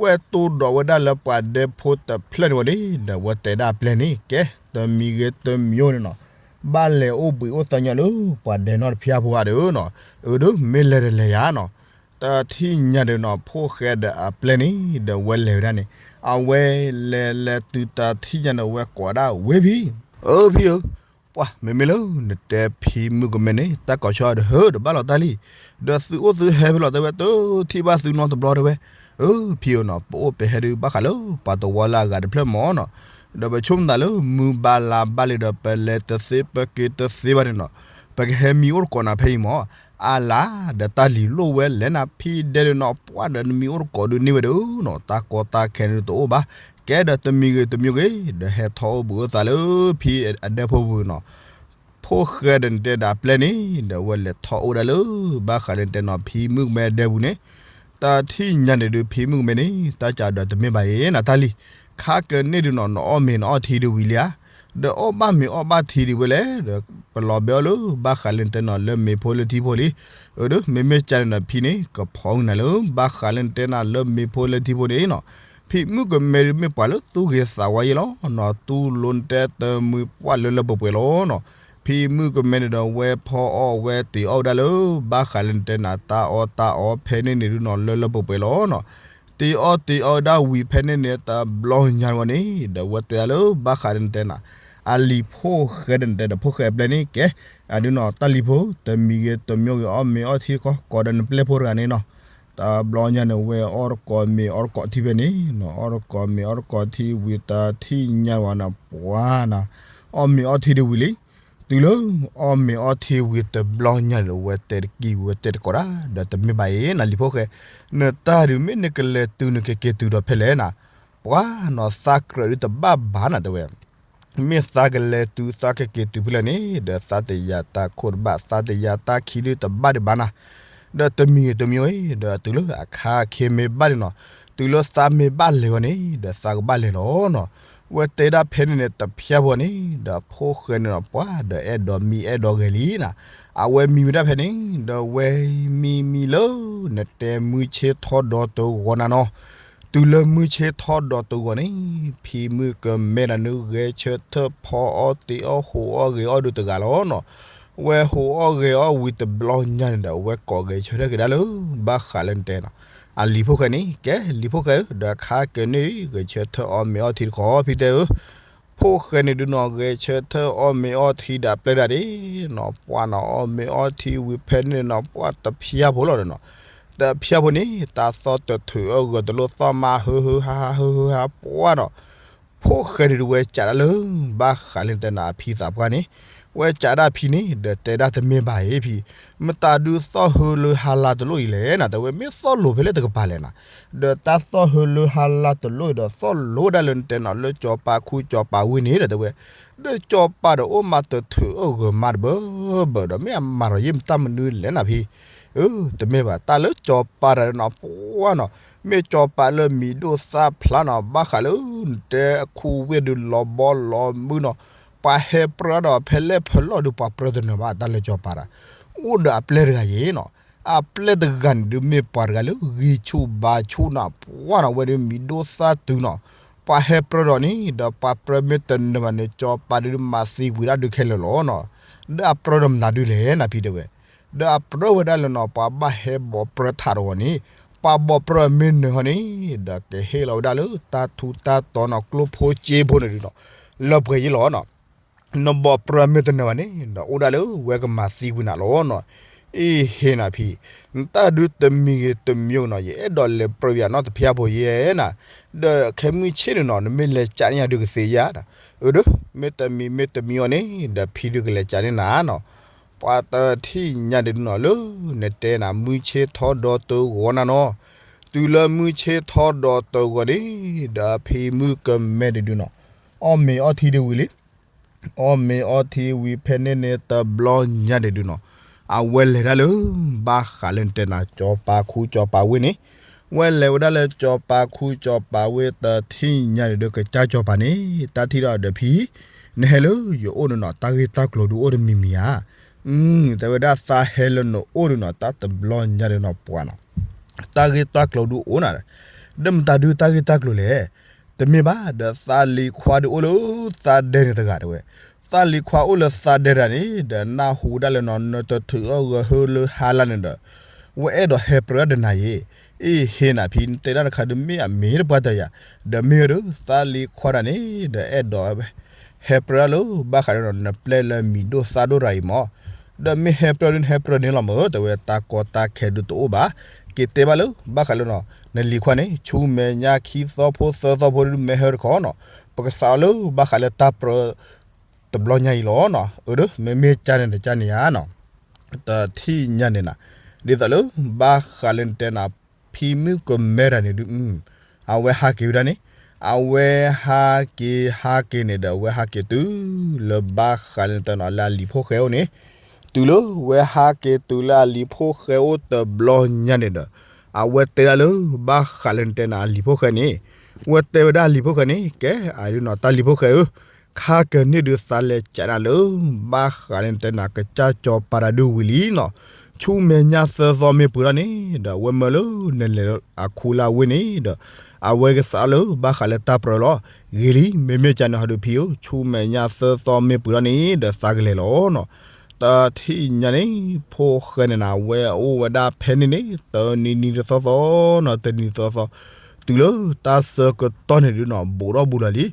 ဝဲတိၢ်ဒီးဝဲဒၣ်လၢပှၤဒဲဖိတဖျၢၣ်န့ၣ်ဝဲန့ၣ် ဒီးဝဲတဲဒၣ်အပျဲၢ်န့ၣ် ကဲ တမံၤဂ့ၤတမံၤအိၣ်န့ၣ်နီၢ် ဘၣ်လဲၤအိၣ်ဘှံးအိၣ်သီညီလၢ ပှၤဒဲနီၢ်တဖၣ်ဖိဧါဒီးနီၢ်, အၢ ဒီးမ့ၢ်လဲၤဒီးလဲၤယၤနီၢ်. တထံၣ်ညါဒီးနီၢ် ဖိၣ်ဃဲဒီးအပျဲၢ်န့ၣ် ဒီးဝဲလဲၤဝဲဒၣ်န့ၣ် အဝဲလဲၤလဲၤတုၤတထံၣ်ညါန့ၣ် ဝဲကိးဒၣ်ဝ့ၢ်ဖံ, အၢ ဖံဧၢ, ပှၤ မ့မ့ၢ်လၢနတဲဖံမုၣ်ကမဲန့ၣ် တၢ်ကိးဆၢဒီး ဟၢတဘၣ်လီၤတၢ်လံ, ဒီးသုအိၣ်သုဟဲဖဲလဲၣ်တဲဝဲ တထံၣ်ဘၣ်သုနီတဘျီတဲဝဲ, အၢ ဖံဧၢနီၢ် ပအိၣ်ပဟဲဒုးဘၣ်ဃးလၢ ပှၤတဝီလၢအဂၤတဖျၢၣ်မ့ၢ်နီၢ်, ဒီးပဆိကမိၣ်သးလၢမုၢ်ဘၣ်လါဘၣ်လံဒီး ပလဲၤတသ့ပက့ၤတသ့ဘၣ်န့ၣ်နီၢ်, ပကဟဲမံအိၣ်တကိးနၤဖဲအံၤမ့ၢ်, အါလါ ဒီးတၢ်လံၤလိၣ်ဝဲလဲၣ်နၤ ဖံဒဲဒုးနီၢ် ပှၤဒီးနမံအိၣ်တကိးဒုးန့ၢ်ဝဲဒီးနီၢ် တၢ်ကီတၢ်ခဲန့ၣ်တအိၣ်ဘၣ်, ကဲဒီးတမံၤဂ့ၤတမံၤဂ့ၤ ဒီးဟဲထီၣ်အိၣ်ဘှံးအိၣ်သးလၢ ဖံအဒဲဖိပူၤနီၢ်. ဖိၣ်ဃဲဒီးနတဲဒၣ်အပျဲၢ်န့ၣ် ဒီးဝဲလဲၤထီၣ်အိၣ်ဒၣ်လၢ ဘၣ်ဃးလၢနတဲနီၢ် ဖံမုၣ်ကမဲဒဲပူၤန့ၣ်, တထံၣ်ညါန့ၣ်ဒုး ဖံမုၣ်ကမဲန့ၣ် တၢ်စးဒီးတမ့ၢ်ဘၣ်အံၤ နတၢ်လံၤ, ခါကန့ၢ်ဒုးနီၢ် နအီၣ်မ့ၤနအီထံဒုးဝံၤလံဧါ, ဒီးအီၣ်ဘၣ်မ့ၤအီၣ်ဘၣ်ထံဒုးဝဲလဲၣ်, ဒီးပလီၤဘဲအီၣ်လၢ ဘၣ်ဃးလၢနတဲနီၢ် လၢမ့ၤဖိလၢထံဖိလံ, အၢ ဒီးမ့မ့ၢ်ကန့ၣ်ဒီးဖံန့ၣ် ကဖီကနၤလၢ ဘၣ်ဃးလၢနတဲနၤ လၢမ့ၤဖိလၢထံဖိန့ၣ်နီၢ်, ဖံမုၣ်ကမဲဒုးမ့ၢ်ပှၤလၢသူၣ်ဂ့ၤသးဝါယဲလီၤနီၢ်, တူၢ်လိာ်နတဲတမုာ်ပှၢ်လၢလၢပှဲၤပှဲၤလီၤနီၢ်. ဖံမုၣ်ကမဲန့ၣ်ဒီး ဝဲဖီအီၣ်ဝဲတ့ၤအီၣ်ဝဲဒၣ်လၢ ဘၣ်ဃးလၢနတဲနၤ တၢ်အီၣ်တၢ်အီဖဲန့ၣ်န့ၣ်ဒုးနီၢ် လၢလၢပှဲၤပှဲၤလီၤနီၢ်. တ့ၤအီၣ်တ့ၤအီၣ်ဝဲဒၣ်ဝံၤဖဲန့ၣ်န့ၣ် တဘျီညါဝဲန့ၣ် ဒီးဝဲတဲဒၣ်လၢ ဘၣ်ဃးလၢနတဲနၤ အလံၤဖိၣ်ဃဲဒီးနတဲဒီးဖိၣ်ဃဲအပျဲၢ်န့ၣ် ကဲ အဒုးနီၢ် တၢ်လံၤဖိ တမံၤဂ့ၤတမံၤဂ့ၤ အီၣ်မ့ၤအီထံတခီ ကိးဒီးနပျဲၢ်ဖိတဂၤန့ၣ်နီၢ်. တဘျီညါန့ၣ် ဝဲအီၣ်တကိးမ့ၤအီၣ်တကိးထံဖဲန့ၣ်နီၢ်, အီၣ်တကိးမ့ၤအီၣ်တကိးထံဝံၤ တထံၣ်ညါဝဲန့ၣ် ပှၤနီၢ် အီၣ်မ့ၤအီထံဒုးဝံၤလံ. တုၤလၢအီၣ်မ့ၤအီထံဝံၤတဘျီညါဒီး ဝဲတဲတကံၢ်ဝဲတဲတကိးဒၣ် ဒီးတမ့ၢ်ဘၣ်အံၤ နလံၤဖိၣ်ဃဲ, နတၢ်ဒုးမ့ၢ်နကလဲၤတုၤနကက့ၤတုၤဒီးဖဲလဲၣ်နၤ, ပှၤနီၤသးကြၢးဒုးတဘၣ်ဘၣ်နၤတဲဝဲ မ့ၢ်သးကလဲၤတုၤသးကက့ၤတုၤဖဲလဲၣ်န့ၣ် ဒီးသးတယာ်တၢ်ခိၣ်တဘၣ် သးတယာ်တၢ်ခံဒုးတဘၣ်ဒံးဘၣ်နၤ, ဒီးတမံၤဂ့ၤတမံၤအံၤ ဒီးတုၤလၢအခါခ့မ့ၢ်ဘၣ်ဒံးနီၤ, တုၤလၢသးမ့ၢ်ဘၣ်လဲၤဝဲန့ၣ် ဒီးသးကဘၣ်လဲၤလီၤနီၤ, ဝဲတဲဒၣ်ဖဲန့ၣ်န့ၣ် တဖျါဖိန့ၣ် ဒီးဖိၣ်ဃဲန့ၣ်နီၤ ပှၤဒီးအဲၣ်ဒိးမံအဲၣ်ဒိးဂဲၤလံနၤ, အဝဲမံဝဲဒၣ်ဖဲန့ၣ် ဒီးဝဲမံမံလၢ နတဲမုၢ်ဆ့ၣ်ထီၣ်ဒီးတဂီၤနၤနီၤ တုၤလၢမုၢ်ဆ့ၣ်ထီၣ်ဒီးတဂီၤန့ၣ် ဖံမုၣ်ကမဲဒၣ်နုၤ ဂဲၤဆၢထၢၣ်ဖီအီၣ်တ့ၤအီၣ်ဟူးအီၣ်ဂဲၤအီၣ်ဒုးတဂၤလီၤနီၤ, ဝဲဟူးအီၣ်ဂဲၤအီၣ်ဝံၤတဘျီညါန့ၣ်ဒီး ဝဲကိးဂဲၤဆၢထၢၣ်က့ၤဒၣ်လၢ ဘၣ်ဃးလၢနတဲနီၤ, အလံၤဖိၣ်ဃဲန့ၣ် ကဲလံၤဖိၣ်ဃဲဧၢ ဒီးခါကန့ၢ်ဂဲၤဆၢထၢၣ်အီၣ်မ့ၤအီထံတခီ ဖံတဲဧၢ ဖိၣ်ဃဲန့ၣ်ဒုးနီၤ ဂဲၤဆၢထၢၣ်အီၣ်မ့ၤအီထံဒီးအပျဲၢ်ဒၣ်ဒၣ်နီၤ ပှၤနီၤ အီၣ်မ့ၤအီထံဝံၤဖဲန့ၣ်နီၤ ပှၤတဖျါဖိလီၤဒီးနီၤ, တဖျါဖိန့ၣ် တၢ်သီၣ်တထုးအဂၢၤတလိၣ်သီၣ်မါ ဟုဟုဟါဟါဟုဟုဟါ ပှၤနီၤ, ဖိၣ်ဃဲန့ၣ်ဒုးဝဲကးဒၣ်လၢ ဘၣ်ဃးလၢနတဲနီၤ အဖံသးပှၢ်န့ၣ်, ဝဲကးဒၣ်ဖံန့ၣ် ဒီးတဲဒၣ်တမ့ၢ်ဘၣ်အံၤဖံ, မတၤဒုးသီၣ်ဟုလၢဟါလါတလိၣ်အံၤလဲၣ်နၤ တဲဝဲ မ့ၢ်သီၣ်လိၤဖဲလဲၣ်တကပၤလဲၣ်နၤ, ဒီးတၢ်သီၣ်ဟုလၢဟါလါတလိၣ်အံၤဒီး သီၣ်လိၤဒၣ်လၢနတဲနီၤ လၢစီၤပၤခူစီၤပၤဝ့ၢ်န့ၣ်ဒီးတဲဝဲ, ဒီးစီၤပၤဒီးအိၣ်မၤတထုးအဂၢၤမါတဘၢဘၢဒီး မ့ၢ်အမၤထီၣ်ယဲၢ်မတၢ်မနုၤလဲၣ်နၤဖံ, အၢ တမ့ၢ်ဘၣ် တၢ်လၢစီၤပၤတၢ်နီၤ ပှၤနီၤ, မ့ၢ်စီၤပၤလၢမံၤဒိၣ်သၣ်ဖျါနီၤ ဘၣ်ဃးလၢနတဲအခူဝ့ၢ်ဒုးလီၤဘီလီၤမုၢ်နီၤ, ပှၤဟဲပြၢဒီးဖဲလဲၣ်ဖဲလဲၣ်ဒုး ပှၤပြၢတနၢၤဘၣ် တၢ်လၢစီၤပၤတၢ်, အိၣ်ဒီးအပျဲၢ်တဂၤယဲနီၤ, အပျဲၢ်တဂၤန့ၣ်ဒုးမ့ၢ်ပှၤတဂၤလၢဂံၢ်ဆူၣ်ဘါဆူၣ်နီၤ ပှၤနီၤ ဝဲဒုးမံၤဒိၣ်သၣ်တုၤနီၤ, ပှၤဟဲပြၢဒီးန့ၣ် ဒီးပှၤပြၢမ့ၢ်တနၢၤဘၣ်န့ၣ် စီၤပၤဒုးမၤသံကွံာ်ဒၣ်ဒုးခဲလၢာ်လီၤနီၤ, ဒီးအပြၢဒီးမနုၤဒုးလဲၣ်နၤဖံတဲဝဲ ဒီးအပြၢဝဲဒၣ်လၢနီၤ ပှၤဘၣ်ဟဲဘိးပြၢထးတဂီၤန့ၣ်, ပှၤဘိးပြၢမ့ၢ်နၢၤဟီန့ၣ် ဒီးကဟ့ၣ်လီၤဝဲဒၣ်လၢတၢ်ထူးတၢ်တီၤနီၤ ကျိဖိစ့ဖိန့ၣ်ဒုးနီၤ, လၢပှဲၤယဲလီၤနီၤ, နဘိးပြၢမ့ၢ်တနၢၤဘၣ်န့ၣ် ဒီးအိၣ်ဒၣ်လၢဝဲကမၤသံကွံာ်နၤလီၤနီၤ, အ့ဟ့နၤဖံ, နတၢ်ဒုးတမံၤဂ့ၤတမံၤနီၤ ယအဲၣ်ဒိးလဲၤပြၢယၤနီတဖျါဖိယဲနၤ, ဒီးခဲမုၢ်ဆ့ၣ်န့ၣ်နီၤ နမ့ၢ်လဲၤကးန့ၢ်ယၤဒုးကသ့ဧါ, အၢ မ့တမံၤမ့တမံၤအီၤန့ၣ် ဒီးဖံဒုးကလဲၤကးန့ၢ်နၤနီၤ, ပှၤတထံၣ်ညါဒုးနီၤလၢ နတဲနၤမုၢ်ဆ့ၣ်ထီၣ်ဒီးတဂီၤနၤနီၤ, တုၤလၢမုၢ်ဆ့ၣ်ထီၣ်ဒီးတဂီၤန့ၣ် ဒီးဖံမုၣ်ကမဲဒုးနီၤ, အီၣ်မ့ၤအီထံဒုးဝံၤလံ, အီၣ်မ့ၤအီထံဝံၤဖဲန့ၣ်န့ၣ်တဘျီညါဒုးနီၤ, အဝဲလဲၤဒၣ်လၢ ဘၣ်ဃးလၢနတဲနၤ စီၤပၤခူစီၤပၤဝ့ၢ်န့ၣ်, ဝဲလဲၤဝဲဒၣ်လၢစီၤပၤခူစီၤပၤဝ့ၢ်တထံၣ်ညါန့ၣ်ဒီး ကစၢ်စီၤပၤန့ၣ် တၢ်ထံၣ်ဒီးဒီးဖံ, နဟဲလၢယအိၣ်န့ၣ်နီၤ တၢ်ဂ့ၢ်တၢ်ကျိၤဒုးအိၣ်တမံၤမံၤဧါ, တဲဝဲဒၣ်သးဟဲလၢနအိၣ်ဒုးနီၤ တၢ်တဘျီညါဒုးနီၤ ပှၤနီၤ, တၢ်ဂ့ၢ်တၢ်ကျိၤဒုးအိၣ်နၤ, ဒီးမတၤဒုးတၢ်ဂ့ၢ်တၢ်ကျိၤလဲၣ်, တမ့ၢ်ဘၣ် ဒီးသးလံၤခွါဒုးအိၣ်လၢသးဒဲန့ၣ်တဂၤတဲဝဲ, သးလံၤခွါအိၣ်လၢသးဒဲတဂၤန့ၣ် ဒီးနၢ်ဟူဒၣ်လၢနီၤ နတထုးအဂၢၤဟုလၢဟါလါန့ၣ်ဒီး ဝဲအဲၣ်ဒိးဟဲပြၢဒီးနၤယဲ, အ့ဟ့နၤဖံ နတဲဒၣ်တခါဒုးမ့ၢ်အမ့ၢ်တပှၢ်တၢ်ယၤ, ဒီးမ့ၢ်ဝဲဒီး သးလံၤခွါတဂၤန့ၣ် ဒီးအဲၣ်ဒိး ဟဲပြၢလၢဘၣ်ဃးဒီးနီၤ နပျဲၢ်လၢမံၤဒိၣ်သၣ်ဒိၣ်တဂၤအံၤမး, ဒီးမ့ၢ်ဟဲပြၢဒုးနဟဲပြၢန့ၣ်လီၤမး တဲဝဲတၢ်ကီတၢ်ခဲဒုးတအိၣ်ဘၣ်, က့ၤတဲဘၣ်လၢဘၣ်ဃးလၢနီၤ နလံၤခွါန့ၣ် ဆူမဲာ်ညါခံသီဖိသၢသီဖိဒုးမ့ၢ်ဟဲတခီနီၤ, ပကစးအီၤလၢဘၣ်ဃးလၢတၢ်ပြၢ တဘျီညါအံၤလီၤနီၤ, အၢ မ့မ့ၢ်ကၢန့ၣ်တကၢန့ၣ်ဧါနီၤ, တထံၣ်ညါန့ၣ်နၤ, ဒ်သိးလၢဘၣ်ဃးလၢနတဲနၤ ဖံမုၣ်ကမဲတဂၤန့ၣ်ဒုး အဝဲဟးက့ၤဝဲဒၣ်န့ၣ်, အဝဲဟးက့ၤဟးက့ၤန့ၣ်ဒီး အဝဲဟးက့ၤတုၤလၢဘၣ်ဃးလၢနတဲနၤလၢအလံၤဖိၣ်ဃဲအိၣ်န့ၣ်, တုၤလၢဝဲဟးက့ၤတုၤလၢအလံၤဖိၣ်ဃဲအိၣ်တဘျီညါန့ၣ်ဒီး အဝဲတဲဒၣ်လၢဘၣ်ဃးလၢနတဲနၤအလံၤဖိၣ်ဃဲန့ၣ်, ဝဲတဲဝဲဒၣ်အလံၤဖိၣ်ဃဲန့ၣ် ကဲအဒုးနီၤ တၢ်လံၤဖိၣ်ဃဲဧၢ ခါကန့ၢ်ဒုးသးလဲၤကးနၤလၢ ဘၣ်ဃးလၢနတဲနၤကစၢ်စီၤပၤတၢ်ဒုးဝံၤလံနီၤ, ဆူမဲာ်ညါသၢသီမ့ၢ်ပှဲၤထီၣ်န့ၣ်ဒီး အဝဲမၢလၢနလဲၤအခူလၢ်ဝ့ၢ်န့ၣ်ဒီး အဝဲကစးအီၤလၢဘၣ်ဃးလၢတၢ်ပြၢလီၤ, ဂ့ၤလံ မ့မ့ၢ်ကၢန့ၣ်ဟီဒုးဖံဧၢ ဆူမဲာ်ညါသၢသီမ့ၢ်ပှဲၤထီၣ်န့ၣ်ဒီး သးကလဲၤလီၤနီၤ, တထံၣ်ညါန့ၣ် ဖိၣ်ဃဲန့ၣ်နၤ ဝဲအိၣ်ဝဲဒၣ်ဖဲန့ၣ်န့ၣ် တနံၤနံၤတသီသီနီၤ တနံၤသီသီ, တုၤလၢတၢ်ဆၢကတီၢ်န့ၣ်ဒုးနီၤ ဘူးထီၣ်ဘူးလီၤလံ,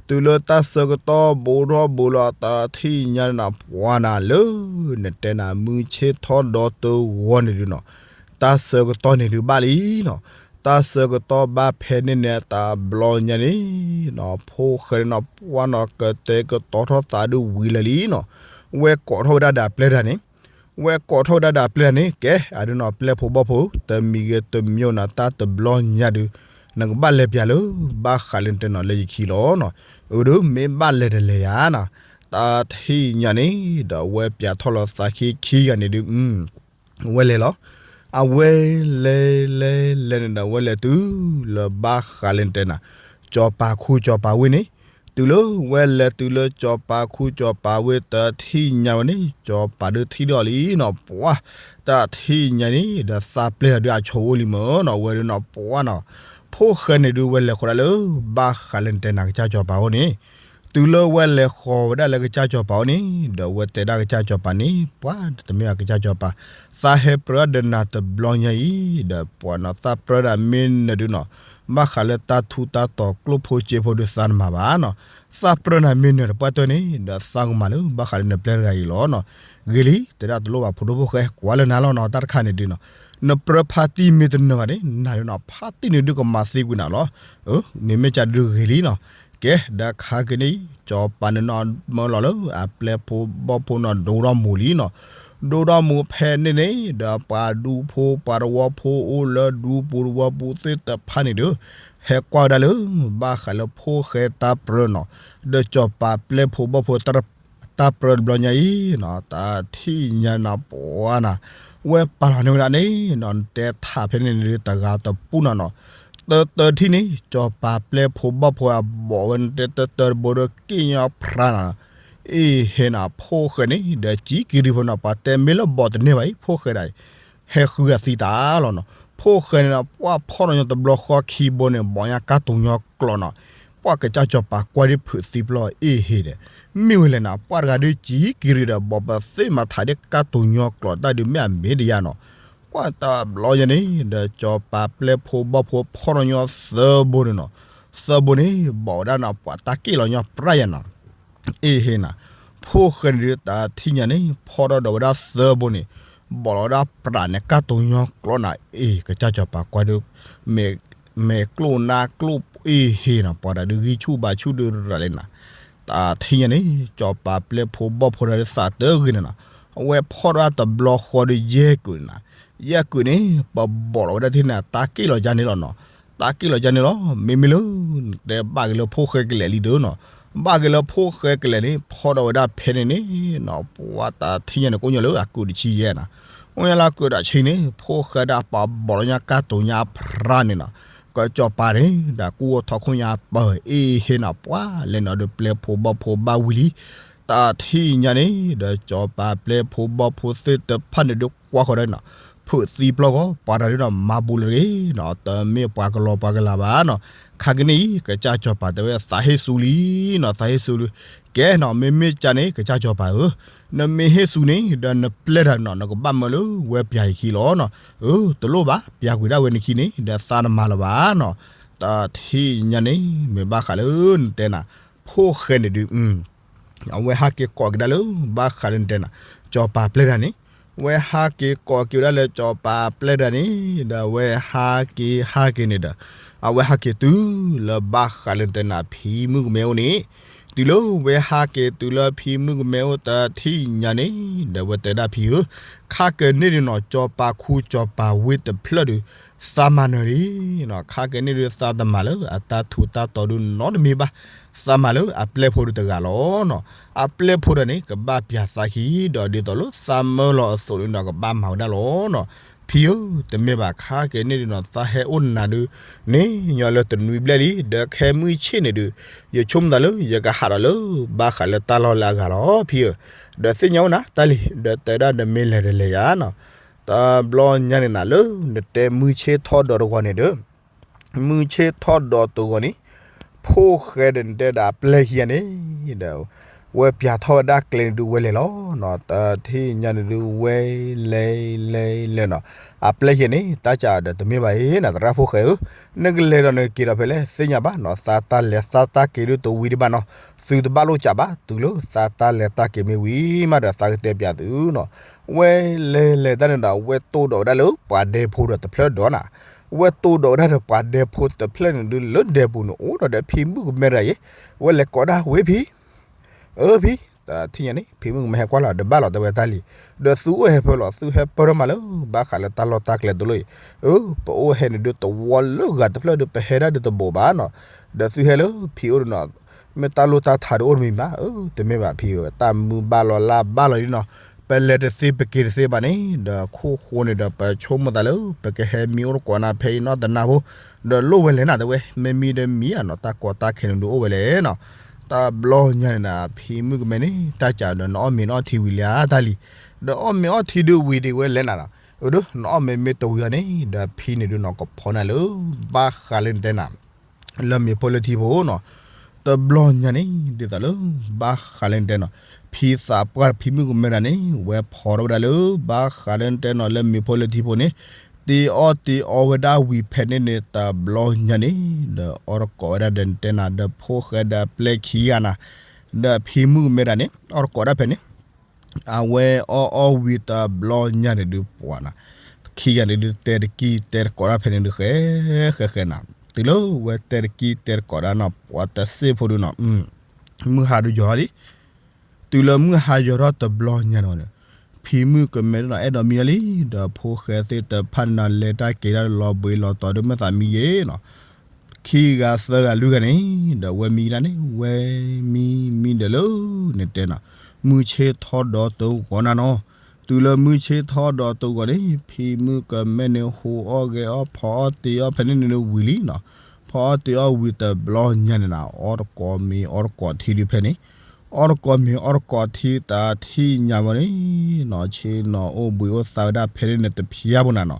တုၤလၢတၢ်ဆၢကတီၢ်ဘူးထီၣ်ဘူးလီၤ တထံၣ်ညါန့ၣ်နၤ ပှၤနၤလၢ နတဲနၤမုၢ်ဆ့ၣ်ထီၣ်ဒီးတဂီၤန့ၣ်ဒုးနီၤ, တၢ်ဆၢကတီၢ်န့ၣ်ဒုးဘၣ်လံနီၤ, တၢ်ဆၢကတီၢ်ဘၣ်ဖဲန့ၣ်န့ၣ် တဘျီညါန့ၣ်နီၤ ဖိၣ်ဃဲန့ၣ်နီၤ ပှၤနီၤ ကတဲာ်ကတီၤထီၣ်သးဒုးဝံၤလၢာ်လံနီၤ, ဝဲကိးထီၣ်ဝဲဒၣ်ဒီးအပျဲၢ်တၢ်န့ၣ်, ဝဲကိးထီၣ်ဝဲဒၣ်ဒီးအပျဲၢ်တၢ်န့ၣ် ကဲ အဒုးနီၤ ပျဲၢ်ဖိဘီၣ်ဖိ တမံၤဂ့ၤတမံၤဂ့ၤနီၤ တၢ်တဘျီညါဒုး နကဘၣ်လဲၤပျးလၢ ဘၣ်ဃးလၢနတဲနီၤ လၢယခံလီၤနီၤ. အဒုး မ့ၢ်ဘၣ်လဲၤတလဲၤယၤနီၤ, တၢ်ထံၣ်ညါန့ၣ် ဒီးအဝဲပျးထီၣ်လီၤသးခံခံဂၤန့ၣ်ဒုး ဝဲလဲၤလီၤ. အဝဲလဲၤလဲၤလဲၤန့ၣ်ဒီး ဝဲလဲၤတုၤလၢဘၣ်ဃးလၢနတဲနၤ စီၤပၤခူစီၤပၤဝ့ၢ်န့ၣ်, တုၤလၢဝဲလဲၤတုၤလၢစီၤပၤခူစီၤပၤဝ့ၢ် တၢ်ထံၣ်ညါဝဲန့ၣ် စီၤပၤဒုးထံၣ်ဒီးလံနီၤ ပှၤ, တၢ်ထံၣ်ညါန့ၣ် ဒီးသးပျဲၢ်တၢ်ဒုးအဆိကမိၣ်လံမၢ်နီၤ ဝဲဒုးနီၤ ပှၤနီၤ, ဖိၣ်ဃဲန့ၣ်ဒုး ဝဲလဲၤဃီၤဒၣ်လၢ ဘၣ်ဃးလၢနတဲနၤ ကစၢ်စီၤပၤအိၣ်န့ၣ် တုၤလၢဝဲလဲၤဃီၤဝဲဒၣ်လၢကစၢ်စီၤပၤအိၣ်န့ၣ် ဒီးဝဲတဲဒၣ်ကစၢ်စီၤပၤန့ၣ် ပှၤတမ့ၢ်ဘၣ် ကစၢ်စီၤပၤ, သးဟဲပြၢဒၣ်နၤတဘျီညါအံၤ ဒီးပှၤနီၤ သးပြၢဒၣ်မ့ၢ်နၢၤဒုးနီၤ, ဘၣ်ဃးလၢတၢ်ထူးတၢ်တီၤကျိၣ်ဖိစ့ဖိဒုးသးတမၤဘၣ်နီၤ, သးပြၢနၤမ့ၢ်နၢၤတပှၢ်တၢၢ်န့ၣ် ဒီးသးကမၤလၢဘၣ်ဃးလၢနပျဲၢ်တဂၤအံၤလီၤနီၤ. ဂ့ၤလံ တဲဒၣ်တလိၣ်ဘၣ် ဖိဒိၣ်ဖိၣ်ဃဲ ကွၢ်လၢနၤလီၤနီၤ တၢ်တခါန့ၣ်ဒုးနီၤ, နပြၢဖါတံၢ်မ့ၢ်တနၢၤဘၣ်န့ၣ် နၤဒုးနီၤ ဖါတံၢ်န့ၣ်ဒုးကမၤသံကွံာ်နၤလီၤ. မ့မ့ၢ်ကဒုးဂ့ၤလံနီၤ, ကဲ ဒီးခါက့ၤန့ၣ် စီၤပၤန့ၣ်နီၤ မၢလီၤလၢအပျဲၢ်ဖိဘီၣ်ဖိနီၤ ဒိၣ်ထီၣ်မူၤလံနီၤ, ဒိၣ်ထီၣ်မူၤဖဲန့ၣ်န့ၣ် ဒီးပှၤဒူဖိပှၤသဝီဖိအိၣ်လၢဒူပူၤသဝီပူၤသ့ၣ်တဖၣ်န့ၣ်ဒီး ဟဲကွၢ်ဝဲဒၣ်လၢ ဘၣ်ဃးလၢဖိၣ်ဃဲတၢ်ပြၢနီၤ, ဒီးစီၤပၤပျဲၢ်ဖိဘီၣ်ဖိ တၢ်ပြၢတဘျီညါအံၤနီၤ တၢ်ထံၣ်ညါနၤ ပှၤနၤ, ဝဲပာ်လီၤန့ၢ်ဝဲဒၣ်န့ၣ်နီၤ နတဲထးဖဲန့ၣ်န့ၣ်ဒုး တဂၤတပူၤနီၤနီၤ, တၢတၢထံၣ်န့ၣ် စီၤပၤပျဲၢ်ဖိဘီၣ်ဖိအဘီၣ်ဝဲန့ၣ် တၢတၢတဘိဒီးက့ၣ်ညီဖြါနၤ, အ့ဟ့နီၤ ဖိၣ်ဃဲန့ၣ် ဒီးကံကရံၣ်ဖိနီၤ ပှၤတဲမ့ၢ်လၢဘီၣ်တန့ၢ်ဘၣ်အံၤ ဖိၣ်ဃဲဒၣ်အံၤ ဟဲဃုအသံတၢ်လီၤနီၤ, ဖိၣ်ဃဲန့ၣ်နီၤ ပှၤဖီၣ်ထီၣ်ညီတဘျီဃီခံဘိန့ၣ် ဘီၣ်ညါကါတိၤညီကျိးနီၤ, ပှၤကစၢ်စီၤပၤကွၢ်ဒ်ဖုးသံပျီၢ်အ့ဟ့ဒီး မ့ၢ်ဝဲလဲၣ်နီၤ ပှၤတဂၤဒုးကံကရံၣ်ဒီး ဘီၣ်ပသ့ၣ်မၤထးဒ်ကါတိၤညီကျိးတၢ်ဒုးမ့ၢ်အမ့ၢ်တယါနီၤ, ကွၢ်တဘျီညါန့ၣ် ဒီးစီၤပၤပျဲၢ်ဖိဘီၣ်ဖိဖီၣ်ထီၣ်ညီသၢဘိန့ၣ်နီၤ, သၢဘိန့ၣ် ဘီၣ်ဝဲဒၣ်နီၤ ပှၤတၢ်က့ၣ်လီၤညီပြၢ်ယါနီၤ အ့ဟ့နီၤ, ဖိၣ်ဃဲန့ၣ်ဒုး တၢ်ထံၣ်ညါန့ၣ် ဖီၣ်ထီၣ်ဒီးဝဲဒၣ်သၢဘိန့ၣ် ဘီၣ်လီၤဝဲဒၣ်ပြးန့ၣ် ကါတိၤညီကျိးနၤ အ့ ကစၢ်စီၤပၤကွၢ်ဒုး မဲာ်ကျိၣ်နါကျိၣ်အ့ဟ့နီၤ ပှၤတၢ်ဒုးဂံၢ်ဆူၣ်ဘါဆူၣ်ဒုးရၤလဲၣ်နၤ, တၢ်ထံၣ်ညါန့ၣ် စီၤပၤပျဲၢ်ဖိဘီၣ်ဖိတၢ်ဒုးသးတဂ့ၤန့ၣ်နီၤ, အဝဲဖီၣ်ထီၣ်တဘျီဃီဒီးယဲၢ်ကုာ်န့ၣ်နီၤ, ယဲၢ်ကုာ်န့ၣ် ပဘီၣ်လီၤဝဲဒၣ်ထံၣ်န့ၣ် တၢ်က့ၣ်လီၤယါန့ၣ်လီၤနီၤ, တၢ်က့ၣ်လီၤယါန့ၣ်လီၤ မ့မ့ၢ်လၢ နတဲဘၣ်က့ၤလၢဖိၣ်ဃဲကလဲာ်လံဒုးနီၤ, ဘၣ်က့ၤလၢဖိၣ်ဃဲကလဲာ်န့ၣ် ဖီၣ်ထီၣ်ဝဲဒၣ်ဖဲန့ၣ်န့ၣ်နီၤ ပှၤတၢ်ထံၣ်ညါန့ၣ် ကအိၣ်ညီလၢအကုာ်တဆံယဲၢ်နီၤ, အိၣ်ညီလၢအကုာ်တဆံန့ၣ် ဖိၣ်ဃဲဒၣ်ပှၤဘီၣ်လီၤညါကါတိၤညါပြးန့ၣ်နီၤ, ကစီၤပၤန့ၣ် ဒီးကူအိၣ်ထီၣ်ခိၣ်ညါပၢၢ်အ့ဟ့နီၤ ပှၤလဲၤနီၤဒီးပျဲၢ်ဖိဘီၣ်ဖိဘၣ်ဝံၤလံ, တၢ်ထံၣ်ညါန့ၣ် ဒီးစီၤပၤပျဲၢ်ဖိဘီၣ်ဖိသ့ၣ်တဖၣ်န့ၣ်ဒုးကွၢ်ဃီၤဒီးနီၤ ဖုးသံပျီၢ်ဃီ ပှၤတၢ်ဒုးနီၤ မၤဘူးလၢတဂ့ၤနီၤ တမ့ၢ်ပှၤကလီၤပှၤကလၤဘၣ်နီၤ, ခါက့ၤန့ၣ်အံၤ ကစၢ်စီၤပၤတဲဝဲသးဟ့ၣ်စူၤလံနီၤ သးဟ့ၣ်စူၤလံ, ကဲနီၤ မ့မ့ၢ်ကန့ၣ် ကစၢ်စီၤပၤဧၢ, နမ့ၢ်ဟ့ၣ်စူၤန့ၣ် ဒီးနပျဲၢ်တၢ်နီၤ နကဘၣ်မၢလၢဝဲပျၢ်ယခံလီၤနီၤ, အၢ တလိၣ်ဘၣ် ပျၢ်ကွံာ်ဒၣ်ဝဲနခံန့ၣ် ဒီးသးတမၤလၢၤဘၣ်နီၤ, တၢ်ထံၣ်ညါန့ၣ် မ့ၢ်ဘၣ်ဃးလၢနတဲနၤ ဖိၣ်ဃဲန့ၣ်ဒုး အဝဲဟးက့ၤကိးက့ၤဒၣ်လၢ ဘၣ်ဃးလၢနတဲနၤ စီၤပၤပျဲၢ်တၢ်န့ၣ်, အဝဲဟးက့ၤကိးက့ၤဝဲဒၣ်လၢစီၤပၤပျဲၢ်တၢ်န့ၣ် ဒီးအဝဲဟးက့ၤဟးက့ၤန့ၣ်ဒီး အဝဲဟးက့ၤတုၤလၢဘၣ်ဃးလၢနတဲနၤ ဖံမုၣ်ကမဲအိၣ်န့ၣ်, တုၤလၢဝဲဟးက့ၤတုၤလၢဖံမုၣ်ကမဲအိၣ်တၢ်ထံၣ်ညါန့ၣ် ဒီးဝဲတဲဒၣ်ဖံဧၢ, ခါကန့ၣ်ဒုးနီၤ စီၤပၤခူစီၤပၤဝ့ၢ်တဖျၢၣ်ဒုး သးမၤနၢၤလံနီၤ, ခါကန့ၣ်ဒုးသးတမၤလၢအတၢ်ထူးတၢ်တီၤဒုးနီတမံၤဘၣ်, သးမၤလၢအပျဲၢ်ဖိဒုးတဂၤလီၤနီၤ, အပျဲၢ်ဖိတဂၤန့ၣ် ကဘၣ်ပျၢ်သးခံ ဒီးဒ်သိးလၢသးမၢလီၤအသိးန့ၣ်ဒီးကဘၣ်မၤဝဲဒၣ်လီၤနီၤ, ဖံဧၢ တမ့ၢ်ဘၣ်ခါက့ၤန့ၣ်ဒုးနီၤ သးဟဲအိၣ်နၤဒုး န့ၣ်ညီလၢတနွံဘျဲၣ်လံ ဒီးခဲမုၢ်ဆ့ၣ်န့ၣ်ဒုး ယဆိကမိၣ်သးလၢ ယကဟးဒီးလၢ ဘၣ်ဃးလၢတၢ်လီၢ်လၢအဂၤလီၤ ဖံဧၢ, ဒီးသ့ၣ်ညါအိၣ်နၤတၢ်လံ ဒီးတဲဒၣ်ဒီးမ့ၢ်လဲၤဒီးလဲၤယၤနီၤ, တဘျီညါန့ၣ်နၤလၢ နတဲမုၢ်ဆ့ၣ်ထီၣ်ဒီးတဂီၤန့ၣ်ဒီး မုၢ်ဆ့ၣ်ထီၣ်ဒီးတဂီၤန့ၣ် ဖိၣ်ဃဲဒီးနတဲဒၣ်အပျဲၢ်ခံဂၤန့ၣ် ဒီး ဝဲပျၢ်ထီၣ်ဝဲဒၣ်ကျဲန့ၣ်ဒုးဝဲလဲၤလီၤနီၤ, တၢ်ထံၣ်ညါန့ၣ်ဒုးဝဲလဲၤလဲၤလဲၤနီၤ, အပျဲၢ်ခံဂၤန့ၣ် တၢ်ကးဒီးတမ့ၢ်ဘၣ်အံၤနီၤ သရၣ်ဖိၣ်ဃဲဧၢ, နကလဲၤဒီးနကက့ၤဒီးဖဲလဲၣ်သ့ၣ်ညါဘၣ်နီၤ, သးတၢ်လဲၤသးတၢ်က့ၤဒုးတဝံၤဒံးဘၣ်နီၤ, သုတဘၣ်လိၣ်ကးဘၣ် တုၤလၢသးတၢ်လဲၤတၢ်က့ၤမ့ၢ်ဝံၤမးဒီးသးကတဲပျးသုနီၤ, ဝဲလဲၤလဲၤတၢ်န့ၣ်ဒီး ဝဲတိၢ်ဒီးဝဲဒၣ်လၢပှၤဒဲဖိဒီးတဖျၢၣ်ဒီးနီၤ, ဝဲတိၢ်ဒီးဝဲဒၣ်ဒီးပှၤဒဲဖိတဖျၢၣ်န့ၣ်ဒုးလၢဒဲပူၤန့ၣ် အိၣ်ဒီးဒီးဖံမုၣ်ကမဲတဂၤအံၤ, ဝဲလဲၤကိးဒၣ်ဝဲဖံ အၢဖံ, တထံၣ်ညါန့ၣ် ဖံမုၣ်ကမဲဟဲကွၢ်လီၤ ဒီးဘၣ်လီၤတဲဝဲတၢ်လံ, ဒီးသုအိၣ်ဟဲဖဲလဲၣ် သုဟဲပၢၢ်ထီၣ်မးလၢ ဘၣ်ဃးလၢတၢ်လီၢ်တၢ်ကျဲတလိၣ်အံၤ, အၢ ပအိၣ်ဟဲန့ၣ်ဒုးတဝီလၢဂၤတဖျၢၣ်ဒီး ပဟဲဒၣ်ဒုးတဘိးဘၣ်နီၤ, ဒီးသုဟဲလၢဖံအိၣ်ဒီးနီၤ, မ့ၢ်တၢ်လိၣ်တၢ်ထးဒုးအိၣ်တမံၤမး, အၢ တမ့ၢ်ဘၣ်ဖံဝဲ တၢ်မုၢ်ဘၣ်လီၤလါဘၣ်လီၤလံနီၤ, ပလဲၤတသ့ပက့ၤတသ့ဘၣ်န့ၣ် ဒီးခိၣ်ဃိန့ၣ်ဒီး ပဆိကမိၣ်သးလၢ ပကဟဲမံအိၣ်တကိးနၤဖဲအံၤနီတနၤဖိ, ဒီးလိၣ်ဝဲလဲၣ်နၤတဲဝဲ မ့မံဒီးမံဧါနီၤ, တၢ်ကီတၢ်ခဲန့ၣ်ဒုးအိၣ်ဝဲလဲၣ်နီၤ, တဘျီညါန့ၣ်နၤ ဖံမုၣ်ကမဲန့ၣ် တၢ်စံးဒီး နအီၣ်မ့ၤနအီထံဝံၤလံဧါတၢ်လံ, ဒီးအီၣ်မ့ၤအီထံဒုးဝံၤဒံးဝဲလဲၣ်နၤနီၤ, အၢ ဒီးနအီၣ်မ့ၤမ့ၢ်တဝံၤအီၤန့ၣ် ဒီးဖံန့ၣ်ဒုးနီၤ ကဖီနၤလၢ ဘၣ်ဃးလၢနတဲနၤ လၢမ့ၤဖိလၢထံဖိနီၤ, တဘျီညါန့ၣ် ဒ်သိးလၢ ဘၣ်ဃးလၢနတဲနီၤ, ဖံသးပှၢ်ဖံမုၣ်ကမဲတၢ်န့ၣ် ဝဲဖီထီၣ်ဝဲဒၣ်လၢ ဘၣ်ဃးလၢနတဲနီၤ လၢမ့ၤဖိလၢထံဖိန့ၣ်, တ့အီၣ်တ့အီဝဲဒၣ်ဝံၤဖဲန့ၣ်န့ၣ် တဘျီညါန့ၣ် ဒီးအီၣ်တကိးဝဲဒၣ်ဒီးနတဲနၤ ဒီးဖိၣ်ဃဲဒီးပျဲၢ်ခံဂၤနၤ, ဒီးဖံမုၣ်ကမဲတၢ်န့ၣ် အီၣ်တကိးဒၣ်ဖဲန့ၣ် အဝဲအီၣ်အီၣ်ဝံၤတဘျီညါန့ၣ်ဒုးပှၤနၤ, ခံဂၤန့ၣ်ဒုးတဲတကံၢ်တဲတကိးဒၣ်ဖဲန့ၣ်ဒုးဃဲ ဃဲဃဲနၤ, တုၤလၢဝဲတဲတကံၢ်တဲတကိးဒၣ်နီၤ ပှၤတစ့ၢ်ဖိဒုးနီၤ, မုၢ်ဟါဒုးယီၤလံ, တုၤလၢမုၢ်ဟါယီၤထီၣ်တဘျီညါန့ၣ်ဝဲန့ၣ်, ဖံမုၣ်ကမဲဒုးနီၤ အဲၣ်ဒိးမံလီၤလံ, ဒီးဖိၣ်ဃဲသ့ၣ်တဖၣ်န့ၣ်နီၤ လဲၤတၢ်က့ၤတၢ်လီၤဘှံးလီၤတီၤဒုး မ့ၢ်သးမံယဲနီၤ ခံဂၤသၢဂၤလွံၢ်ဂၤန့ၣ် ဒီးဝဲမံဒၣ်န့ၣ် ဝဲမံမံဒီးလၢ နတဲနီၤ, မုၢ်ဆ့ၣ်ထီၣ်ဒီးတဂီၤနၤနီၤ, တုၤလၢမုၢ်ဆ့ၣ်ထီၣ်ဒီးတဂီၤန့ၣ် ဖံမုၣ်ကမဲန့ၣ် ဟူးအီၣ်ဂဲၤအီၣ်ဖီအီၣ်တ့အီၣ်ဖဲန့ၣ်န့ၣ်ဝံၤလံနီၤ, ဖီအီၣ်တ့အီၣ်ဝံၤတဘျီညါန့ၣ်နၤ အီၣ်တကိးမ့ၤအီၣ်တကိးထံဒုးဖဲန့ၣ်, အီၣ်တကိးမ့ၤအီၣ်တကိးထံတထံၣ်ညါဘၣ်န့ၣ်နီၤ ဆ့ၣ်နီၤအိၣ်ဘှံးအိၣ်သါဝဲဒၣ်ဖဲန့ၣ်န့ၣ်တဖျါဘၣ်နၤနီၤ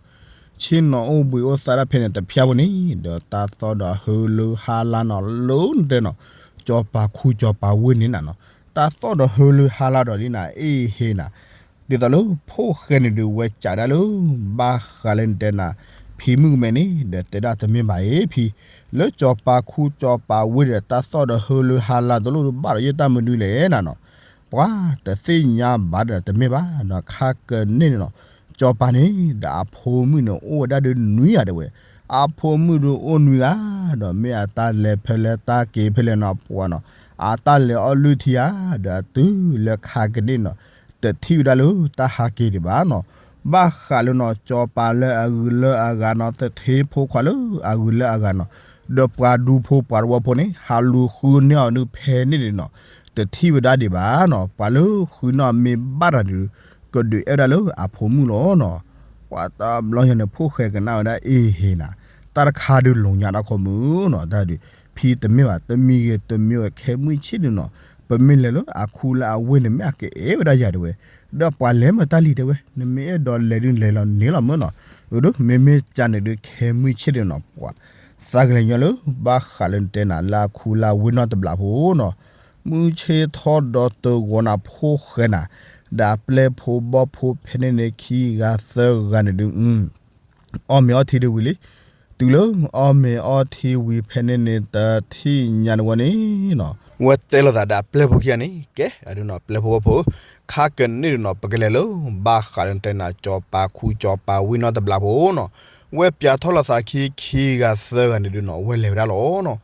ဆ့ၣ်နီၤအိၣ်ဘှံးအိၣ်သါဒၣ်ဖဲန့ၣ်တဖျါဘၣ်န့ၣ် ဒီးတၢ်သီၣ်ဒီးဟၢလၢဟါလါနီၤ လၢနတဲနီၤ, စီၤပၤခူစီၤပၤဝ့ၢ်န့ၣ်နၤနီၤ, တၢ်သီၣ်ဒီးဟၢလၢဟါလါဒီးလံနၤ အ့ဟ့နၤ, ဒ်သိးလၢဖိၣ်ဃဲန့ၣ်ဒုးဝဲစံးဒၣ်လၢ ဘၣ်ဃးလၢနတဲနၤ, ဖံမုၣ်ကမဲန့ၣ် ဒီးတဲဒၣ်တမ့ၢ်ဘၣ်အံၤဖံ, လၢစီၤပၤခူစီၤပၤဝ့ၢ်ဒီး တၢ်သီၣ်ဒီးဟၢလၢဟါလါတလိၣ်ဘၣ်ဒီးယဲၢ်တၢ်မနုၤလဲၣ်နၤနီၤ, ပှၤတသ့ၣ်ညါဘၣ်ဒီးတမ့ၢ်ဘၣ်နီၤ ခါကန့ၣ်န့ၣ်နီၤ, စီၤပၤန့ၣ် ဒီးအဖိမုၣ်န့ၣ်အိၣ်ဝဲဒၣ်ဒုးနွံဂၤတဲဝဲ, အဖိမုၣ်ဒုးအိၣ်နွံဂၤ, ဒီးမ့ၢ်အတၢ်လဲၤဖဲလဲၣ်တၢ်က့ၤဖဲလဲၣ်နီၤပှၤနီၤ, အတၢ်လဲၤအီၣ်လုၢ်ထံဧါ, ဒီးတုၤလၢခါကန့ၣ်နီၤ, တထံၣ်ဝဲဒၣ်လၢတၢ်ဟးက့ၤဒံးဘၣ်နီၤ, ဘၣ်ဃးလၢနီၤ စီၤပၤလၢအဂုၤလၢအဂၤနီၤ သထ့ဖိခွါလၢအဂုၤလၢအဂၤနီၤ, ဒီးပှၤဒူဖိပှၤတဝီဖိန့ၣ် ဟးလူၤဃုန့ၢ်အီၤဒုးဖဲန့ၣ်န့ၣ်နီၤ, တထံၣ်ဝဲဒၣ်ဒံးဘၣ်နီၤ, ပှၤလၢဃုန့ၢ်အီၤမ့ၢ်ဘၣ်တၢ်ဒုး ကဒုးအဲၣ်ဝဲဒၣ်လၢအဖိမုၣ်လီၤနီၤ, ပှၤတဘျီညါန့ၣ် ဖိၣ်ဃဲကနၣ်ဝဲဒၣ်အ့ဟ့နၤ, တၢ်တခါဒုးလိာ်ညါတၢ်ခိၣ်မုၣ်နီၤ, တၢ်ဒုး ဖံတမ့ၢ်ဘၣ် တမံၤဂ့ၤတမံၤဂ့ၤ ခဲမုၢ်ဆ့ၣ်ဒုးနီၤ, ပမ့ၢ်လဲၤလၢအခူလၢအဝ့ၢ်န့ၣ် မ့ၢ်အကအဲၣ်ဝဲဒၣ်ယၤတဲဝဲ, ဒီးပှၤလဲၤမ့ၢ်တၢ်လံၤတဲဝဲ, နမ့ၢ်အဲၣ်ဒိးလဲၤဒုးလဲၤလီၤန့ၢ်လီၤမ့ၢ်နီၤ, အၢ ဒီးမ့မ့ၢ်ကန့ၣ်ဒုး ခဲမုၢ်ဆ့ၣ်ဒုးနီၤ ပှၤ သးကလဲၤညီလၢ ဘၣ်ဃးလၢနတဲနၤ လၢအခူလၢအဝ့ၢ်နီတဘျီဖိနီၤ, မုၢ်ဆ့ၣ်ထီၣ်ဒီးတဂီၤနၤ ဖိၣ်ဃဲနၤ, ဒီးအပျဲၢ်ဖိဘီၣ်ဖိဖဲန့ၣ်န့ၣ် ခံဂၤသၢဂၤန့ၣ်ဒုး အီၣ်မ့ၤအီထံဒုးဝံၤလံ, တုၤလၢအီၣ်မ့ၤအီထံဝံၤဖဲန့ၣ်န့ၣ် တထံၣ်ညါန့ၣ်ဝဲန့ၣ်နီၤ, ဝဲတဲလိာ်သးဒီးအပျဲၢ်ဖိခံဂၤန့ၣ် ကဲ အဒုးနီၤ ပျဲၢ်ဖိဘီၣ်ဖိဧၢ, ခါကန့ၣ်ဒုးနီၤ ပကလဲၤလၢ ဘၣ်ဃးလၢနတဲနၤ စီၤပၤခူစီၤပၤဝ့ၢ်နီတဘျီဖိနီၤ, ဝဲပၠးထီၣ်လိာ်သးခံ ခံဂၤသၢဂၤန့ၣ်ဒုးနီၤ ဝဲလဲၤဝဲဒၣ်လီၤနီၤ,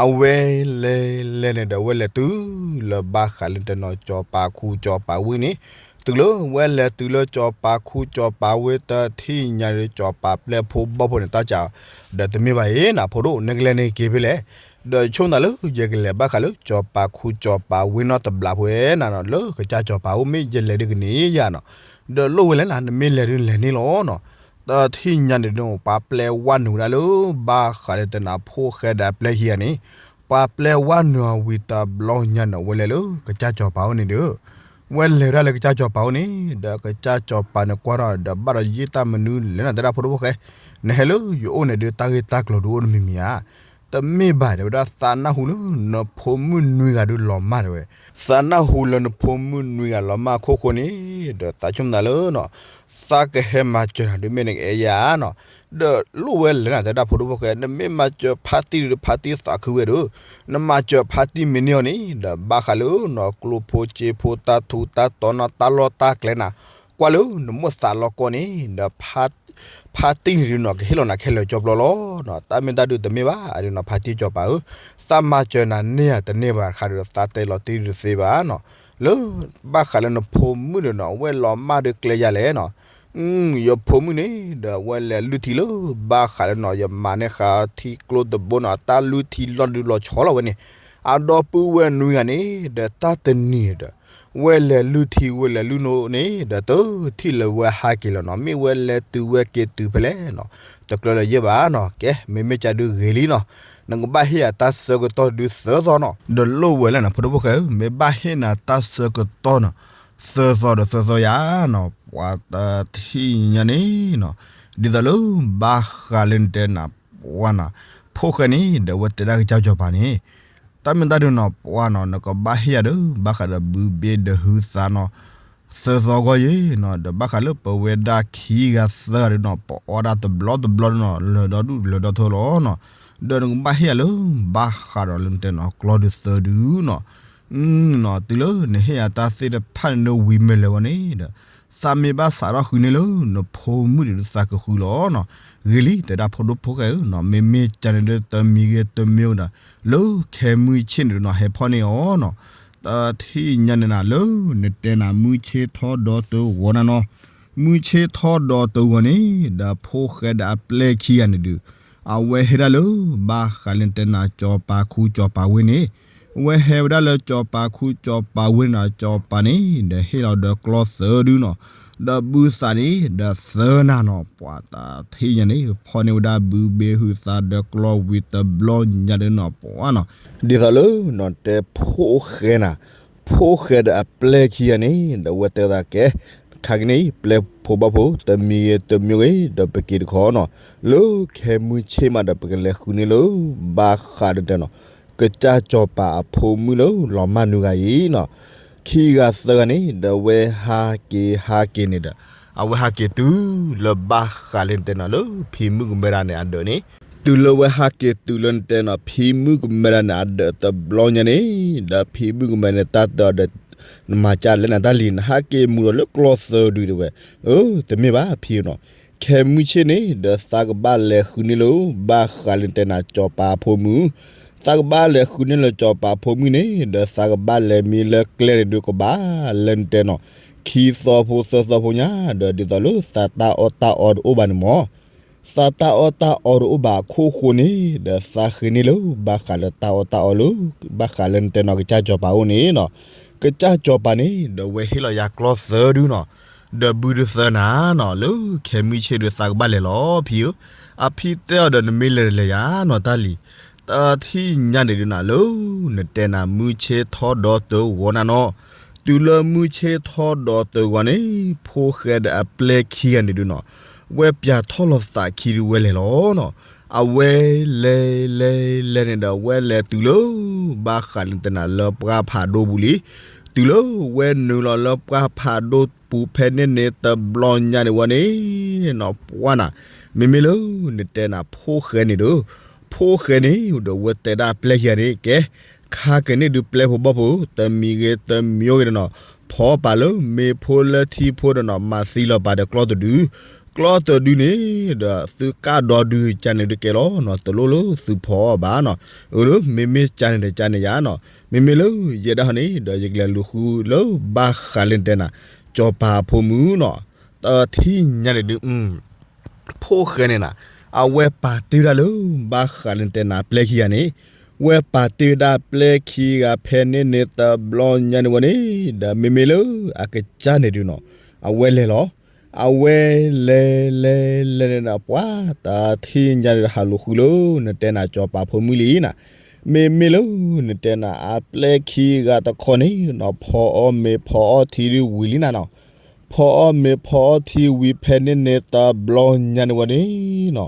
အဝဲလဲၤလဲၤန့ၣ်ဒီး ဝဲလဲၤတုၤလၢဘၣ်ဃးလၢနတဲနၤ စီၤပၤခူစီၤပၤဝ့ၢ်န့ၣ်, တုၤလၢဝဲလဲၤတုၤလၢစီၤပၤခူစီၤပၤဝ့ၢ် တထံၣ်ညါဒီး စီၤပၤပျဲၢ်ဖိဘီၣ်ဖိန့ၣ် တၢ်စံးဒီး တမ့ၢ်ဘၣ်အံၤနၤ ဖိဒိၣ် နကလဲၤန့ၣ်က့ၤဖဲလဲၣ်, ဒီးဆိကမိၣ်သးလၢ ယကလဲၤဘၣ်ဃးလၢ စီၤပၤခူစီၤပၤဝ့ၢ်နီတဘျီဖိဧါနၤနီၤ လၢကစၢ်စီၤပၤအိၣ် မ့ၢ်ယလဲၤဒုးကန့ၢ်ယၤနီၤ, ဒီးလိၣ်ဝဲလဲၣ်နၤ နမ့ၢ်လဲၤဒုးလဲၤန့ၢ်လီၤနီၤ, တထံၣ်ညါန့ၣ်ဒုး ပှၤပျဲဝဲနုာ်ဝဲဒၣ်လၢ ဘၣ်ဃးလၢနတဲနၤ ဖိၣ်ဃဲဒီးအပျဲၢ်ခံဂၤန့ၣ်, ပှၤပျဲဝဲနုာ်အီၤဝံၤတဘျီညါန့ၣ် ဝဲလဲၤလၢကစၢ်စီၤပၤအိၣ်န့ၣ်ဒီး, ဝဲလဲၤဝဲဒၣ်လၢကစၢ်စီၤပၤအိၣ်န့ၣ် ဒီးကစၢ်စီၤပၤန့ၣ်ကွၢ်ထီၣ်ဒီး ဘၣ်ဒီးယ့ၣ်တၢ်မနုၤလဲၣ်နၤ တဲဒၣ်ဖိဒိၣ်ဖိၣ်ဃဲ, နဟဲလၢယအိၣ်န့ၣ်ဒုး တၢ်ဂ့ၢ်တၢ်ကျိၤဒုးအိၣ်တမံၤမံၤဧါ, တမ့ၢ်ဘၣ် တဲဝဲဒၣ် သးနၢ်ဟူလၢနဖိမုၣ်နွံဂၤဒုးလီၤမၢ်တဲဝဲ, သးနၢ်ဟူလၢနဖိမုၣ်နွံဂၤလီၤမၢ်အခိၣ်ဃိန့ၣ်, ဒီးသးဆိကမိၣ်သးလၢနီၤ, သးကဟဲမၤစၢၤနၤဒုးမ့ၢ်နကအဲၣ်ယၤနီၤ, ဒီးလိၣ်ဝဲလဲၣ်နၤ တဲဒၣ်ဖိဒိၣ်ဖိၣ်ဃဲ နမ့ၢ်မၤစၢၤဖါတံၢ်ဒုး ဖါတံၢ်သးခုဝဲဒီး, နမၤစၢၤဖါတံၢ်မ့ၢ်န့ၢ်အီၤန့ၣ် ဒီးဘၣ်ဃးလၢနီၤ ကျိဖိစ့ဖိ တၢ်ထူးတၢ်တီၤနီၤ တၢ်လီၢ်တၢ်ကျဲနၤ, ကွၢ်လၢနမိၢ်သးလီၤကီၢ်န့ၣ် ဒီး ဖါတံၢ်န့ၣ်ဒုးနီၤ ကဟ့ၣ်လီၤနၤခဲလၢာ်ကၠီပျီလီၤနီၤ, တၢ်မ့ၢ်တၢ်ဒုးတမ့ၢ်ဘၣ် အဒုးနီၤ ဖါတံၢ်စီၤပၤဧၢ, သးမၤစၢၤနၤန့ၢ်ဧါတန့ၢ်ဘၣ်တခါဒီး သးတဲလီၤတံၢ်ဒုးတသ့ဘၣ်နီၤ, လၢ ဘၣ်ဃးလၢနဖိမုၣ်ဒီးနီၤ အဝဲလီၤမၢ်ဒီးကျဲယၤလဲၣ်နီၤ. ယဖိမုၣ်န့ၣ်ဒီး အဝဲလဲၤလုၢ်ထံလၢ ဘၣ်ဃးလၢနီၤ ယမၤန့ၢ်ဃာ်ထံကျိတဘိနီၤ အတၢ်လုၢ်ထံလီၢ်ဒုးလီၤဆီလီၤဝဲန့ၣ်, အဒီပုၢ်ဝဲၢ်နွံဂၤန့ၣ်ဒီး တၢ်တနံၤဒီး ဝဲလဲၤလုၢ်ထံဝဲလဲၤလုၢ်နိန့ၣ်ဒီး တထံၣ်လၢဝဲဟးက့ၤလီၤနီၤ. မ့ၢ်ဝဲလဲၤတုၤဝဲက့ၤတုၤဖဲလဲၣ်နီၤ တကြၢးလၢၤယဲၢ်ဘၣ်နီၤ. ကဲ မ့မ့ၢ်ကဒုးဂ့ၤလံနီၤ, နကဘၣ်ဟ့ၣ်ယၤတၢ်ဆၢကတီၢ်ဒုးသၢသီနီၤ. ဒီးလိၣ်ဝဲလၢနဖိဒိၣ်ဖိၣ်ဃဲဧၢ, မ့ၢ်ဘၣ်ဟ့ၣ်နၤတၢ်ဆၢကတီၢ်နီၤ သၢသီဒီးသၢသီယၤနီၤ, ပှၤတထံၣ်ညါန့ၣ်နီၤ, ဒ်သိးလၢ ဘၣ်ဃးလၢနတဲနၤ ပှၤနီၤ, ဖိၣ်ဃဲန့ၣ်ဒီး အဝဲတဲဒၣ်ကစၢ်စီၤပၤန့ၣ်, တၢ်မ့ၢ်တၢ်ဒုးနီၤ ပှၤနီၤ နကဘၣ်ဟ့ၣ်ယၤဒီး ဘၣ်ဃးဒီးဘုဘ့ဒီးဟုသးနီၤ သၢသီဂီၢ်ယဲနီၤ, ဒီးဘၣ်ဃးလၢပဝဲဒၣ်ခံဂၤသၢဂၤဒုးနီၤ ပအီၣ်ဒၣ်တဘျီတဘျီဒုးနီၤ လၢာ်ဒီဒူၣ်လၢာ်ဒီထၢလီၤနီၤ. ဒီးနကဘၣ်ဟ့ၣ်ယၤလၢ ဘၣ်ဃးဒီးလၢနတဲနီၤ ကျီဒုးသၢဒုးနီၤ, တုၤလၢနဟ့ၣ်ယၤတၢ်သ့ၣ်တဖၣ်န့ၣ်ဒီးဝံၤမ့ၢ်လဲၤဝဲန့ၣ်ဒီး သးမ့ၢ်ဘၣ်စးထီၣ်ဃုန့ၣ်လၢ နဖိမုၣ်ဒုးသးကဃုလီၤနီၤ. ဂ့ၤလံ တဲဒၣ်ဖိဒိၣ်ဖိၣ်ဃဲဧၢနီၤ, မ့မ့ၢ်ကန့ၣ်ဒီး တမံၤဂ့ၤတမံၤဒီး လၢခဲမုၢ်ဆ့ၣ်န့ၣ်ဒုးနီၤ ဟဲဖီၣ်န့ၢ်အီၤနီၤ. တထံၣ်ညါန့ၣ်နၤလၢ နတဲနၤ မုၢ်ဆ့ၣ်ထီၣ်ဒီးတဂီၤနၤနီၤ, မုၢ်ဆ့ၣ်ထီၣ်ဒီးတဂီၤန့ၣ်ဒီး ဖိၣ်ဃဲဒီးအပျဲၢ်ခံဂၤန့ၣ်ဒုး အဝဲဟဲဒၣ်လၢ ဘၣ်ဃးလၢနတဲနၤ စီၤပၤခူစီၤပၤဝ့ၢ်န့ၣ်, အဝဲဟဲဝဲဒၣ်လၢစီၤပၤခူစီၤပၤဝ့ၢ်န့ၣ်ဒီး စီၤပၤန့ၣ်ဒီးဟ့ၣ်လီၤဒီးကျီသၢဒုးနီၤ, ဒီးဘုသးန့ၣ်ဒီးသၢနၤနီၤ, ပှၤတထံၣ်ညါန့ၣ် ဖီၣ်န့ၢ်ဝဲဒၣ်ဘုဘ့ဟုသးဒီးကျီဝံၤတဘျီညါဒုးနီၤ ပှၤနီၤ. ဒ်သိးလၢနတဲဖိၣ်ဃဲနၤ, ဖိၣ်ဃဲဒီးအပျဲၢ်ခံဂၤန့ၣ်ဒီး အဝဲတဲသးကဲ ခါက့ၤန့ၣ် ပျဲဖိဘၣ်ဖိ တမံၤဂ့ၤတမံၤဂ့ၤဒီး ပက့ၤတခီနီၤ, လၢခဲမုၢ်ဆ့ၣ်မးဒီး ပကလဲၤဃုန့ၣ်လၢ ဘၣ်ဃးဒီးတဲနီၤ ကစၢ်စီၤပၤအဖိမုၣ်လၢလီၤမၢ်နွံဂၤအံၤနီၤ, ခံဂၤသၢဂၤန့ၣ်ဒီး အဝဲဟးက့ၤဟးက့ၤန့ၣ်ဒီး အဝဲဟးက့ၤတုၤလၢ ဘၣ်ဃးလၢနတဲနီၤ လၢဖံမုၣ်ကမဲဒၣ်န့ၣ်အဒၢးန့ၣ်, တုၤလၢဝဲဟးက့ၤတုၤလၢနတဲနီၤ ဖံမုၣ်ကမဲဒၣ်န့ၣ်အဒၢးတဘျီညါန့ၣ်ဒီး ဖံမုၣ်ကမဲန့ၣ် တၢ်တဲအီၤဒီး နမၤကၢ်လဲၣ်နၤတၢ်လံၤ နဟးက့ၤမူၤဒီးလၢကျီသၢဒုးတဲဝဲ, အၢ တမ့ၢ်ဘၣ်ဖံနီၤ, ခဲမုၢ်ဆ့ၣ်န့ၣ်ဒီး သးကဘၣ်လဲၤဃုန့ၢ်လၢ ဘၣ်ဃးလၢနတဲနၤ စီၤပၤအဖိမုၣ်, သးကဘၣ်လဲၤဃုန့ၢ်လၢစီၤပၤအဖိမုၣ်န့ၣ်ဒီး သးကဘၣ်လဲၤမံလၢကျဲန့ၣ်ဒုးကဘၣ် လၢနတဲနီၤ, ခံသီဖိသၢသီဖိညါဒီး ဒ်သိးလၢသးတၢ်အီၣ်တၢ်အီတအိၣ်ဘၣ်န့ၣ်မး သးတၢ်အီၣ်တၢ်အီတအိၣ်ဘၣ်အခိၣ်ဃိန့ၣ်ဒီး သးဃ့န့ၢ်လၢ ဘၣ်ဃးလၢတၢ်အီၣ်တၢ်အီလၢ ဘၣ်ဃးလၢနတဲနီၤ ကစၢ်စီၤပၤအိၣ်န့ၣ်နီၤ, ကစၢ်စီၤပၤန့ၣ်ဒီး ဝဲဟ့ၣ်လီၤယၤကျီသၢဒုနီၤ, ဒီးဘုဒုးသၢနၤနီၤ လၢခဲမုၢ်ဆ့ၣ်ဒုး သးကဘၣ်လဲၤလီၤဖံဧၢ, အဖံတဲအီၤဒီး နမ့ၢ်လဲၤတလဲၤယၤနီၤတၢ်လံၤ, တထံၣ်ညါန့ၣ်ဒုးနၤလၢ နတဲနၤ မုၢ်ဆ့ၣ်ထီၣ်ဒီးတဂီၤနၤနီၤ, တုၤလၢမုၢ်ဆ့ၣ်ထီၣ်ဒီးတဂီၤန့ၣ် ဖိၣ်ဃဲဒီးအပျဲၢ်ခံဂၤန့ၣ်ဒုးနီၤ, ဝဲပၠးထီၣ်လီၤသးခံဒုးဝဲလဲၤလီၤနီၤ, အဝဲလဲၤလဲၤလဲၤန့ၣ်ဒီး ဝဲလဲၤတုၤလၢ ဘၣ်ဃးလၢနတဲနၤ လၢပှၢ်ဖးဒိၣ်ပူၤလံ, တုၤလၢဝဲနုာ်လီၤလၢပှၢ်ဖးဒိၣ်ပူၤဖဲန့ၣ်န့ၣ်တဘျီညါန့ၣ်ဝဲန့ၣ် နီၤပှၢ်နၤ, မ့မ့ၢ်လၢ နတဲနၤ ဖိၣ်ဃဲန့ၣ်ဒီး ဖိၣ်ဃဲန့ၣ်ဒီး ဝဲတဲဒၣ်ပျဲၢ်ခံဂၤန့ၣ် ကဲ ခါက့ၤန့ၣ်ဒုးပျဲဖိဘၣ်ဖိ တမံၤဂ့ၤတမံၤဂ့ၤဒီးနီၤ, ဖီပာ်လၢမ့ၤဖိလၢထံဖိဒီးနီၤ မၤသံလီၤပာ်ဒီးကျီၢ်တဒု, ကျီၢ်တဒုန့ၣ်ဒီး သုကၣ်ဒီဒုကန့ၣ်ဒုးကဲလီၤနီၤ, တလိၣ်လၢသုဖီအီၤဘၣ်နီၤ, အၢ မ့မ့ၢ်ကန့ၣ်ဒီးကန့ၣ်ယါနီၤ, မ့မ့ၢ်လၢယဲဒၣ်ဟီန့ၣ်ဒီး ယကလဲၤလူၤဃုလၢ ဘၣ်ဃးလၢနတဲနၤ စီၤပၤအဖိမုၣ်နီၤ, တထံၣ်ညါန့ၣ်ဒုး ဖိၣ်ဃဲန့ၣ်နၤ, အဝဲပာ်တ့ၢ်ဝဲဒၣ်လၢ ဘၣ်ဃးလၢနတဲနၤ ပျဲၢ်ခံဂၤန့ၣ်, ဝဲပာ်တ့ၢ်ဝဲဒၣ်ပျဲၢ်ခံဂၤဖဲန့ၣ်န့ၣ်တဘျီညါန့ၣ်ဝဲန့ၣ်, ဒီးမ့မ့ၢ်လၢအကစၢ်န့ၣ်ဒုးနီၤ, အဝဲလဲၤလဲၤလဲၤလဲၤန့ၣ်ဒီး ပှၤတထံၣ်ညါန့ၣ်ဒီး ဟးလူၤဃုလၢ နတဲနၤ စီၤပၤဖိမုၣ်လံနၤ, မ့မ့ၢ်လၢ နတဲနၤ အပျဲၢ်ခံဂၤတခီန့ၣ်နီၤ ဖီအီၣ်မ့ၤဖီအီၣ်ထံဒုးဝံၤလံနၤနီၤ, ဖီအီၣ်မ့ၤဖီအီၣ်ထံဝံၤဖဲန့ၣ်န့ၣ်တဘျီညါန့ၣ်ဝဲန့ၣ်နီၤ,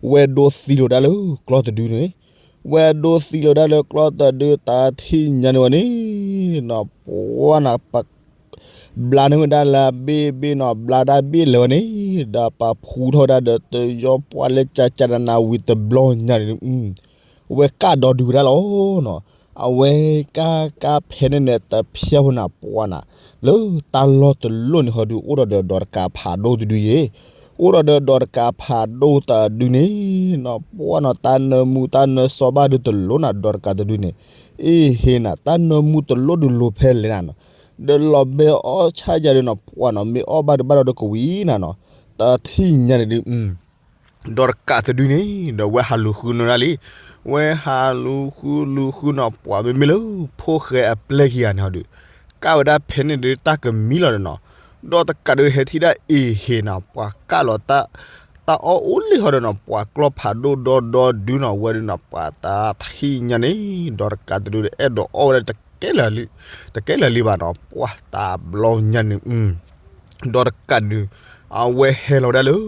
ဝဲဒိးသံလီၤဒၣ်လၢကျီၢ်တဒုန့ၣ်, ဝဲဒိးသံလီၤဒၣ်လၢကျီၢ်တဒု တထံၣ်ညါန့ၣ်ဝဲန့ၣ်နီၤ, ပှၤနၤ ပ ဘျါန့ၢ်ဝဲဒၣ်လၢအဘ့ၣ်ဘ့ၣ်နီၤ, ဘျါတၢ်ဘ့ၣ်လၢၤဝဲန့ၣ်, ဒီးပာ်ဖှူထီၣ်ဝဲဒၣ်ဒီးတယီပှၢ်လၢကၠၢ်ကၠၢ်နးနးဝံၤတဘျီညါန့ၣ်, အဝဲကၣ်ဒီဒုဝဲဒၣ်လီၤနီၤ, အဝဲကၣ်ကၣ်ဖဲန့ၣ်န့ၣ် တဖျၢၣ်ဖိနၤပှၢ်နၤ, လၢတၢ်လီၢ်တလီၢ်န့ၣ်ဟီဒုး အိၣ်ဒီးဒီးတကးဖးဒိၣ်တဒုယဲၢ်, အိၣ်ဒီးဒီးဒီးတကးဖးဒိၣ်တဒုန့ၣ်နီၤ, ပှၢ်နီၤ တၢ်နၢမူတၢ်နၢစီဘၣ်ဒုးတလိၣ်နၤ ဒီးတကးတဒုန့ၣ်, အ့ဟ့နၤ တၢ်နၢမူတလိၣ်ဒုးလိၤဖဲလဲၣ်နၤနီၤ ဒီးလီၤဘဲအီၣ်ဆၣ်ယၤဒုးနီၤ ပှၤနီၤ မ့ၢ်အီၣ်ဘၣ်ဒုးဘၣ်ဒီးကဝံၤနၤနီၤ, တထံၣ်ညါန့ၣ်ဒုး ဒီးတကးတဒုန့ၣ် ဒီးဝဲဟးလူၤဃုနုာ်ဒၣ်လံ, ဝဲဟးလူၤဃုလူၤဃုနီၤ ပှၤမ့မ့ၢ်လၢ ဖိၣ်ဃဲအပျဲၢ်ခံဂၤန့ၣ်ဟီဒုး ကၣ်ဝဲဒၣ်ဖဲန့ၣ်ဒုးတၢ်ကမံလီၤဒီးနီၤ, ဒီးတကးဒုးဟဲထံၣ်ဒၣ်အ့ၣ်ဟ့ၣ်နီၤ ပှၤကၣ်လီၤတၢ် တၢ်အီၣ်အိၣ်လံဟီဒုးနီၤ ပှၤကျီၢ်ဖးဒိၣ်ဒီဒီဒုနီၤ ဝဲဒုးနီၤ ပှၤတထံၣ်ညါန့ၣ် ဒီးတကးတဒုဒီး အဲၣ်ဒိးအီၣ်ဝဲဒၣ်တကဲလၢာ်လံ တကဲလၢာ်လံဘၣ်နီၤ ပှၤတဘျီညါန့ၣ် ဒီးတကးဒုး အဝဲဟဲလီၤဝဲဒၣ်လၢ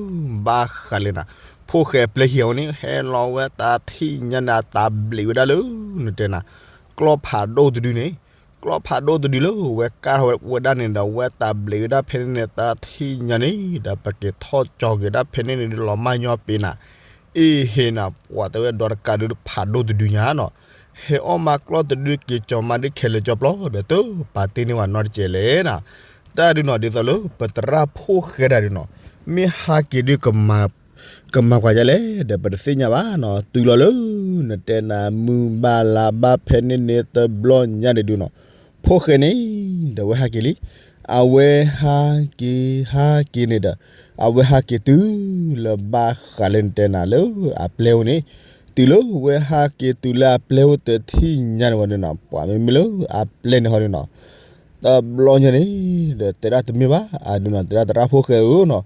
ဘၣ်ဃးလၢနၤ ဖိၣ်ဃဲပျဲၢ်ခံဂၤဝဲန့ၣ် ဟဲလီၤဝဲတထံၣ်ညါန့ၣ် အတၢ်ဘျံးဝဲဒၣ်လၢ နတဲနၤ ကျီၢ်ဖးဒိၣ်တဒုန့ၣ် ကျီၢ်ဖးဒိၣ်တဒုလၢဝဲကၣ်ထီၣ်ဝဲဒၣ်န့ၣ်ဒီး ဝဲတၢ်ဘျံးဝဲဒၣ်ဖဲန့ၣ်န့ၣ် တထံၣ်ညါန့ၣ် ဒီးပက့ၤထီၣ်ကၠီၤက့ၤဒၣ်ဖဲန့ၣ်န့ၣ်ဒုး လီၤမၢ်ညီပ့ၤနၤ အ့ၣ်ဟ့ၣ်နၤ ပှၤတဲဝဲဒီးတကးဒုးဖးဒိၣ်တဒုညါနီၤ ဟဲအီၣ်မၤကျီၢ်တဒုက့ၤကၠီၤမၤဒုးခဲလၢာ်ကၠီၤပျီ ဒီးတပာ်တ့ၢ်န့ၢ်ဝဲနီတစဲးလဲၣ်နၤ တၢ်ဒုးနီၤ ဒ်သိးလၢပသရၣ်ဖိၣ်ဃဲဒၣ်ဒုးနီၤ မ့ၢ်ဟးက့ၤဒုး ကမၤကွၢ်ဒ်လဲၣ် ဒီးပတသ့ၣ်ညါဘၣ်နီၤ တုၤလီၤလၢ နတဲနၤ မုၢ်ဘၣ်လါဘၣ်ဖဲန့ၣ်န့ၣ် တဘျီညါန့ၣ်ဒုးနီၤ ဖိၣ်ဃဲန့ၣ် ဒီးဝဲဟးက့ၤလံ အဝဲဟးက့ၤဟးက့ၤန့ၣ်ဒီး အဝဲဟးက့ၤတုၤလၢဘၣ်ဃးလၢနတဲနၤလၢအပျဲၢ်အိၣ်န့ၣ် တုၤလၢဝဲဟးက့ၤတုၤလၢအပျဲၢ်အိၣ်တထံၣ်ညါန့ၣ်ဝဲဒုးနီၤ ပှၤမ့မ့ၢ်လၢအပျဲၢ်န့ၣ်ဟီဒုးနီၤ တဘျီညါန့ၣ် ဒီးတဲဒၣ်တမ့ၢ်ဘၣ် အဒုးနီၤ တဲဒၣ်သရၣ်ဖိၣ်ဃဲဧၢနီၤ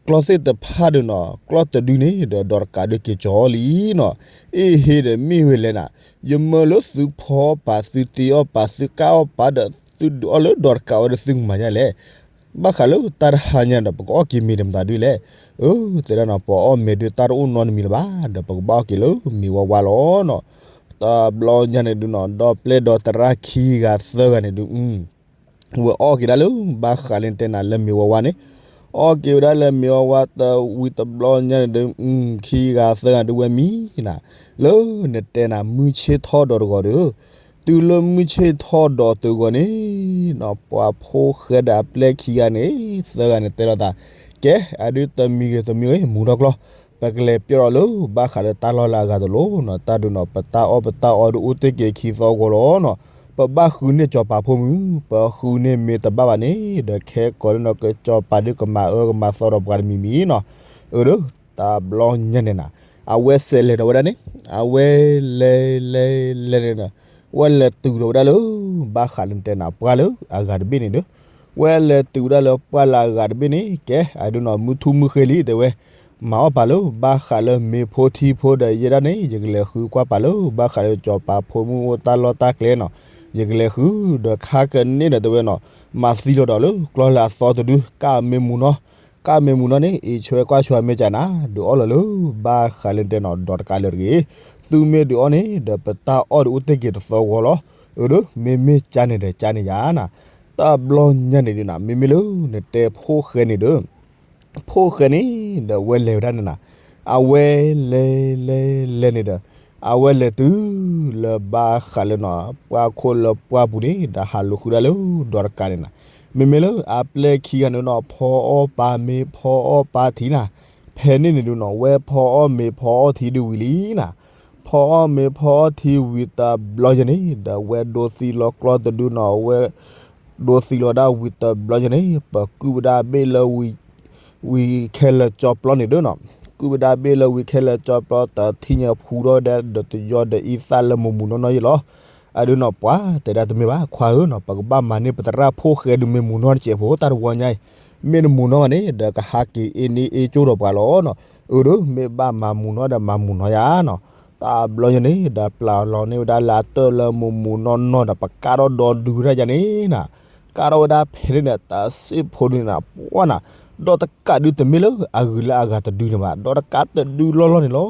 ကျီၢ်သ့ၣ်တဖၣ်ဒုးနီၤ ကျီၢ်တဒုန့ၣ်ဒီး ဒီးတကးဒုးက့ၤကၠီၤလံနီၤ အ့ၣ်ဟ့ၣ်ဒီးမ့ၢ်ဝဲလဲၣ်နၤ ယမၢလၢသုဖီအီၣ်ပာ် သုတ့အီၣ်ပာ် သုကၣ်အီၣ်ပာ်ဒီး သုဒုးအီၣ်လၢဒီးတကးဝဲဒီးသုကမၤဒ်လဲၣ် ဘၣ်ဃးလၢတၢ်တဟါညါဒီး ပကအီၣ်က့ၤမ့ၤဒီးမတၤဒုးလဲၣ် အၢ တဲဒၣ်နီၤ ပှၤအီၣ်မ့ၤဒုးတၢ်တအိၣ်နီတမံၤလၢၤဘၣ် ဒီးပကဘၣ်အီၣ်က့ၤလၢမ့ၤဝါဝါလီၤနီၤ တဘျီညါန့ၣ်ဒုးနီၤ ဒီပျဲၢ်ဒီးသရၣ်ခံဂၤသၢဂၤန့ၣ်ဒုး ဝဲအီၣ်က့ၤဒၣ်လၢ ဘၣ်ဃးလၢနတဲနၤလၢမ့ၤဝါဝါန့ၣ် အီၣ်က့ၤဝဲဒၣ်လၢမ့ၤဝါဝါတဝံၤတဘျီညါန့ၣ်ဒုး ခံဂၤသၢဂၤဒုးဝဲမံနၤ လၢနတဲနၤ မုၢ်ဆ့ၣ်ထီၣ်ဒီးတဂီၤဒီး တုၤလၢမုၢ်ဆ့ၣ်ထီၣ်ဒီးတဂီၤန့ၣ်နီၤ ပှၤဖိၣ်ဃဲဒီးအပျဲၢ်ခံဂၤန့ၣ် သၢဂၤန့ၣ်တဲလိာ်သး ကဲ အဒုးတမံၤဂ့ၤတမံၤဂ့ၤ မူထီၣ်ကျီၢ် ပကလဲၤပျီၢ်ဒီးလၢ ဘၣ်ဃးလၢတၢ်လီၢ်လၢအဂၤတလိၤနီၤ တၢ်ဒုးနီၤ ပတၢ်အီၣ်ပတၢ်အီဒုးအိၣ်တ့ၢ်က့ၤခံသီဂီၤလီၤနီၤ ပဘၣ်ဃုန့ၢ်ကၠီၤပၤဖိမုၣ် ပဃုန့ၢ်မ့ၢ်တဘၣ်ဘၣ်န့ၣ် ဒီးခဲကိာ်န့ၣ်နီၤ ကၠီၤပၤဒုးကမၤအၢကမၤသီဒီးပှၤတမံၤမံၤနီၤ အၢ ဒီး တဘျီညါန့ၣ်နၤ အဝဲစဲးလဲၤဒီးဝဲဒၣ်န့ၣ် အဝဲလဲၤလဲၤလဲၤန့ၣ်ဒီး ဝဲလဲၤတုၤဒီးဝဲဒၣ်လၢ ဘၣ်ဃးလၢနတဲနၤ ပှၢ်လၢအဂၤတဘ့ၣ်န့ၣ်ဒီး ဝဲလဲၤတုၤဝဲဒၣ်လၢပှၢ်လၢအဂၤတဘ့ၣ်န့ၣ် ကဲ အဒုးနီၤ မုၢ်ထူၣ်မုၢ်ဃ့လံ တဲဝဲ မၤအီၣ်ပာ်လၢ ဘၣ်ဃးလၢမ့ၤဖိထံဖိဒီးယဲဒၣ်န့ၣ် ယကလဲၤဃုကွၢ်ပာ်လၢ ဘၣ်ဃးလၢကၠီၤပၤဖိမုၣ်အိၣ်တၢ်လီၢ်တၢ်ကျဲနီၤ ယကလဲၤဃု ဒီးခါကန့ၣ်ဒီးတဲဝဲနီၤ မၤသံလီၤဒီးလၢ ကျီၢ်လၢအသီတဒု ကၣ်မ့ၢ်မူၤနီၤ ကၣ်မ့ၢ်မူၤနီၤန့ၣ် အံးဆွဲကွၢ်ဆွဲမ့ၢ်ကနၤ ဒုးအီၣ်လီၤလၢ ဘၣ်ဃးလၢနတဲနီၤ ဒီးတကးလၢတဂ့ၤ သုမ့ၢ်ဒုးအီၣ်န့ၣ် ဒီးပတၢ်အီၣ်ဒုးအိၣ်တ့ၢ်က့ၤတသီဂီၤလီၤ အၢ ဒီး မ့မ့ၢ်ကန့ၣ်ဒီးကန့ၣ်ယါနၤ တဘျီညါန့ၣ်ဒုးနၤ မ့မ့ၢ်လၢ နတဲဖိၣ်ဃဲန့ၣ်ဒီး ဖိၣ်ဃဲန့ၣ် ဒီးဝဲလဲၤဝဲဒၣ်န့ၣ်နၤ အဝဲလဲၤလဲၤလဲၤန့ၣ်ဒီး အဝဲလဲၤတုၤလၢဘၣ်ဃးလၢနီၤ ပှၢ်ခိၣ်လၢပှၢ်ပူၤန့ၣ် ဒီးဟးလူၤဃုဒၣ်လၢ ဒီးတကးန့ၣ်နၤ မ့မ့ၢ်လၢအပျဲၢ်ခံဂၤန့ၣ်နီၤ ဖီအီၣ်ပာ်မ့ၤဖီအီၣ်ပာ်ထံနၤ ဖဲန့ၣ်န့ၣ်ဒုးနီၤ ဝဲဖီအီၣ်မ့ၤဖီအီၣ်ထံဒုးဝံၤလံနၤ ဖီအီၣ်မ့ၤဖီအီၣ်ထံဝံၤတဘျီယဲန့ၣ် ဒီးဝဲဒိးသံလီၤကျီၢ်တဒုနီၤ ဝဲ ဒိးသံလီၤဒၣ်ဝံၤတဘျီယဲန့ၣ် ပကုၢ်ဝဲဒၣ်ဘ့ၣ်လၢ ဝံၤခဲလၢာ်ကၠီပျီန့ၣ်ဒုးနီၤ ကုၢ်ဝဲဒၣ်ဘ့ၣ်လၢဝံၤခဲလၢာ်ကၠီပျီ တထံၣ်ညါဖှူထီၣ်ဝဲဒၣ်ဒီးတယီဒီးအံသၣ်လၢမူၤမူၤနီၢ်နီၢ်ယဲလီၤ အဒုးနီၤ ပှၤတဲဒၣ်တမ့ၢ်ဘၣ် ခွါဧၢနီၤ ပကဘၣ်မၤန့ၢ်ပသရၣ်ဖိၣ်ဃဲဒုးမ့ၢ်မူၤနီၢ်တစဲးဖိ တၢ်တဝီညါအံၤ မ့ၢ်နမူၤနီၢ်ဘၣ်န့ၣ် ဒီးကဟးက့ၤအ့န့အ့ကၠိဒီးပှၤလီၤနီၤ အၢ ဒီး မ့ၢ်ဘၣ်မၤမူၤနီၢ်ဒီးမၤမူၤနီၢ်ယါနီၤ တဘျီညါန့ၣ် ဒီးပျၢ်လီၤန့ၢ်ဝဲဒၣ်လၢအတၢၢ်လၢမူၤမူၤနီၢ်နီၢ်ဒီး ပကၣ်ထီၣ်ဒီဒုဝဲဒၣ်ယါန့ၣ်နၤ ကၣ်ထီၣ်ဝဲဒၣ်ဖဲန့ၣ်ဒီး တၢ်စ့ၣ်ဖိဒုးနၤ ပှၢ်နၤ ဒီးတကးဒုးတမ့ၢ်လၢအဂုၤလၢအဂၤတဒုန့ၣ်ဘၣ် ဒီးတကးတဒုလီၢ်လီၢ်န့ၣ်လီၤနီၤ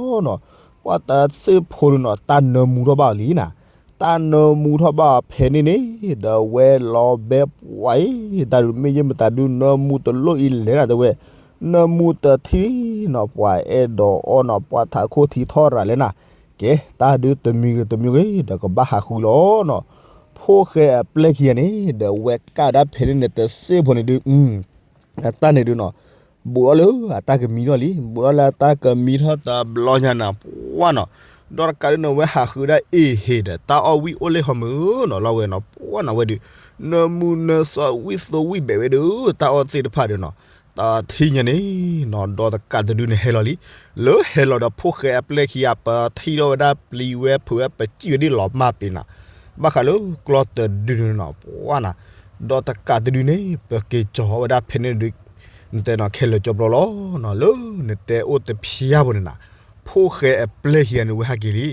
ပှၢ်တၢ်စ့ၣ်ဖိဒုးနီၤ တၢ်နၢမူထီၣ်ဘၣ်အီၤလံနၤ တၢ်နၢမူထီၣ်ဘၣ်အီၤဖဲန့ၣ်န့ၣ် ဒီးဝဲလီၤဘဲပှၤအံၤ တၢ်ဒုးမ့ၢ်ယဲၢ်မတၤဒုး နၢမူတလိၣ်အံၤလဲၣ်နၤ တဲဝဲ နၢမူတထံၣ်နီၤ ပှၤအဲၣ်ဒိးအီၣ်နီၤ ပှၤထးခိၣ်ထံထီၣ်ရၤလဲၣ်နၤ ကဲ တၢ်ဒုးတမံၤဂ့ၤတမံၤဂ့ၤ ဒီးကဘၣ်ဟးဃုလီၤနီၤ ဖိၣ်ဃဲအပျဲၢ်ခံဂၤန့ၣ် ဒီးဝဲကၣ်ဒၣ်ဖဲန့ၣ်န့ၣ် တစ့ၣ်ဖိန့ၣ်ဒုး အတၢ်န့ၣ်ဒုးနီၤ ဘူးထီၣ်လၢအတၢ်ကမံထီၣ်လံ ဘူးထီၣ်လၢအတၢ်ကမံထီၣ်တဘျီညါနၤ ပှၢ်နီၤ ဒီးတကးဒုးန့ၣ် ဝဲဟးဃုဒၣ်အ့ၣ်ဟ့ဒီး တၢ်အီၣ်ဝံၣ်အိၣ်လၢဟီမုၢ်နီၤ လီၤဝဲနီၤ ပှၢ်နီၤဝဲဒုး နၢမူနၢစီဝံၣ်သိဝံၣ်ဘဲးဝဲဒုး တၢ်အီၣ်သ့ၣ်တဖၣ်ဒီးနီၤ တထံၣ်ညါန့ၣ်နီၤ ဒီးတကးတဒုန့ၣ်ဟဲလီၤလံ လၢဟဲလီၤဒီးဖိၣ်ဃဲအပျဲၢ်ခံဂၤ ပထံၣ်ထီၣ်ဝဲဒၣ်ပျံၤဝဲဖုးဝဲပစံၣ်ဝဲဒ်လီၤမၢ်ပ့ၤနီၤ ဘၣ်ဃးလၢကျီၢ်တဒုန့ၣ်နီၤ ပှၢ်နီၤ ဒီးတကးတဒုန့ၣ် ပက့ၤကၠီၤဝဲဒၣ်ဖဲန့ၣ်ဒုး နတဲနီၤ ခဲလၢာ်ကၠီပျီလီၤနီၤ လၢနတဲအိၣ်တဖျါဖိန့ၣ်နီၤ ဖိၣ်ဃဲအပျဲၢ်ခံဂၤန့ၣ် ဝဲဟးက့ၤလံ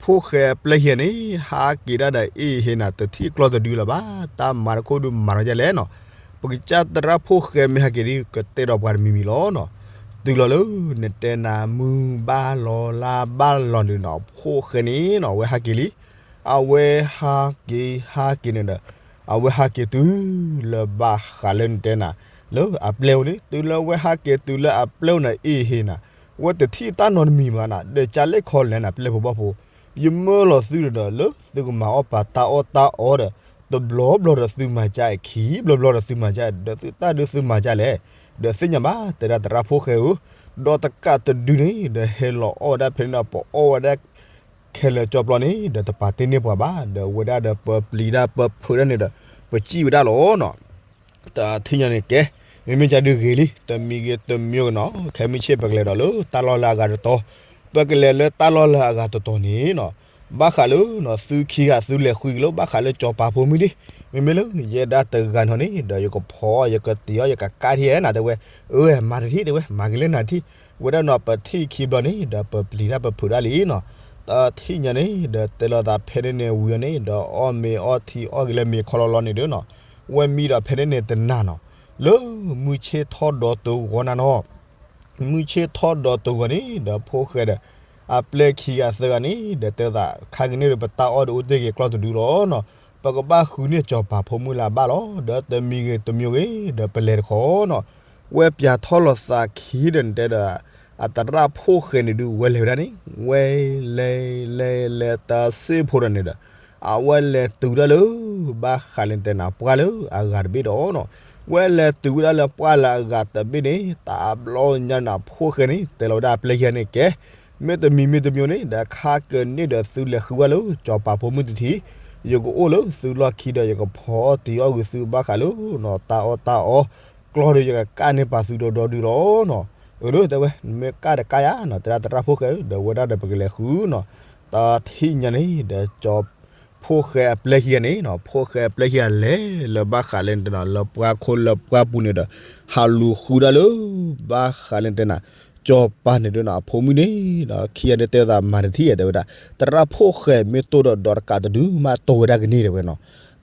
ဖိၣ်ဃဲအပျဲၢ်ခံဂၤန့ၣ် ဟးက့ၤဒၣ်ဒီးအ့ၣ်ဟ့နီၤ တထံၣ်ကျီၢ်တဒုလၢၤဘၣ် တၢ်မၤတခိၣ်ဒုးမၤထီၣ်ဒ်လဲၣ်နီၤ ပကစၢ်သရၣ်ဖိၣ်ဃဲမ့ၢ်ဟးက့ၤဒုး ကတဲဒီးပှၤတမံၤမံၤလီၤနီၤ တုၤလီၤလၢ နတဲနၤမုၢ်ဘၣ်လီၤလါဘၣ်လီၤန့ၣ်နီၤ ဖိၣ်ဃဲန့ၣ်နီၤ ဝဲဟးက့ၤလံ အဝဲဟးက့ၤဟးက့ၤန့ၣ်ဒီး အဝဲဟးက့ၤတုၤလၢဘၣ်ဃးလၢနတဲနၤ လၢအပျဲၢ်အိၣ်န့ၣ် တုၤလၢဝဲဟးက့ၤတုၤလၢအပျဲၢ်အိၣ်န့ၣ် အ့ၣ်ဟ့နီၤ ဝဲတထံၣ်တၢ်နီတမံၤမးနီၤ ဒီးကၢ်လဲၣ်ခီလဲၣ်နၤ ပျဲၢ်ဖိဘီၣ်ဖိ ယမၢလီၤသုဒီး လၢသုကမၤအီၣ်ပာ်တၢ်အီၣ်တၢ်အီဒီး တဘျီဘျီဒီးသုမၤကၢ်အခံ ဘျီဘျီဒီးသုမၤကၢ် ဒီးသုတၢ်ဒုးသုမၤကၢ်လဲၣ် ဒီးသ့ၣ်ညါဘၣ် တဲဒၣ်သရၣ်ဖိၣ်ဃဲဧၢ ဒီးတကးတဒုန့ၣ် ဒီးဟဲလီၤအီၣ်ဝဲဒၣ်ဖဲန့ၣ်ဒီး ပအီၣ်ဝဲဒၣ် ခဲလၢာ်ကၠီပျီန့ၣ် ဒီးတပာ်တ့ၢ်န့ၢ်ပှၤဘၣ် ဒီးဝဲဒၣ်ဒီးပပျံၤဒၣ်ပဖုးဒၣ်န့ၣ်ဒီး ပစံၣ်ဝဲဒၣ်လီၤနီၤ တထံၣ်ညါန့ၣ်ကဲ မ့မ့ၢ်ကဒုးဂ့ၤလံ တမံၤဂ့ၤတမံၤဂ့ၤနီၤ ခဲမုၢ်ဆ့ၣ်ပကလဲၤဒီးလၢတၢ်လီၢ်လၢအဂၤတတီၤ ပကလဲၤလၢတၢ်လီၢ်လၢအဂၤတတီၤန့ၣ်နီၤ ဘၣ်ဃးလၢနီၤ သုခံဂၤသုလဲၤဃုကလိၣ် ဘၣ်ဃးလၢကၠီၤပၤဖိမုၣ်ဒံး မ့မ့ၢ်လၢယဲဒၣ်တဂၤနီၤန့ၣ် ဒီးယကဖီ ယကတံၤအီၣ် ယကကးထံၣ်နၤတဲဝဲ အၢ မၤတထံၣ်တဲဝဲ မၤက့ၤလၢနၤတထံၣ် ဝဲဒၣ်နီၤ ပထံၣ်ခံဘျီန့ၣ် ဒီးပပျံၤတၢ်ပဖုးဒၣ်လံနီၤ တထံၣ်ညါန့ၣ် ဒီးတဲလီၤသးဖဲန့ၣ်န့ၣ်ဝံၤအီၤန့ၣ် ဒီးအီၣ်မ့ၤအီထံအီၣ်ဂ့ၤလၢမ့ၤခီလီၤလီၤန့ၣ်ဒီးနီၤ ဝဲမံဒီးဖဲန့ၣ်န့ၣ်တနၤနီၤ လၢမုၢ်ဆ့ၣ်ထီၣ်ဒီးတဂီၤနၤနီၤ မုၢ်ဆ့ၣ်ထီၣ်ဒီးတဂီၤန့ၣ် ဒီးဖိၣ်ဃဲဒီး အပျဲၢ်ခံဂၤသၢဂၤန့ၣ် ဒီးတဲသး ခါက့ၤန့ၣ်ဒီး ပတၢ်အီၣ်ဒီးအိၣ်တ့ၢ်က့ၤကျီၢ်တဒုလီၤနီၤ ပကဘၣ်ဃုန့ၢ်ကၠီၤပၤဖိမုၣ်လၢအဘၣ်လီၤ ဒီးတမံၤဂ့ၤတမံၤဂ့ၤ ဒီးပလဲၤတခီနီၤ ဝဲပၠးထီၣ်လီၤသးခံဒီးနတဲဒီး အသရၣ်ဖိၣ်ဃဲန့ၣ်ဒုး ဝဲလဲၤဝဲဒၣ်န့ၣ် ဝဲလဲၤလဲၤလဲၤတၢ်စ့ၢ်ဖိဒီးန့ၣ်ဒီး အဝဲလဲၤတုၤဒၣ်လၢ ဘၣ်ဃးလၢနတဲနၤ ပှၢ်လၢအဂၤတဘ့ၣ်ဒီးနီၤ ဝဲလဲၤတုၤဝဲဒၣ်လၢပှၢ်လၢအဂၤတဘ့ၣ်န့ၣ် တဘျီညါန့ၣ် ဖိၣ်ဃဲန့ၣ် တဲလီၤဝဲဒၣ်အပျဲၢ်ခံဂၤန့ၣ်ကဲ မ့ၢ်တမံၤမ့ၢ်တမံၤန့ၣ် ဒီးခါက့ၤန့ၣ်ဒီးသုလဲၤဃုဝဲလၢ ကၠီၤပၤဖိမုၣ်တထံၣ် ယကအိၣ်လၢသုလီၢ်ခံဒီး ယကဖီအီၣ်တံၤအီၣ်ဂ့ၤသုဘၣ်ဃးလၢ တၢ်အီၣ်တၢ်အီ ကျီၢ်ဒီးယကကးန့ၢ်ပာ်သုဒီးဒီဒုလီၤနီၤ အၢ တဲဝဲ မ့ၢ်ကးဒီးကးယၤနီၤ တဲဒၣ်သရၣ်ဖိၣ်ဃဲဧၢ ဒီးဝဲဒၣ်ဒီးပကလဲၤဃုနီၤ တထံၣ်ညါန့ၣ် ဒီးကၠီၤ ဖိၣ်ဃဲအပျဲၢ်ခံဂၤန့ၣ်နီၤ ဖိၣ်ဃဲအပျဲၢ်ခံဂၤလဲၤလၢဘၣ်ဃးလၢနတဲနၤ လၢပှၢ်ခိၣ်လၢပှၢ်ပူၤန့ၣ်ဒီး ဟးလူၤဃုဒၣ်လၢ ဘၣ်ဃးလၢနတဲနၤ ကၠီၤပၤန့ၣ်ဒီးနီၤ အဖိမုၣ်န့ၣ်ဒီး ခံဂၤန့ၣ်တဲသးမၤတထံၣ်တဲဝဲဒၣ် သရၣ်ဖိၣ်ဃဲမ့ၢ်တိၢ်ဒီးဒီးတကးတဒုမးတိၢ်ဝဲဒၣ်ကန့ၢ်တဲဝဲနီၤ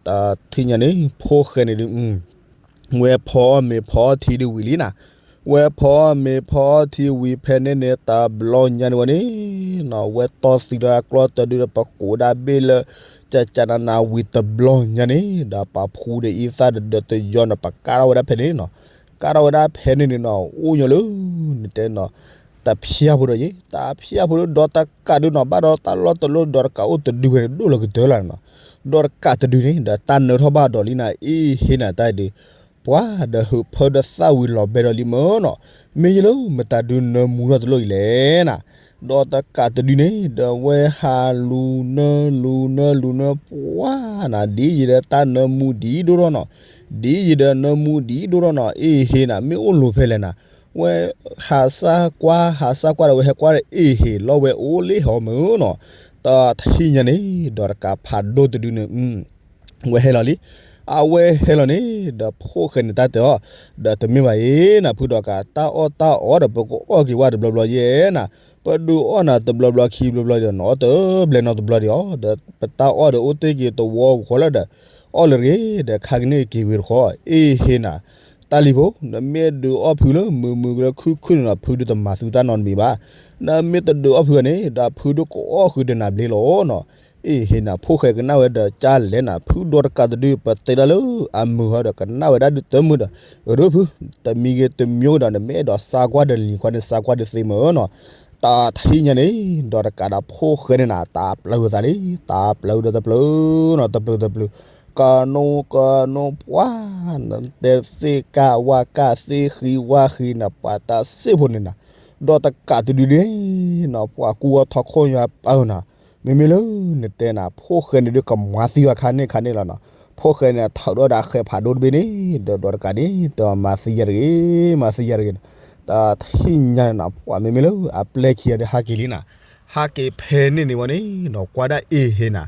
တထံၣ်ညါန့ၣ် ဖိၣ်ဃဲန့ၣ်ဒုး ဝဲဖီအီၣ်မ့ၤဖီအီၣ်ထံဒုးဝံၤလံနၤ ဝဲဖီအီၣ်မ့ၤဖီအီၣ်ထံဝံၤဖဲန့ၣ်န့ၣ် တဘျီညါန့ၣ်ဝဲန့ၣ် ဝဲတီၢ်သံလၢကျီၢ်တဒုဒီး ပကိးဒၣ်ဘ့ၣ်လၢ ကကနနဝံၤတဘျီညါန့ၣ် ဒီးပှၤဖူဒီးအံသၣ်ဒီးဒီးတယီန့ၣ် ပကးထီၣ်ဝဲဒၣ်ဖဲန့ၣ်နီၤ ကးထီၣ်ဝဲဒၣ်ဖဲန့ၣ်န့ၣ်နီၤ အိၣ်ညီလၢ နတဲနီၤ တဖျါဖိဒီးယဲ တဖျါဖိဒီးဒီးတကးဒုးနီၤ ဘၣ်ဒီးတၢ်လီၢ်တလီၢ်ဒီးတကးအိၣ်တဒုဝဲန့ၣ် ဒိၣ်လီၤကတၢၢ်လီၤန့ၣ်နီၤ ဒီးတကးတဒုန့ၣ် ဒီးတၢ်နၢထီၣ်ဘၣ်ဒီးလံနၤ အ့ၣ်ဟ့နၤတၢ်ဒုး ပှၤဒီးဟုးဖၢဒီးသၣ်ဝံၤလီၤဘဲဒီးလံမၢနီၤ မ့ၢ်ယလၢမတၤဒုးနၢမူထီၣ်တလိၣ်အံၤလဲၣ်နၤ ဒီးတကးတဒုန့ၣ် ဒီးဝဲဟးလူၤနၢလူၤနၢလူၤနၢပှၢ်နၤ ဒ်ယံၤဒီးတၢ်နၢမူဒ်ဒိၣ်ထီၣ်နီၤ ဒ်ယံၤဒီးနၢမူဒ်ဒိၣ်ထီၣ်နီၤ အ့ၣ်ဟ့နၤ မ့ၢ်အိၣ်လိၤဖဲလဲၣ်နၤ ဝဲဟးစၢ်ကွၢ် ဟးစၢ်ကွၢ်ဒီးဝဲဟဲကွၢ်ဒီး အ့ၣ်ဟ့လီၤဝဲအိၣ်လံဟီမၢနီၤ တထံၣ်ညါန့ၣ် ဒီးတကးဖးဒိၣ်တဒုန့ၣ် ဝဲဟဲလီၤလံ အဝဲဟဲလီၤန့ၣ် ဒီးဖိၣ်ဃဲန့ၣ်တၢ်တဲအီၤ ဒီးတမ့ၢ်ဘၣ်အံၤနၤ ဖုဒီးကး တၢ်အီၣ်တၢ်အီဒီး ပကအီၣ်က့ၤဝဲတဘျီဘျီယဲနၤ ပဒုးအီၣ်နၤတဘျီဘျီခံဘျီဘျီဒီး နအီၣ်တဘျဲနီတဘျီဒီးအီၤ ဒီးပတၢ်အီၣ်ဒီးအိၣ်တ့ၢ်က့ၤတဝီပူၤဃီလၢဒီး အီၣ်လၢတဂ့ၤ ဒီးခါကန့ၣ်က့ၤဝံၤတခီ အ့ၣ်ဟ့နၤ တၢ်လံၤဖိ နမ့ၢ်ဒုးအီၣ်ဖုလၢမုာ်မုာ်ကလၢခုၣ်ခုၣ်န့ၣ်ဒီး ဖုဒုးတမၤသုတၢ်နီတမံၤဘၣ် နမ့ၢ်တဒုးအီၣ်ဖုဘၣ်န့ၣ် ဒီးဖုဒုးကအီၣ်ဃုာ်ဒီးနၤဘျ့လီၤနီၤ အ့ၣ်ဟ့နၤ ဖိၣ်ဃဲကနၣ်ဝဲဒီးကၢ်လဲၣ်နၤ ဖုဒီးတကးတဒု ပတဲဒၣ်လၢအမုာ်ဟီဒီးကနၣ်ဝဲဒၣ်ဒုးတမုာ်ဒီး အရၢဖု တမံၤဂ့ၤတမံၤဂ့ၤဒီး နမ့ၢ်အဲၣ်ဒိးစါကွၢ်ဒီးလံၤခွါန့ၣ် စါကွၢ်ဒုးသ့မၢနီၤ တၢ်ထံၣ်ညါန့ၣ် ဒီးတကးဒီးဖိၣ်ဃဲန့ၣ်နၤ တၢ်ပျၢၤသးလံ တၢ်ပျၢၤဒီးတပျၢၤနီၤ တပျၢၤတပျၢၤ ကနိကနိပှၤ နတဲသ့ၣ်ကၢ်ဝၣ်ကၢ်သ့ၣ်ဃံဝၣ်ဃံနၤ ပှၤတၢ်စ့ၢ်ဖိန့ၣ်နၤ ဒီးတကးတဒုန့ၣ်နီၤ ပှၤကူအီၤထီၣ်ခိၣ်ညါပာ်နီၤ, မ့မ့ၢ်လၢနတဲနၤ ဖိၣ်ဃဲန့ၣ်ဒုးကမၤသံအီၤခါန့ၣ်ခါန့ၣ်လီၤနီၤ. ဖိၣ်ဃဲန့ၣ်ထၢးဒီးဒီးအဃဲးဖးဒိၣ်တဘ့ၣ်န့ၣ် ဒီးဒီးတကးန့ၣ် တမၤသံယၤတဂ့ၤ မၤသံယၤတဂ့ၤနီၤ. တထံၣ်ညါန့ၣ်နီၤ ပှၤမ့မ့ၢ်လၢအပျဲၢ်ခံဂၤဒီးဟးက့ၤလံနီၤ, ဟးက့ၤဖဲန့ၣ်န့ၣ်ဝဲန့ၣ်နီၤ ကွၢ်ဒၣ်အ့ၣ်ဟ့နၤ,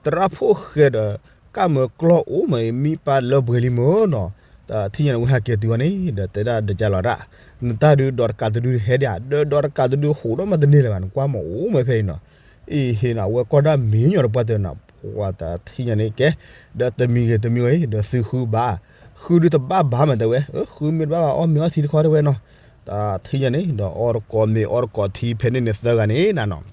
သရၣ်ဖိၣ်ဃဲဒီး ကၣ်မၢကျီၢ်အိၣ်မး မံပၢ်လၢပှဲၤလံမၢ်နီၤ. တထံၣ်ညါန့ၣ် ဝဲဟးက့ၤတုၤဝဲန့ၣ် ဒီးတဲဒၣ်ဒီးကၢ်လီၤဒၣ်, နတၢ်ဒုးဒီးတကးတဒုဟဲဒၣ် ဒီးဒီးတကးတဒုဟးထီၣ်မးတန့ၢ်လၢၤဘၣ် နကွၢ်မးအိၣ်မးဖဲအံၤနီၤ. အ့ၣ်ဟ့နၤ အဝဲကွၢ်ဒၣ်မံညီၤတပှၢ်တဲနီၤ ပှၤတထံၣ်ညါန့ၣ်ကဲ, ဒီးတမံၤဂ့ၤတမံၤဂ့ၤ ဒီးသုဃုဘၣ်, ဃုဒုးတဘၣ်ဘၣ်မးတဲဝဲ, ဃုမ့ၢ်တဘၣ်ဘၣ် အီၣ်မ့ၤအီထံတခီတဲဝဲနီၤ. တထံၣ်ညါန့ၣ် ဒီးအီၣ်တကိးမ့ၤအီၣ်တကိးထံဖဲန့ၣ်န့ၣ်သၢဂၤန့ၣ်နၤနီၤ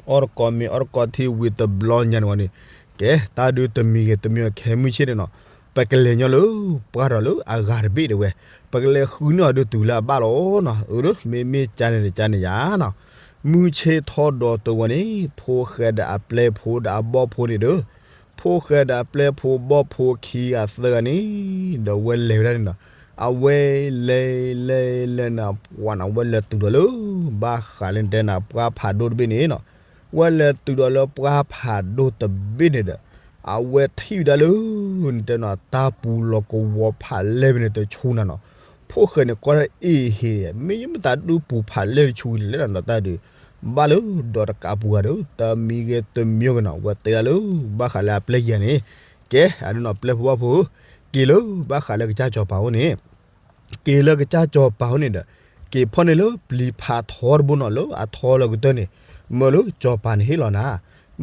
အီၣ်တကိးမ့ၤအီၣ်တကိးထံဝံၤတဘျီညါန့ၣ်ဝဲန့ၣ်, ကဲ တၢ်ဒုးတမံၤဂ့ၤတမံၤဂ့ၤခဲမုၢ်ဆ့ၣ်န့ၣ်နီၤ, ပကလဲၤညီလၢပှၢ်ဒီးလၢအဂၤတဘ့ၣ်တဲဝဲ, ပကလဲၤဃုန့ၢ်အီၤဒုးတုၤလၢအဘၣ်လီၤနီၤ. အၢဒိၣ်မ့မ့ၢ်ကန့ၣ်တကန့ၣ်ယၤနီၤ, မုၢ်ဆ့ၣ်ထီၣ်ဒီးတဝီန့ၣ် ဖိၣ်ဃဲဒီးအပျဲၢ်ဖိဒီးအဘီၣ်ဖိန့ၣ်ဒီး, ဖိၣ်ဃဲဒီးအပျဲၢ်ဖိဘီၣ်ဖိခံဂၤသၢဂၤန့ၣ် ဒီးဝဲလဲၤဝဲဒၣ်န့ၣ်နီၤ, အဝဲလဲၤလဲၤလဲၤနၤ ပှၤနၤ ဝဲလဲၤတုၤဒီးလၢ ဘၣ်ဃးလၢနတဲနၤ ပှၢ်ဖးဒိၣ်တဘ့ၣ်န့ၣ်နီၤ, ဝဲလဲၤတုၤဒီးလၢပှၢ်ဖးဒိၣ်တဘ့ၣ်န့ၣ်ဒီး, အဝဲထံၣ်ဝဲဒၣ်လၢ နတဲနၤ တၢ်ပူၤလီၤကဝီၤဖးလဲၢ်ဖဲန့ၣ်တဆူနၤနီၤ, ဖိၣ်ဃဲန့ၣ် ကွၢ်ဒၣ်အ့ၣ်ဟ့ မ့ၢ်ယမ့ၢ်တၢ်ဒုးပူၤဖးလဲၢ်တဆူလဲၣ်နီၤ တၢ်ဒုး, ဘၣ်လၢဒီးတကးပူၤဂၤဒီး တမံၤဂ့ၤတမံၤဂ့ၤနီၤ ဝဲတဲဒၣ်လၢ ဘၣ်ဃးလၢအပျဲၢ်ခံဂၤန့ၣ်, ကဲ အဒုးနီၤ ပျဲၢ်ဖိဘီၣ်ဖိဧၢ, က့ၤလၢဘၣ်ဃးလၢကစၢ်စီၤပၤအိၣ်န့ၣ် က့ၤလၢကစၢ်စီၤပၤအိၣ်န့ၣ်ဒီး, က့ၤဖီၣ်န့ၢ်လၢပျံၤဖးထီတဘိနီၤ လၢအထီလၢကတၢၢ်န့ၣ်, မၢလၢစီၤပၤန့ၣ်ဟ့ၣ်လီၤနၤ,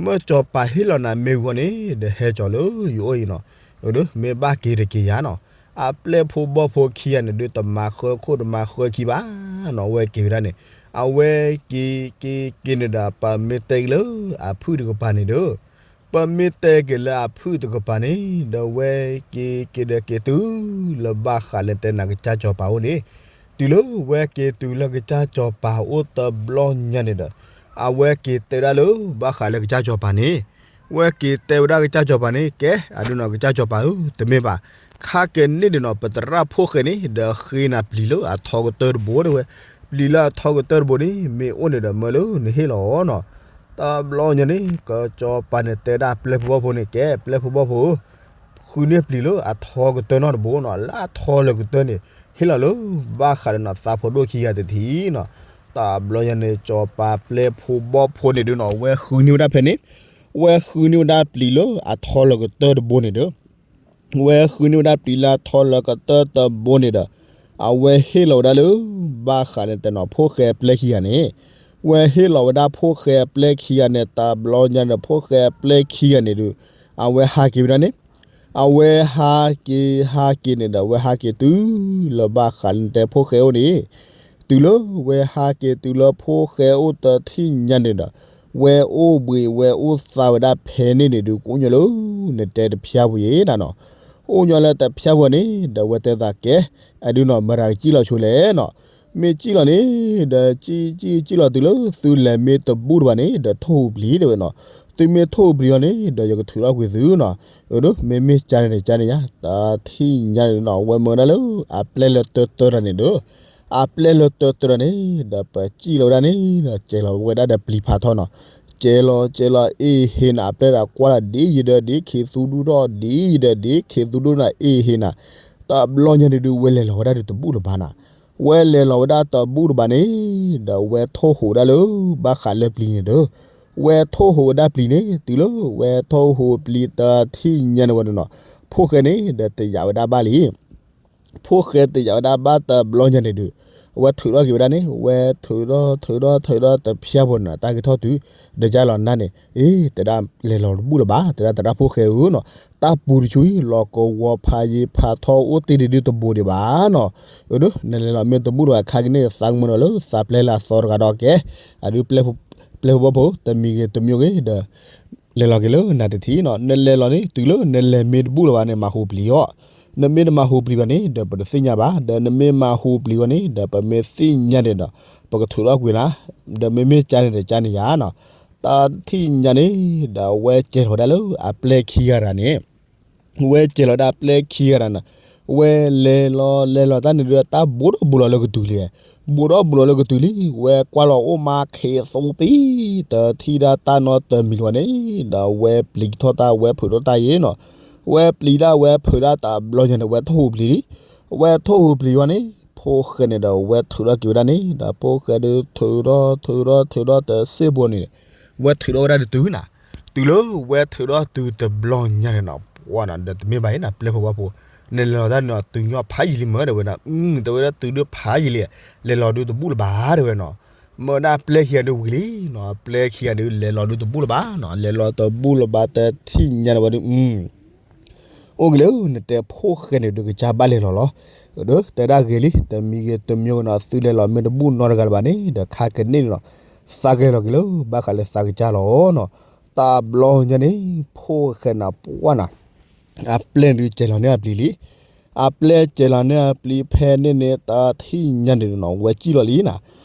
မၢစီၤပၤဟ့ၣ်လီၤနၤမ့ၢ်ဝံၤန့ၣ် ဒီးဟဲကၠီၤလၢယအိၣ်အံၤနီၤ, မ့ၢ်ဘၣ်က့ၤတက့ၤယၤနီၤ, အပျဲၢ်ဖိဘီၣ်ဖိခံဂၤန့ၣ်ဒုး တမၤဃၢခိၣ်တမၤဃၢခံဘၣ်နီၤ ဝဲက့ၤဝဲဒၣ်န့ၣ်, အဝဲက့ၤက့ၤက့ၤန့ၣ်ဒီး ပမ့ၢ်တဲက့ၤလၢအဖုၣ်တကပၤန့ၣ်ဒီး ပမ့ၢ်တဲက့ၤလၢအဖုၣ်တကပၤန့ၣ် ဒီးဝဲက့ၤက့ၤဒီးက့ၤတုၤလၢဘၣ်ဃးလၢတဲနၤကစၢ်စီၤပၤအိၣ်န့ၣ်, တုၤလၢဝဲက့ၤတုၤလၢကစၢ်စီၤပၤအိၣ်တဘျီညါန့ၣ်ဒီး, အဝဲက့ၤတဲဒၣ်လၢဘၣ်ဃးလၢကစၢ်စီၤပၤန့ၣ်, ဝဲက့ၤတဲဝဲဒၣ်ကစၢ်စီၤပၤန့ၣ် ကဲ အဒုးနီၤ ကစၢ်စီၤပၤဧၢ တမ့ၢ်ဘၣ်, ခါကဲန့ၣ်ဒုးနီၤ ပသရၣ်ဖိၣ်ဃဲန့ၣ် ဒီးဃ့နၤပျံၤလၢအထီကတၢၢ်တဘိတဲဝဲ, ပျံၤလၢအထီကတၢၢ်တဘိန့ၣ် မ့ၢ်အိၣ်န့ၣ်ဒီး မၢလၢနဟ့ၣ်လီၤနီၤ, တဘျီညါန့ၣ် ကစီၤပၤန့ၣ်တဲဒၣ်ပျဲၢ်ဖိဘီၣ်ဖိန့ၣ် ကဲ ပျဲၢ်ဖိဘီၣ်ဖိဧၢ, ဃုန့ၢ်ပျံၤလၢအထီကတၢၢ်နီတဘိနီၤ လၢအထီလၢကတၢၢ်န့ၣ် ဟ့ၣ်လီၤလၢ ဘၣ်ဃးဒီးနီၤ သးဖိဒိၣ်ခံဂၤတထံၣ်နီၤ, တဘျီညါန့ၣ် စီၤပၤပျဲၢ်ဖိဘီၣ်ဖိန့ၣ်ဒုးနီၤ ဝဲဃုန့ၢ်ဝဲဒၣ်ဖဲန့ၣ်, ဝဲဃုန့ၢ်ဝဲဒၣ်ပျံၤလၢအထီလၢကတၢၢ်တဘိန့ၣ်ဒီး ဝဲဃုန့ၢ်ဝဲဒၣ်ပျံၤလၢအထီလၢကတၢၢ်တဘိန့ၣ်ဒီး, အဝဲဟ့ၣ်လီၤဝဲဒၣ်လၢ ဘၣ်ဃးလၢတဲနီၤ ဖိၣ်ဃဲအပျဲၢ်ခံဂၤန့ၣ်, ဝဲဟ့ၣ်လီၤဝဲဒၣ်ဖိၣ်ဃဲအပျဲၢ်ခံဂၤန့ၣ် တဘျီညါန့ၣ် ဖိၣ်ဃဲအပျဲၢ်ခံဂၤန့ၣ်ဒုး, အဝဲဟးက့ၤဝဲဒၣ်န့ၣ်, အဝဲဟးက့ၤဟးက့ၤန့ၣ်ဒီး ဝဲဟးက့ၤတုၤလၢဘၣ်ဃးလၢနတဲဖိၣ်ဃဲအိၣ်န့ၣ်, တုၤလၢဝဲဟးက့ၤတုၤလၢဖိၣ်ဃဲအိၣ်တထံၣ်ညါန့ၣ်ဒီး, ဝဲအိၣ်ဘှံးဝဲအိၣ်သါဝဲဒၣ်ဖဲန့ၣ်န့ၣ်ဒုး ကအိၣ်ညီလၢ နတဲတဖျါပူၤယဲနီၤ, အိၣ်ညီလၢတဖျါပူၤန့ၣ် ဒီးဝဲတဲသးကဲ, အဒုးနီၤ မတၤကစံၣ်လီၤဆိလဲၣ်နီၤ, မ့ၢ်စံၣ်လီၤန့ၣ် ဒီးစံၣ်စံၣ်စံၣ်လီၤတုၤလၢသုလဲၤမ့ၢ်တဘူၣ်တဘၣ်န့ၣ် ဒီးထိၣ်ဟူးပျံၤတဲဝဲနီၤ, သုမ့ၢ်ထိၣ်ဟူးပျံၤလီၤန့ၣ် ဒီးယကထုးထီၣ်ကွံာ်သုနီၤ, အဒုး မ့မ့ၢ်ကန့ၣ်တကန့ၣ်ယါ, တထံၣ်ညါန့ၣ်နီၤ ဝဲမၢဒၣ်လၢ အပျဲၢ်လၢတၢတၢတၢ်န့ၣ်ဒီး အပျဲၢ်လၢတၢတၢတၢ်န့ၣ် ဒီးပစံၣ်လီၤဝဲဒၣ်န့ၣ်ဒီး ကဲလီၤဝဲဒၣ်ဒီးပျံၤဖးထီနီၤ, ကဲလီၤကဲလီၤ အ့ၣ်ဟ့နၤ အပျဲၢ်ဒီးကွၢ်လၢဒ်ယံၤဒီးဒ်ခ့သူဒိၣ်ထီၣ် ဒ်ယံၤဒီးဒ်ခ့သူဒိၣ်နၤ အ့ၣ်ဟ့နၤ, တဘျီညါန့ၣ်ဒုး ဝဲလဲၤလီၤဝဲဒၣ်ဒီးတဘူၣ်တဘၣ်နၤ, ဝဲလဲၤလီၤဝဲဒၣ်တဘူၣ်တဘၣ်န့ၣ် ဒီးဝဲထိၣ်ဟူးဝဲဒၣ်လၢ ဘၣ်ဃးလၢပျံၤန့ၣ်ဒီး ဝဲထိၣ်ဟူးဝဲဒၣ်ပျံၤန့ၣ် တုၤလၢဝဲထိၣ်ဟူးပျံၤတထံၣ်ညါန့ၣ်ဝဲန့ၣ်နီၤ, ဖိၣ်ဃဲန့ၣ် ဒီးတယာ်ဝဲဒၣ်ဘၣ်လံ ဖိၣ်ဃဲတယာ်ဝဲဒၣ်ဘၣ်တဘျီညါန့ၣ်ဒုး, အဝဲထုးထီၣ်က့ၤဝဲဒၣ်န့ၣ် ဝဲထုးထီၣ်ထုးထီၣ်ထုးထီၣ်တဖျါဖိန့ၣ် တၢ်ဂ့ၢ်ထီၣ်တုၤ ဒီးကၢ်လီၤနၤန့ၣ် အ့ တဲဒၣ်လဲၤလီၤတဘူၣ်လၢၤဘၣ် တဲဒၣ်သရၣ်ဖိၣ်ဃဲဧၢနီၤ, တၢ်ပူၤတဆူအံၤ လီၤကဝီၤဖးယံၤဖးထီအိၣ်တ့ၢ်ဒံးဒုးတဘိဒံးဘၣ်နီၤ, အဒုး နလဲၤလီၤမ့ၢ်တဘူၣ်လၢၤဘၣ် ခါကန့ၣ် သးကမၢလီၤလၢသးပျဲၢ်လၢအသီတဂၤဒီးကဲ, အဒုး ပျဲၢ်ဖိဘီၣ်ဖိ တမံၤဂ့ၤတမံၤဂ့ၤဒီး လဲၤလီၤက့ၤလၢနၤတထံၣ်နီၤ, နလဲၤလီၤန့ၣ် တုၤလၢနလဲၤမ့ၢ်တဘူၣ်လၢၤဘၣ်န့ၣ် မၤဟူးပျံၤအီၤ, နမ့ၢ်တမၤဟူးပျံၤဘၣ်န့ၣ် ဒီးပတသ့ၣ်ညါဘၣ်, ဒီးနမ့ၢ်မၤဟူးပျံၤဝဲန့ၣ် ဒီးပမ့ၢ်သ့ၣ်ညါန့ၣ်ဒီး ပကထုးထီၣ်ကွံာ်နၤ, ဒီးမ့မ့ၢ်ကန့ၣ်ဒီးကန့ၣ်ယါနီၤ, တၢ်ထံၣ်ညါန့ၣ် ဒီးအဝဲကဲထီၣ်ဝဲဒၣ်လၢအပျဲၢ်ခံဂၤတဂၤန့ၣ် ဝဲကဲလီၤဒၣ်ပျဲၢ်ခံဂၤတဂၤန့ၣ်, ဝဲလဲၤလီၤလဲၤလီၤတၢ်န့ၣ်ဒီး တၢ်ဘိးတဘိးလီၤလၢကတုၤလံ, ဘူးဒီးဘူးလီၤလၢကတုၤလံ, ဝဲကွၢ်လီၤအိၣ်မးခ့သိပံ, တထံၣ်ဒၣ်တၢ်နီတမံၤလၢၤဘၣ်န့ၣ်, ဒီးဝဲပျံၤထီၣ်တၢ်ဝဲဖုးထီၣ်တၢ်ယဲနီၤ, ဝဲပျံၤဒၣ်ဝဲဖုးဒၣ်တဘျီညါန့ၣ် ဝဲထိၣ်ဟူးပျံၤလံ, ဝဲထိၣ်ဟူးပျံၤဝဲန့ၣ်, ဖိၣ်ဃဲန့ၣ်ဒီးဝဲထုးထီၣ်က့ၤဝဲဒၣ်န့ၣ်, ဒီးဖိၣ်ဃဲဒုးထုးထီၣ်ထုးထီၣ်ထုးထီၣ်တစ့ၢ်ဖိန့ၣ်, ဝဲထုးထီၣ်ဝဲဒၣ်ဒုးတုၤနၤ, တုၤလၢဝဲထုးထီၣ်တုၤတဘျီညါန့ၣ်နီၤ, ပှၢ်နီၤ ဒီးတမ့ၢ်ဘၣ်အံၤနၤ ပျဲၢ်ဖိဝါဖိ, နလဲၤလီၤတၢ်န့ၣ်နီၤ တုၤညီဖးယံာ်လံမ့ၢ်တဲဝဲဒၣ်, တဲဝဲဒၣ်တုၤဒုးဖးယံာ်လံ, လဲၤလီၤဒုးတဘူၣ်လၢၤဘၣ်တဲဝဲနီၤ, မ့ၢ်ဝဲဒၣ်ပျဲၢ်ခံဂၤဒုးဝံၤလံနီၤ, ပျဲၢ်ခံဂၤဒုးလဲၤလီၤဒုးတဘူၣ်လၢၤဘၣ်နီၤ, လဲၤလီၤတဘူၣ်လၢၤဘၣ်တထံၣ်ညါန့ၣ်ဝဲဒုး အိၣ်က့ၤလၢနတဲဖိၣ်ဃဲန့ၣ်ဒုးကစၢ်ဘၣ်လဲၤလီၤလီၤ, ဒီးတဲဒၣ်ဂ့ၤလံ, တမံၤဂ့ၤတမံၤဂ့ၤနီၤ သုလဲၤလီၤမ့ၢ်တဘူၣ်နီတဂၤလၢၤဘၣ်န့ၣ် ဒီးခါကန့ၣ်န့ၣ်နီၤ, သးကလဲၤလီၤက့ၤလၢဘၣ်ဃးလၢသးကစၢ်လီၤနီၤ, တဘျီညါန့ၣ် ဖိၣ်ဃဲန့ၣ်ပှၢ်နီၤ အပျဲၢ်ဒုးစဲၤလီၤန့ၢ်အပျံၤလံ, အပျဲၢ်စဲၤလီၤန့ၢ်အပျံၤဖဲန့ၣ်န့ၣ် တထံၣ်ညါန့ၣ်နီၤ ဝဲစံၣ်လီၤလံနၤ,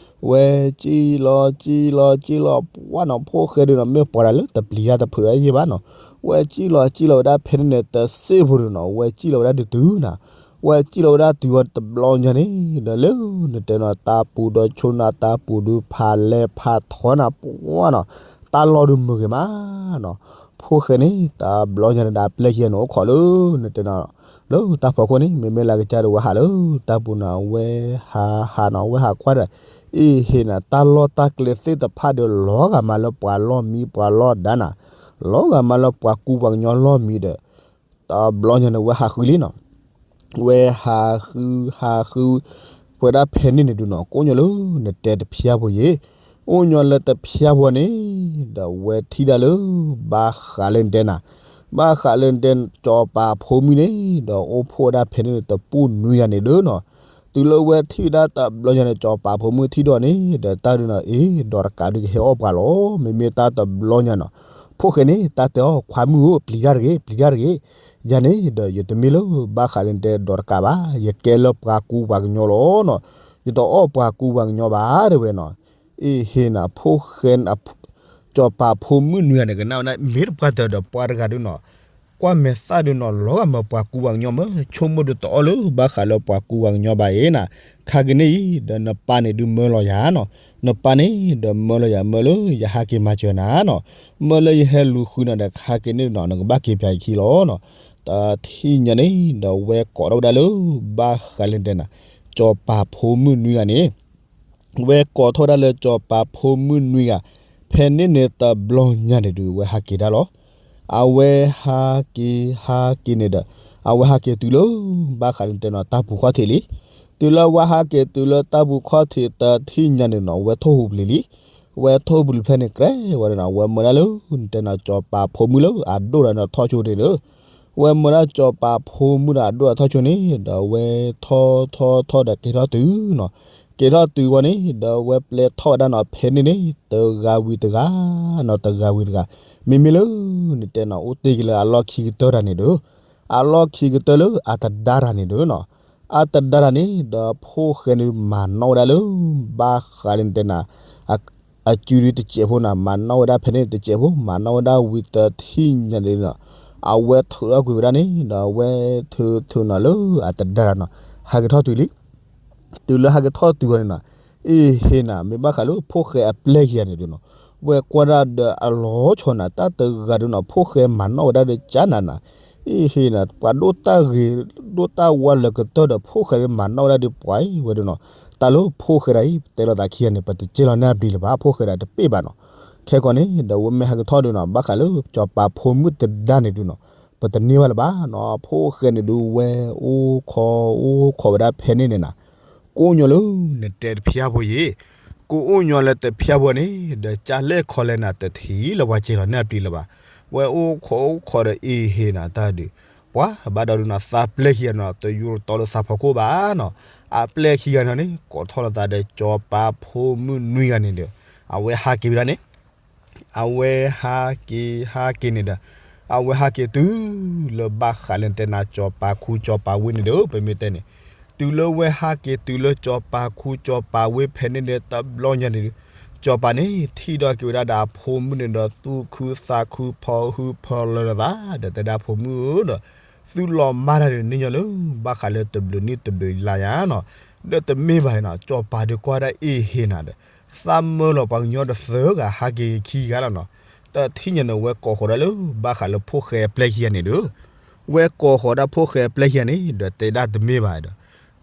ဝဲစံၣ်လီၤစံၣ်လီၤစံၣ်လီၤပှၢ်နီၤ ဖိၣ်ဃဲဒုးနီၤ မ့ၢ်ပှၤတၢ်လၢတပျံၤတၢ်တဖုးတၢ်ယဲၢ်ဘၣ်နီၤ, ဝဲစံၣ်လီၤစံၣ်လီၤဝဲဒၣ်ဖဲန့ၣ်န့ၣ် တစ့ၢ်ဖိဒုးနီၤ ဝဲစံၣ်လီၤဝဲဒၣ်ဒုးတုၤနၤ, ဝဲစံၣ်လီၤဝဲဒၣ်တုၤဝဲတဘျီညါန့ၣ် ဒီးလၢနတဲနီၤ တၢ်ပူၤဒီးဆိနၤ တၢ်ပူၤဒုးဖးလဲၤဖးထီနၤပှၢ်နီၤ, တၢ်လီၢ်ဒုးမုာ်ဂ့ၤမးနီၤ, ဖိၣ်ဃဲန့ၣ် တဘျီညါန့ၣ်ဒီးအပျဲၢ်ခံဂၤန့ၣ်အိၣ်ခိးလၢ နတဲနီၤ လၢတၢ်ဖီခိၣ်န့ၣ် မ့မ့ၢ်လၢကစၢ်ဒုးဝဲဟးလၢတၢ်ပူၤနီၤ ဝဲဟးဟးနီၤ ဝဲဟးကွၢ်ဒီး အ့ၣ်ဟ့ၣ်နၤ တၢ်လီၢ်တၢ်ကျဲသ့ၣ်တဖၣ်ဒီး လီၤဂာ်မးလၢပှၤလီၢ်မံပှၤလီၢ်ဒါနၤ, လီၤဂာ်မးလၢပှၤကူပှၤကညီလီၢ်မံဒီး တဘျီညါန့ၣ် ဝဲဟးဃုလံနီၤ ဝဲဟးဃုဟးဃု ပဝဲဒၣ်ဖဲန့ၣ်န့ၣ်ဒုးနီၤ ကအိၣ်ညီလၢနတဲတဖျါဖိယ့ၣ်, အိၣ်ညီလၢတဖျါဖိန့ၣ် ဒီးဝဲထံၣ်ဒၣ်လၢ ဘၣ်ဃးလၢနတဲနၤ, ဘၣ်ဃးလၢနတဲ စီၤပၤဖိမုၣ်န့ၣ် ဒီးအိၣ်ဖှိၣ်ဝဲဒၣ်ဖဲန့ၣ်န့ၣ် တပူၤနွံဂၤန့ၣ်ဒုးနီၤ, တုၤလၢဝဲထံၣ်ဝဲဒၣ်တဘျီညါန့ၣ် စီၤပၤဖိမုၣ်ထံၣ်ဒီးန့ၣ် ဒီးတၢ်ဒုးနီၤ အ့ၣ် ဒီးတကးဒုးကဟဲအီၣ်ပှၤလီၤ, မ့မ့ၢ်တၢ်တဘျီညါနီၤ, ဖိၣ်ဃဲန့ၣ် တၢ်တဲအီၤ ခွါမုၣ်ဧၢ ပျံၤတၢ်တဂ့ၤ ပျံၤတၢ်တဂ့ၤ, ယၤန့ၣ်ဒီးယတမ့ၢ်လၢ ဘၣ်ဃးလၢနတဲဒီးတကးဘၣ်, ယကဲလၢပှၤကူပှၤကညီလီၤနီၤ, ယတအီၣ်ပှၤကူပှၤကညီဘၣ်တဲဝဲနီၤ, အ့ၣ်ဟ့ၣ်နၤ ဖိၣ်ဃဲ စီၤပၤဖိမုၣ်နွံဂၤန့ၣ် ကနၣ်ဝဲဒၣ် မ့ၢ်တပှၢ်တၢၢ်ဒီးပှၤတဂၤဒုးနီၤ, ကွၢ်မဲာ်သၣ်ဒုးနီၤ လီၤဂာ်မးပှၤကူပှၤကညီမး ဆိကမိၣ်ဒုးတအီၣ်လၢ ဘၣ်ဃးလၢပှၤကူပှၤကညီဘၣ်အံၤနၤ, ခါကန့ၣ်အံၤ ဒီးနပၢ်န့ၣ်ဒုးမၢလီၤယၤနီၤ, နပၢ်န့ၣ်ဒီးမၢလီၤယၤ မၢလၢယဟးက့ၤမၤစၢၤနၤနီၤ, မၢလၢယဟဲလူၤဃုနၤဒီး ခါကန့ၣ်နီၤ နကဘၣ်က့ၤပျၢ်ယခံလီၤနီၤ, တထံၣ်ညါန့ၣ် ဒီးဝဲကိးထီၣ်ဝဲဒၣ်လၢ ဘၣ်ဃးလၢနတဲနၤ စီၤပၤဖိမုၣ်နွံဂၤန့ၣ် ဝဲကိးထီၣ်ဝဲဒၣ်လၢစီၤပၤဖိမုၣ်နွံဂၤ, ဖဲန့ၣ်န့ၣ်တဘျီညါန့ၣ်ဒုး ဝဲဟးက့ၤဒၣ်လီၤ. အဝဲဟးက့ၤဟးက့ၤန့ၣ်ဒီး အဝဲဟးက့ၤတုၤလၢ ဘၣ်ဃးလၢနတဲနီၤ တၢ်ပူၤခီၣ်ထံးလံ. တုၤလၢအဝဲဟးက့ၤတုၤလၢတၢ်ပူၤခီၣ်ထံးတထံၣ်ညါန့ၣ်နီၤ ဝဲထိၣ်ဟူးပျံၤလံ. ဝဲထိၣ်ဟူးပျံၤဖဲန့ၣ် ကြၢးဝဲဒၣ်နီၤ ဝဲမၢဒၣ်လၢ နတဲနီၤ စီၤပၤဖိမုၣ်လၢအဒိၣ်ဒီးနီၤထီၣ်ဆိန့ၣ်ဒီး ဝဲမၢဒၣ်စီၤပၤဖိမုၣ်ဒီးအဒိၣ်ဒီးထီၣ်ဆိန့ၣ် ဒီးဝဲထီၣ်ထီၣ်ထီၣ်ဒီးက့ၤထီၣ်တုၤနီၤ. က့ၤထီၣ်တုၤဝဲန့ၣ် ဒီးဝဲပျဲထီၣ်ဝဲဒၣ်နီၤ ဖဲန့ၣ်န့ၣ် တဂၤဝံၤတဂၤနီၤ တဂၤဝံၤတဂၤ. မ့မ့ၢ်လၢ နတဲနီၤ အိၣ်တ့ၢ်က့ၤလၢအလီၢ်ခံကတၢၢ်တၢ်န့ၣ်ဒီး အလီၢ်ခံကတၢၢ်လၢအတဒါတၢ်န့ၣ်ဒီးနီၤ အတဒါတၢ်န့ၣ် ဒီးဖိၣ်ဃဲန့ၣ်မၤနီၣ်ဝဲဒၣ်လၢ ဘၣ်ဃးလၢနတဲနီၤ အစုဒုတစဲးဖိနီၤ မၤနီၣ်ဝဲဒၣ်ဖဲန့ၣ်တစဲးဖိ မၤနီၣ်ဝဲဒၣ်ဝံၤတထံၣ်ညါန့ၣ်နီၤ အဝဲထုးထီၣ်ကွံာ်ဝဲဒၣ်န့ၣ် ဒီးအဝဲထုးထုးနီၤလၢအတဒါတၢ်နီၤ ဟးက့ၤထီၣ်တုၤလံ. တုၤလၢဟးက့ၤထီၣ်တုၤဝဲန့ၣ်နီၤ အ့ၣ်ဟ့ၣ်နၤ မ့ၢ်ဘၣ်ဃးလၢဖိၣ်ဃဲအပျဲၢ်ခံဂၤန့ၣ်ဒီးနီၤ ဝဲကွၢ်ဒၣ်ဒီးအလီၤဆီနၤ တၢ်တဂၤဒီးနီၤ ဖိၣ်ဃဲမၤနီၣ်ဝဲဒၣ်ဒီးကၢ်နၤနၤ အ့ၣ်ဟ့ၣ်နၤ ပှၤဒိၣ်တၢ်ဂ့ၤ ဒိၣ်တၢ်ဝါလၢကတၢၢ်ဒီး ဖိၣ်ဃဲမၤနီၣ်ဝဲဒၣ်ဒီးပှၤအံၤဝဲဒီးနီၤ တၢ်လၢဖိၣ်ဃဲဒၣ်အံၤ ပတဲလိာ်သးခံဂၤန့ၣ် ပတစဲလီၤန့ၢ်အဘျံးလၢၤဘၣ် ဖိၣ်ဃဲဒၣ်တပ့ၢ်ဘၣ်နီၤ. ခဲကီးန့ၣ် ဒီးဝဲမ့ၢ်ဟးက့ၤထီၣ်ဒီးနီၤ ဘၣ်ဃးလၢစီၤပၤဖိမုၣ်တဒါန့ၣ်ဒီးနီၤ ပတန့ၢ်ဘၣ်လၢၤဘၣ်နီၤ ဖိၣ်ဃဲန့ၣ်ဒီးဝဲအိၣ်ခိးအိၣ်ခိးဝဲဒၣ်ဖဲန့ၣ်န့ၣ်နၤ ကအိၣ်ညီလၢနတဲတဖျါဖိယ့ၣ် ကအိၣ်ညီလၢတဖျါဖိန့ၣ် ဒီးကၢ်လဲၣ်ခီလဲၣ်နၤတထံၣ်လၢၤပှၤစဲလီၤန့ၢ်အဘျံးလၢၤဘၣ်. ဝဲအိၣ်ခိးအိၣ်ခိးဒီးအ့ၣ်ဟ့ၣ်နၤတၢ်ဒုး ပှၤဘၣ်ဒီးဒုးနီၤ သးပျဲၢ်ခံဂၤနီၤ တယူၤတတီလၢသးဖီခိၣ်ဘၣ်နီၤ အပျဲၢ်ခံဂၤန့ၣ် ကိးထီၣ်လိာ်သးဒီးစီၤပၤဖိမုၣ်နွံဂၤန့ၣ်ဒီး အဝဲဟးက့ၤဝဲဒၣ်န့ၣ် အဝဲဟးက့ၤဟးက့ၤန့ၣ်ဒီး အဝဲဟးက့ၤတုၤလၢဘၣ်ဃးလၢနတဲနၤ စီၤပၤခူစီၤပၤဝ့ၢ်န့ၣ်ဒီး ပမ့ၢ်တဲန့ၣ် တုၤလၢဝဲဟးက့ၤတုၤလၢစီၤပၤခူစီၤပၤဝ့ၢ်ဖဲန့ၣ်န့ၣ် တဘျီညါန့ၣ်ဒီး စီၤပၤန့ၣ် ထံၣ်ဒီးက့ၤဝဲဒၣ်ဒီးအဖိမုၣ်န့ၣ်ဒီး သူၣ်ခုသးခုဖီဟုဖီလၢလိာ်သး ဒီးတဲဒၣ်အဖိမုၣ်ဧၢဒီး သုလီၤမၢ်တၢ်ဒုးန့ၢ်ညီလၢ ဘၣ်ဃးလၢတဘျုးနံၣ်တဘျုးလါယါနီၤ ဒီးတမ့ၢ်ဘၣ်နီၤ, ကၠီၤပၤဒုးကွၢ်ဒၣ်အ့ၣ်ဟ့ၣ်နၤဒီး သးမၢလီၤပှၤကညီတသၢဂၤဟးက့ၤခံဂၤလီၤနီၤ. တထံၣ်ညါန့ၣ် ဝဲကိးဃီၤဒၣ်လၢ ဘၣ်ဃးလၢဖိၣ်ဃဲအပျဲၢ်ခံဂၤန့ၣ်ဒီး ဝဲကိးဃီၤဒၣ်ဖိၣ်ဃဲအပျဲၢ်ခံဂၤန့ၣ်ဒီး တဲဒၣ်တမ့ၢ်ဘၣ်ဒီး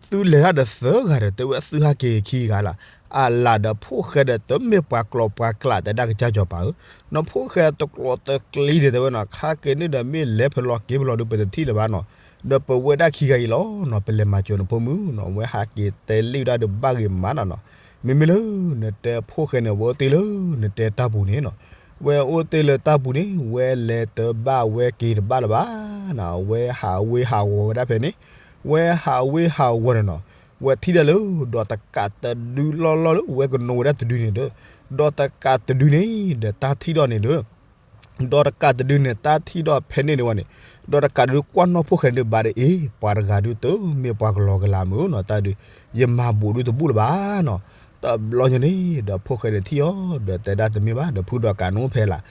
သုလဲၤတၢ်ဒီးသၢဂၤဒီး တဲဝဲသုဟးက့ၤခံဂၤလီၤ. အလၤဒီးဖိၣ်ဃဲဒီး တမ့ၢ်ပှၤကျိာ်ပှၤကျး တဲဒၣ်ကစၢ်ကၠီၤပၤဧၢ, နဖိၣ်ဃဲတကျိာ်တကျံဒီး တဲဝဲနီၤ, ခါက့ၤန့ၣ်ဒီး မ့ၢ်လဲၤဖဲလဲၣ်က့ၤဖဲလဲၣ်ဒီး ပတထံၣ်လၢၤဘၣ်နီၤ. ဒီးပဝဲဒၣ်ခံဂၤအံၤလီၤနီၤ, ပလဲၤမၤစၢၤနဖိမုၣ်နီၤ, ဝဲဟးက့ၤတဲလံဝဲဒၣ်ဒီး ဘၣ်ဂ့ၤမးနီၤနီၤ. မ့မ့ၢ်လၢ နတဲဖိၣ်ဃဲန့ၣ် ဝဲအိၣ်တ့ၢ်လၢ နတဲတၢ်ပူၤန့ၣ်နီၤ, ဝဲအိၣ်တ့ၢ်လၢတၢ်ပူၤန့ၣ် ဝဲလဲၤတဘၣ်ဝဲက့ၤတဘၣ်လၢၤဘၣ်နီၤ, ဝဲဟးဝ့ၤဟးဝီၤဝဲဒၣ်ဖဲန့ၣ်, ဝဲဟးဝ့ၤဟးဝီၤန့ၣ်နီၤ, ဝဲထံၣ်ဒၣ်လၢ ဒီးတကးတဒုလီၢ်လီၢ်လၢ ဝဲကနိးဝဲဒၣ်တဒုန့ၣ်ဒီး, ဒီးတကးတဒုန့ၣ်ဒီး တၢ်ထံၣ်ဒီးန့ၣ်ဒီး ဒီးတကးတဒုန့ၣ် တၢ်ထံၣ်ဒီးဖဲန့ၣ်န့ၣ်ဝဲန့ၣ်, ဒီးတကးတဒုကွၢ်နီၣ်ဖိၣ်ဃဲန့ၣ်ဒုးဘၣ်ဒီး အ့ၣ် ပှၤတဂၤဒုးတမ့ၢ်ပှၤကလီကလးမုၢ်နီၤ, တၢ်ဒုး ယမၤဘူးဒုးတဘူးလၢၤဘၣ်နီၤ. တဘျီညါန့ၣ်ဒီး ဖိၣ်ဃဲန့ၣ်ထံၣ်အီၤ ဒီးတဲဒၣ်တမ့ၢ်ဘၣ်, ဒီးဖုဒီးကးနအိၣ်ဖဲလၢ်,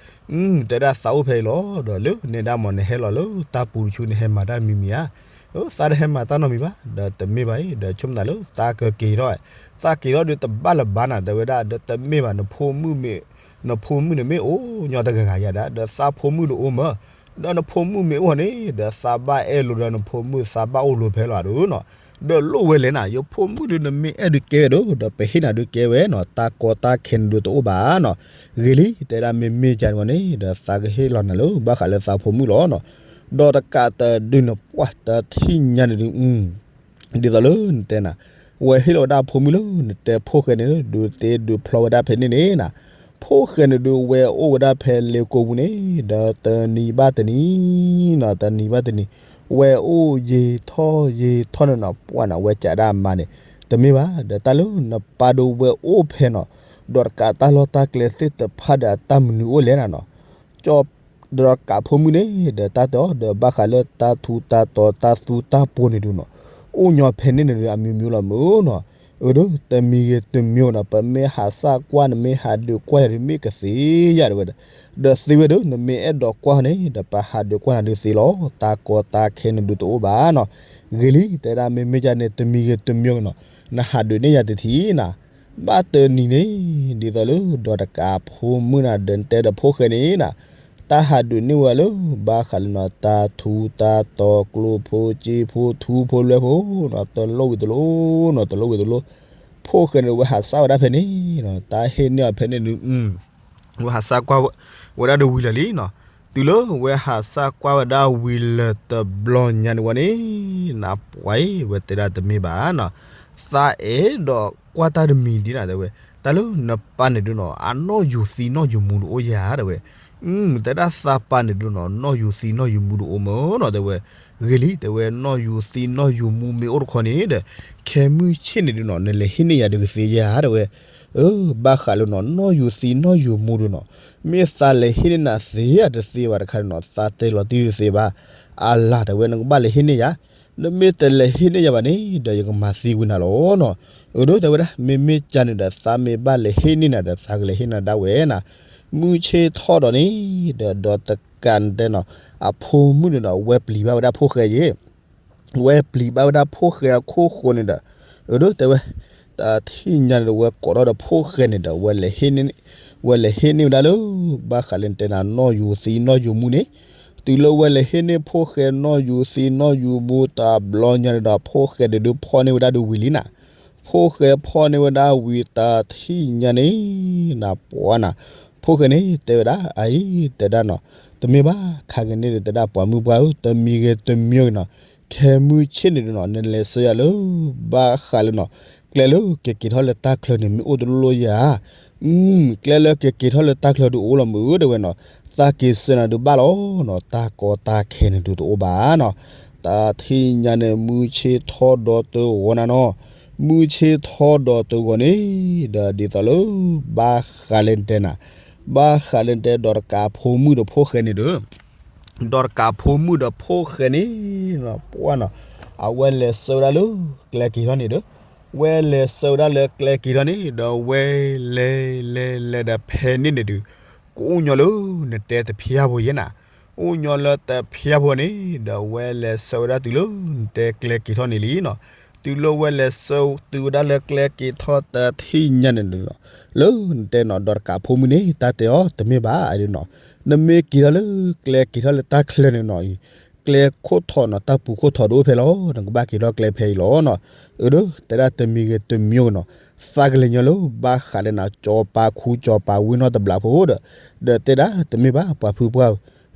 တဲဒၣ်သးအိၣ်ဖဲအံၤလီၤ, ဒီးလၢနဲဒၣ်မ့ၢ်နဟဲလီၤလၢတၢ်ပူၤတဆူ နဟဲမၤတၢ်မံၤမံၤဧါ, သးတဟဲမၤတၢ်နီတမံၤဘၣ်, ဒီးတမ့ၢ်ဘၣ်အံၤ ဒီးဆိကမိၣ်သးလၢသးကက့ၤထီၣ်, သးက့ၤထီၣ်ဒုးတဘၣ်လၢၤဘၣ်နီၤ, တဲဝဲဒၣ် ဒီးတမ့ၢ်ဘၣ်, နဖိမုၣ်မ့ၢ် နဖိမုၣ်န့ၣ်မ့ၢ်အိၣ်ညီတဂၤဂၤယါဒၣ်, ဒီးသးဖိမုၣ်ဒုးအိၣ်မး, ဒီးနဖိမုၣ်မ့ၢ်အိၣ်န့ၣ် ဒီးသးဘၣ်အဲၣ်လိာ်ဒီးနဖိမုၣ် သးဘၣ်အိၣ်လိာ်ဖဲလီၤဒုးနီၤ, ဒီးလိၣ်ဝဲလဲၣ်နီၤ, ယဖိမုၣ်ဒုးနမ့ၢ်အဲၣ်ဒုးကဲဝဲဒၣ်, ဒီးပဟ့ၣ်နၤဒုးကဲဝဲနီၤ, တၢ်ကီတၢ်ခဲန့ၣ်ဒုးတအိၣ်ဘၣ်နီၤ. ဂ့ၤလံ, တဲဒၣ်မ့မ့ၢ်ကန့ၣ်ဝဲန့ၣ် ဒီးသးကဟ့ၣ်လီၤနၤလၢ ဘၣ်ဃးလၢသးဖိမုၣ်လီၤနီၤ. ဒီးတကးတဒုန့ၣ် ပှၢ်တထံၣ်ညါန့ၣ်ဒုး ဒ်သိးလၢနတဲနၤ, ဝဲဟ့ၣ်လီၤဝဲဒၣ်ဖိမုၣ်လၢ နတဲဖိၣ်ဃဲန့ၣ် ဒုးသ့ဒုးဖျီဝဲဒၣ်ဖဲန့ၣ်န့ၣ်နီၤ, ဖိၣ်ဃဲန့ၣ်ဒုးဝဲအိၣ်ဝဲဒၣ်ဖဲလ့ကိပူၤန့ၣ် ဒီးတနံၤဘၣ်တနံၤနီၤ, တနံၤဘၣ်တနံၤ ဝဲအိၣ်ယံာ်ထီၣ်ယံာ်ထီၣ်န့ၣ်နီၤ, ပှၢ်နီၤ ဝဲကးဒၣ်မါန့ၣ်, တမ့ၢ်ဘၣ်, ဒီးတၢ်လၢနပၢ်ဒုးဝဲအိၣ်ဖဲနီၤ, ဒီးတကးတၢ်လီၢ်တၢ်ကျဲသ့ၣ်တဖၣ်ဒီးအတၢ်မနုၤအိၣ်လဲၣ်နၤနီၤ, ကၠီ ဒီးတကးဖိမုၣ်န့ၣ် ဒီးတၢ်တဲအီၤ ဒီးဘၣ်ဃးလၢတၢ်ထူးတၢ်တီၤတၢ်သူတၢ်ပှီၤန့ၣ်ဒုးနီၤ, အိၣ်ညီဖဲန့ၣ်န့ၣ်ဒုး အမံၤမံၤလီၤမုၢ်နီၤ, အၢ ဒီးတမံၤဂ့ၤတမံၤနီၤ, ပမ့ၢ်ဟးစၢ်ကွၢ် နမ့ၢ်ဟးဒုးကွၢ်ယၤဒုး မ့ၢ်ကသ့ယၤတဲဝဲဒီး, ဒီးသ့ဝဲဒီး နမ့ၢ်အဲၣ်ဒိးကွၢ်န့ၣ် ဒီးပဟးဒုးကွၢ်နၤဒုးသ့လီၤ, တၢ်ကီတၢ်ခဲန့ၣ်ဒုးတအိၣ်ဘၣ်နီၤ, ဂ့ၤလံ, တဲဒၣ်မ့မ့ၢ်ကန့ၣ် တမံၤဂ့ၤတမံၤနီၤ, နဟးဒုးန့ၢ်ယၤတထံၣ်နၤ ဘၣ်တနံၤန့ၣ် ဒ်သိးလၢ ဒီးတကးဖိမုၣ်နၤ ဒီးနတဲဒီးဖိၣ်ဃဲန့ၣ်နၤ, တၢ်ဟးဒုးန့ၢ်ဝဲလၢ ဘၣ်ဃးလၢနီၤ တၢ်ထူးတၢ်တီၤ ကျိဖိစ့ဖိထူဖိလွဲဖိနီၤ, တလိၣ်ဝံၤတလိၣ်နီၤ, တလိၣ်ဝံၤတလိၣ်, ဖိၣ်ဃဲန့ၣ် ဝဲဟးစၢ်ဝဲဒၣ်ဖဲန့ၣ်နီၤ, တၢ်ဟ့ၣ်န့ၢ်အီၤဖဲန့ၣ်ဒုး ဝဲဟးစၢ်ကွၢ်ဝဲဒၣ်ဒီးဝံၤလၢာ်လံနီၤ, တုၤလၢဝဲဟးစၢ်ကွၢ်ဝဲဒၣ်ဝံၤလၢာ်တဘျီညါန့ၣ်ဝဲန့ၣ်, နပှၤအံၤ ဝဲတဲဒၣ်တမ့ၢ်ဘၣ်နီၤ, သးအဲၣ်ဒိးကွၢ်တၢ်တမံၤဒ်နၤတဲဝဲ, တၢ်လၢနပၢ်န့ၣ်ဒုးနီၤ အနီၣ်ယူၤသံနီၣ်ယူၤမူဒုးအိၣ်ယၤတဲဝဲ, တဲဒၣ်သးပၢ်န့ၣ်ဒုးနီၤ နီၣ်ယူၤသံနီၣ်ယူၤမူဒုးအိၣ်မးနီၤတဲဝဲ, ဂ့ၤလံ တဲဝဲ နီၣ်ယူၤသံနီၣ်ယူၤမူမ့ၢ်အိၣ်တခီန့ၣ်ဒီး, ခဲမုၢ်ဆ့ၣ်န့ၣ်ဒုးနီၤ နလဲၤဟ့ၣ်န့ၢ်ယၤဒုးကသ့ယၤတဲဝဲ, အၢ ဘၣ်ဃးလၢနီၤ နီၣ်ယူၤသံနီၣ်ယူၤမူဒုးနီၤ, မ့ၢ်သးလဲၤဟ့ၣ်န့ၢ်နၤသ့ဧါတသ့ဘၣ်တခါန့ၣ်နီၤ သးတဲလီၤတံၢ်တသ့ဘၣ်, အလၤတဲဝဲ နကဘၣ်လဲၤဟ့ၣ်န့ၢ်ယၤ, နမ့ၢ်တလဲၤဟ့ၣ်န့ၢ်ယၤဘၣ်န့ၣ် ဒီးယကမၤသံကွံာ်နၤလီၤနီၤ, အၢ ဒီးတဲဝဲဒၣ် မ့မ့ၢ်ကန့ၣ်ဒီး သးမ့ၢ်ဘၣ်လဲၤဟ့ၣ်န့ၢ်နၤဒီး သးကလဲၤဟ့ၣ်နၤဒၣ်ဝဲနီၤ, မုၢ်ဆ့ၣ်ထီၣ်ဒီးန့ၣ် ဒီးဒီးတကးနတဲနီၤ အဖိမုၣ်န့ၣ်ဒီး ဝဲပျံၤဘၣ်ဝဲဒၣ်ဖိၣ်ဃဲယဲ ဝဲပျံၤဘၣ်ဝဲဒၣ်ဖိၣ်ဃဲအခိၣ်ဃိန့ၣ်ဒီး, အၢ ဒီးတဲဝဲ, တထံၣ်ညါန့ၣ်ဒီး ဝဲကိးထီၣ်ဒီးဖိၣ်ဃဲန့ၣ်ဒီး ဝဲလဲၤဟ့ၣ်န့ၢ်, ဝဲလဲၤဟ့ၣ်န့ၢ်ဝဲဒၣ်လၢ ဘၣ်ဃးလၢနတဲနၤ နီၣ်ယူၤသံနီၣ်ယူၤမူန့ၣ်, တုၤလၢဝဲလဲၤဟ့ၣ်န့ၢ်ဖိၣ်ဃဲနီၣ်ယူၤသံနီၣ်ယူၤမူတဘျီညါန့ၣ်ဒီး ဖိၣ်ဃဲတဒုးဖီၣ်န့ၢ်ဝဲဒၣ်ဒုးဝံၤလံနၤ, ဖိၣ်ဃဲဖီၣ်န့ၢ်ဝဲဒၣ်ဝံၤတထံၣ်ညါန့ၣ်, နပှၤနၤ, ဖိၣ်ဃဲန့ၣ် တဲဝဲဒၣ် အအံၤ တဲဒၣ်နီၤ, တမ့ၢ်ဘၣ် ခါက့ၤန့ၣ်ဒီး တဲဒၣ်ပှၤမုၣ်ပှၢ်ဧၢ တမံၤဂ့ၤတမံၤဂ့ၤနီၤ, ခဲမုၢ်ဆ့ၣ်န့ၣ်ဒုးနီၤ နလဲၤဆှၢယၤလၢ ဘၣ်ဃးလၢနီၤ, ကျဲလၢကက့ၤထီၣ်လၢတၢ်ချၢန့ၣ် မ့ၢ်အိၣ်တလိၣ်လိၣ်ယၤ, ကျဲလၢကက့ၤထီၣ်လၢတၢ်ချၢဒုးအိၣ်လီၤမုၢ်တဲဝဲနီၤ, သးက့ၤဆှၢနၤဒုးဘၣ်လီၤနီၤ, တၢ်ကီတၢ်ခဲန့ၣ်ဒုးတအိၣ်ဘၣ်နီၤ, တထံၣ်ညါန့ၣ် မုၢ်ဆ့ၣ်ထီၣ်ဒီးတဂီၤနၤနီၤ, မုၢ်ဆ့ၣ်ထီၣ်ဒီးတဂီၤန့ၣ်, ဒီးဒ်သိးလၢ ဘၣ်ဃးလၢနတဲနၤ, ဘၣ်ဃးလၢနတဲ ဒီးတကးဖိမုၣ်ဒီးဖိၣ်ဃဲန့ၣ်ဒီး ဒီးတကးဖိမုၣ်ဒီးဖိၣ်ဃဲန့ၣ်, ပှၢ်နီၤ, အဝဲလဲၤဆှၢဝဲဒၣ်လၢကျဲက့ၤထီၣ်န့ၣ်ဒီး, ဝဲလဲၤဆှၢဝဲဒၣ်လၢကျဲက့ၤထီၣ်န့ၣ် ဒီးဝဲလဲၤလဲၤလဲၤဒီးဖဲန့ၣ်န့ၣ်ဒုး, ကအိၣ်ညီလၢနတဲတဖျါဖိယဲနၤ, အိၣ်ညီလၢတဖျါဖိန့ၣ် ဒီးဝဲလဲၤဆှၢဝဲဒၣ်တုၤလၢနတဲကျဲက့ၤထီၣ်န့ၣ်လံနီၤ, တုၤလၢဝဲလဲၤဆၢတုၤဝဲဒၣ်လၢကျဲက့ၤထီၣ်တထံၣ်ညါန့ၣ်ဒီး လၢနတဲနီၤ ဒီးတကးဖိမုၣ်န့ၣ် တၢ်တဲအီၤ တမ့ၢ်ဘၣ် အဒုးနီၤ, နမ့ၢ်က့ၤထီၣ်လၢကျဲက့ၤထီၣ်လၢတၢ်ချၢန့ၣ်နီၤအံၤ ကျဲခိၣ်ထီၣ်နီၤ တၢ်ပူၤခိၣ်ထီၣ်တအိၣ်ဖဲလီၤ, နကဘၣ်က့ၤထီၣ်ကျဲဖဲအံၤလီၤနီၤ. အၢ ဒီးတဲဒၣ်တမံၤဂ့ၤတမံၤဂ့ၤနီၤ သးကလဲၤညီလၢ ဘၣ်ဃးဒီးနၤ စီၤပၤခူစီၤပၤဝ့ၢ်နီတဘျီဖိဒီး ဒီးတဲဒၣ်တမ့ၢ်ဘၣ် ပှၤဖုပှၢ်ဧၢ,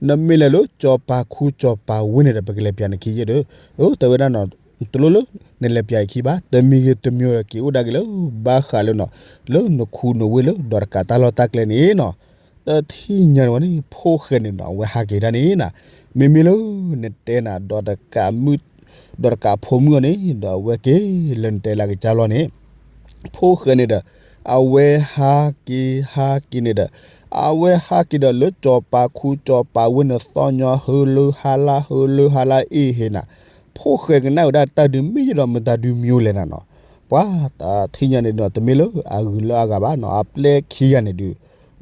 နမ့ၢ်လဲၤလၢစီၤပၤခူစီၤပၤဝ့ၢ်န့ၣ်ဒီး ပကလဲၤပျးနခံယဲၢ်ဒီး အၢ တဲဝဲဒၣ်နီၤ တလိၣ်လၢ နလဲၤပျးယခံဘၣ် တမံၤဂ့ၤတမံၤဂ့ၤဒီး က့ၤအိၣ်ဒၣ်က့ၤလၢ ဘၣ်ဃးလၢနီၤ လၢနခူနဝ့ၢ်လၢ ဒီးတကးတၢ်လီၢ်တၢ်ကျဲန့ၣ်နီၤ. တထံၣ်ညါန့ၣ်ဝဲန့ၣ် ဖိၣ်ဃဲန့ၣ်နီၤ အဝဲဟးက့ၤဒၣ်န့ၣ်နီၤ, မ့မ့ၢ်လၢ နတဲနၤ ဒီးတကးမုၣ် ဒီးတကးဖိမုၣ်အီၤန့ၣ် ဒီးအဝဲက့ၤလၢနတဲလၢကစၢ်လီၢ်န့ၣ် ဖိၣ်ဃဲန့ၣ်ဒီး အဝဲဟးက့ၤဟးက့ၤန့ၣ်ဒီး အဝဲဟးက့ၤဒီးလၢစီၤပၤခူစီၤပၤဝ့ၢ်န့ၣ် သီၣ်ညီဟၢလၢဟါလၢဟၢလၢဟါလၢအ့ၣ်ဟ့ၣ်နၤ, ဖိၣ်ဃဲကနၣ်ဝဲဒၣ်တၢ်ဒုးမ့ၢ်ယဲၢ်ဒီးမတၤဒုးမံလဲၣ်နၤနီၤ, ပှၤတထံၣ်ညါန့ၣ်ဒီး တမ့ၢ်လၢအဂုၤလၢအဂၤဘၣ်နီၤ အပျဲၢ်ခံဂၤန့ၣ်ဒုး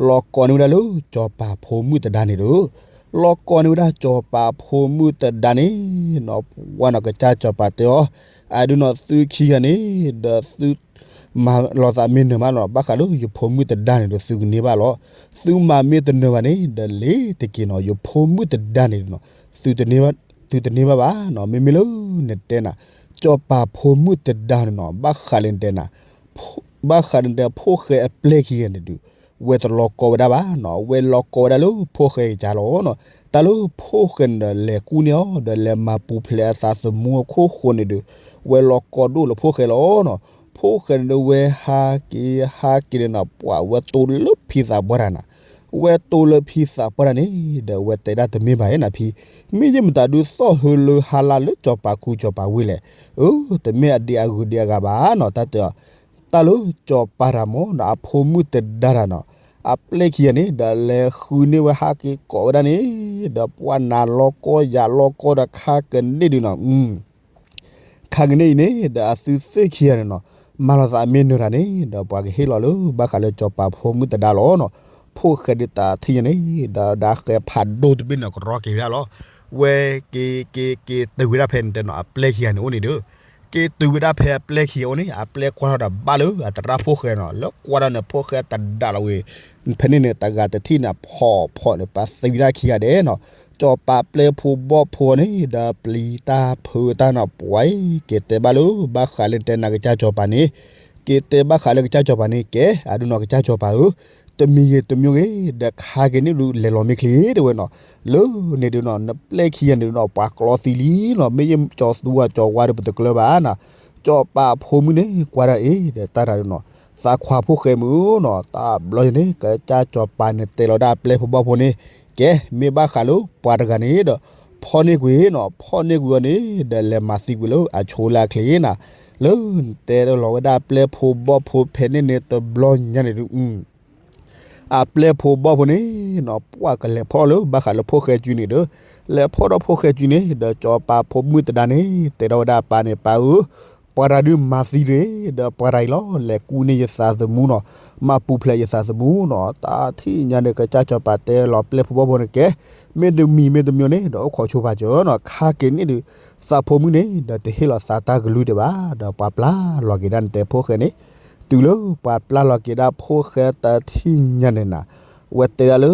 လီၤကိးန့ၢ်ဝဲဒၣ်လၢစီၤပၤဖိမုၣ်တဒါန့ၣ်ဒီး လီၤကိးန့ၢ်ဝဲဒၣ်စီၤပၤဖိမုၣ်တဒါန့ၣ်နီၤ, ပှၤနီၤ ကစၢ်စီၤပၤတဲအီၤ အဒုးနီၤ သုခံဂၤန့ၣ် ဒီးသု မၤလိာ်သးမ့ၢ်နၢၤမးနီၤ ဘၣ်ဃးလၢယဖိမုၣ်တဒါန့ၣ်ဒီး သုကန့ၢ်ဘၣ်လီၤ. သုမၤမ့ၢ်တနၢၤဘၣ်န့ၣ် ဒီးလ့ၤတက့ၤနီၤ ယဖိမုၣ်တဒါန့ၣ်နီၤ သုတန့ၢ်ဘၣ်ဘၣ်နီၤ မ့မ့ၢ်လၢနတဲနၤ စီၤပၤဖိမုၣ်တဒါန့ၣ်နီၤ ဘၣ်ဃးလၢနတဲနၤ ဘၣ်ဃးလၢနတဲ ဖိၣ်ဃဲအပျဲၢ်ခံဂၤန့ၣ်ဒုး ဝဲတလီၤကိးဝဲဒၣ်ဘၣ်နီၤ ဝဲလီၤကိးဝဲဒၣ်လၢဖိၣ်ဃဲအကစၢ်လီၤနီၤ, တၢ်လၢဖိၣ်ဃဲန့ၣ်ဒီး လဲၤကူၣ်န့ၢ်အီၤ ဒီးလဲၤမၤပူၤဖျဲးအသးသမူအခိၣ်ဃိန့ၣ်ဒုး ဝဲလီၤကိးဒိၣ်လၢဖိၣ်ဃဲလီၤနီၤ, ဖိၣ်ဃဲန့ၣ်ဒီး ဝဲဟးက့ၤဟးက့ၤန့ၣ်နီၤ ပှၤဝဲတိၢ်လၢဖံသးပှၢ်တၢ်နၤ ဝဲတိၢ်လၢဖံသးပှၢ်တၢ်န့ၣ် ဒီးဝဲတဲဒၣ်တမ့ၢ်ဘၣ်ဧါနၤဖံ, မ့ၢ်ယဲၢ်မတၤဒုးသီၣ်ဟၢလၢဟါလၢလၢစီၤပၤခူစီၤပၤဝ့ၢ်လဲၣ်, အၢ တမ့ၢ်အဒံးအဂုၤဒံးအဂၤဘၣ်နီၤ တၢ်တဲအီၤ, တၢ်လၢစီၤပၤတၢ်မ့ၢ်နီၤ အဖိမုၣ်တဒါတၢ်နီၤ, အပျဲၢ်ခံဂၤန့ၣ် ဒီးလဲၤဃုန့ၢ်ဝဲဟးက့ၤကိးဝဲဒၣ်န့ၣ်, ဒီးပှၤနၤလီၤကီယၤလီၤကီဒီးခါကန့ၢ်ဒုးနီၤ ခါကန့ၢ်အံၤန့ၣ် ဒီးအသုသ့ၣ်ခံဂၤန့ၣ်နီၤ, မၤလိာ်သးမ့ၢ်နၢၤတၢ်န့ၣ် ဒီးပှၤကဟ့ၣ်လီၤလၢ ဘၣ်ဃးလၢစီၤပၤဖိမုၣ်တဒါလီၤနီၤ, ဖိၣ်ဃဲဒုးတၢ်ထံၣ်ညါန့ၣ် ဒီးဒၣ်ဃဲဖးဒိၣ်တဘ့ၣ်န့ၣ် ကရီက့ၤဝဲဒၣ်လီၤ, ဝဲက့ၤက့ၤက့ၤတုၤဝဲဒၣ်ဖဲန့ၣ်တဲနီၤ အပျဲၢ်ခံဂၤန့ၣ်အိၣ်န့ၣ်ဒီး, က့ၤတုၤဝဲဒၣ်ဖဲအပျဲၢ်ခံဂၤအိၣ်န့ၣ် အပျဲၢ်ကွၢ်ထီၣ်ဒီးဘၣ်လၢအသရၣ်ဖိၣ်ဃဲနီၤ, လၢကွၢ်ထီၣ်န့ၣ် ဖိၣ်ဃဲတဒါလီၤဝဲ ဖဲန့ၣ်န့ၣ် တဂၤတထံၣ်န့ၣ် ဖီၣ်ဖီၣ်န့ၣ် ပှၤသံဝဲဒၣ်ခံဂၤဒဲးနီၤ, စီၤပၤပျဲၢ်ဖိဘီၣ်ဖိန့ၣ် ဒီးပျံၤတၢ်ဖုးတၢ်နီၤ ပှၤက့ၤတဲဘၣ်လၢ ဘၣ်ဃးလၢတဲနၤကစၢ်စီၤပၤန့ၣ်, က့ၤတဲဘၣ်ဃးလၢကစၢ်စီၤပၤန့ၣ် ကဲ အဒုးနီၤကစၢ်စီၤပၤဧၢ, တမံၤဂ့ၤတမံၤဂ့ၤ ဒီးခါက့ၤန့ၣ်ဒုး လဲၤလီၤမ့ၢ်ချ့တဲဝဲနီၤ, လၢန့ၣ်ဒုးနီၤ နပျဲၢ်ခံဂၤန့ၣ်ဒုးနီၤ ပှၤကျီသံလံနီၤ, မ့ၢ်ယဲၢ်ကၠီၤသူအကၠီၤဝါဒီးပတကျၢၤဘၣ်နီၤ, စီၤပၤဖိမုၣ်န့ၣ် ကွၢ်ဒၣ်အံၤ ဒီးတၢ်တၢ်ဒုးနီၤ, သးခွါဖိၣ်ဃဲမုၣ်နီၤ, တၢ်ဘျီယဲန့ၣ် ကစၢ်စီၤပၤန့ၣ် တဲလီၤဒၣ်အပျဲၢ်ဖိဘီၣ်ဖိန့ၣ်, ကဲ မ့ၢ်ဘၣ်ဃးလၢပှၤတဂၤန့ၣ်ဒီး ဖီၣ်န့ၢ်ကွံာ်နီၤ, ဖီၣ်န့ၢ်ကွံာ်အီၤန့ၣ် ဒီးလဲၤမၤသံကွံာ်လၢအဆိလၢအချ့နီၤ, လၢတဲလီၤဝဲဒၣ်အပျဲၢ်ဖိဘီၣ်ဖိဖဲန့ၣ်န့ၣ် တဘျီညါန့ၣ်ဒုး အပျဲၢ်ဖိဘီၣ်ဖိန့ၣ်နီၤ ပှၤကလဲၤဖီၣ်လၢဘၣ်ဃးလၢဖိၣ်ဃဲစုန့ၣ်ဒီး, လဲၤဖီၣ်ဒီးဖိၣ်ဃဲစုန့ၣ် ဒီးစီၤပၤဖိမုၣ်တဒါန့ၣ် တဲထီၣ်ဝဲဒၣ်အပၢ်န့ၣ် ပၢ်ဧၢ, ပှၤတၢ်ဒုးမၤသံတဂ့ၤ, ဒီးပှၤတၢ်အံၤလီၤ လဲၤကူၣ်န့ၢ်ယသးသမူနီၤ, မၤပူၤဖျဲးယသးသမူနီၤ, တၢ်ထံၣ်ညါန့ၣ် ကစၢ်စီၤပၤတဲလီၤပျဲၢ်ဖိဘီၣ်ဖိန့ၣ်ကဲ, မ့တမံၤမ့တမံၤန့ၣ် ဒီးအိၣ်ခိးဆိပာ်စၢၤနီၤ, ခါက့ၤန့ၣ်ဒုး သးဖိမုၣ်န့ၣ် ဒီးတဟ့ၣ်လီၤသးတၢ်ကလုၢ်ဒံးဘၣ်, ဒီးပှၤပျၢ်လီၤက့ၤဒၣ်နတဲဖိၣ်ဃဲန့ၣ်, တုၤလၢပှၤပျၢ်လီၤက့ၤဒၣ်ဖိၣ်ဃဲတထံၣ်ညါန့ၣ်နၤ, ဝဲတဲဒၣ်လၢ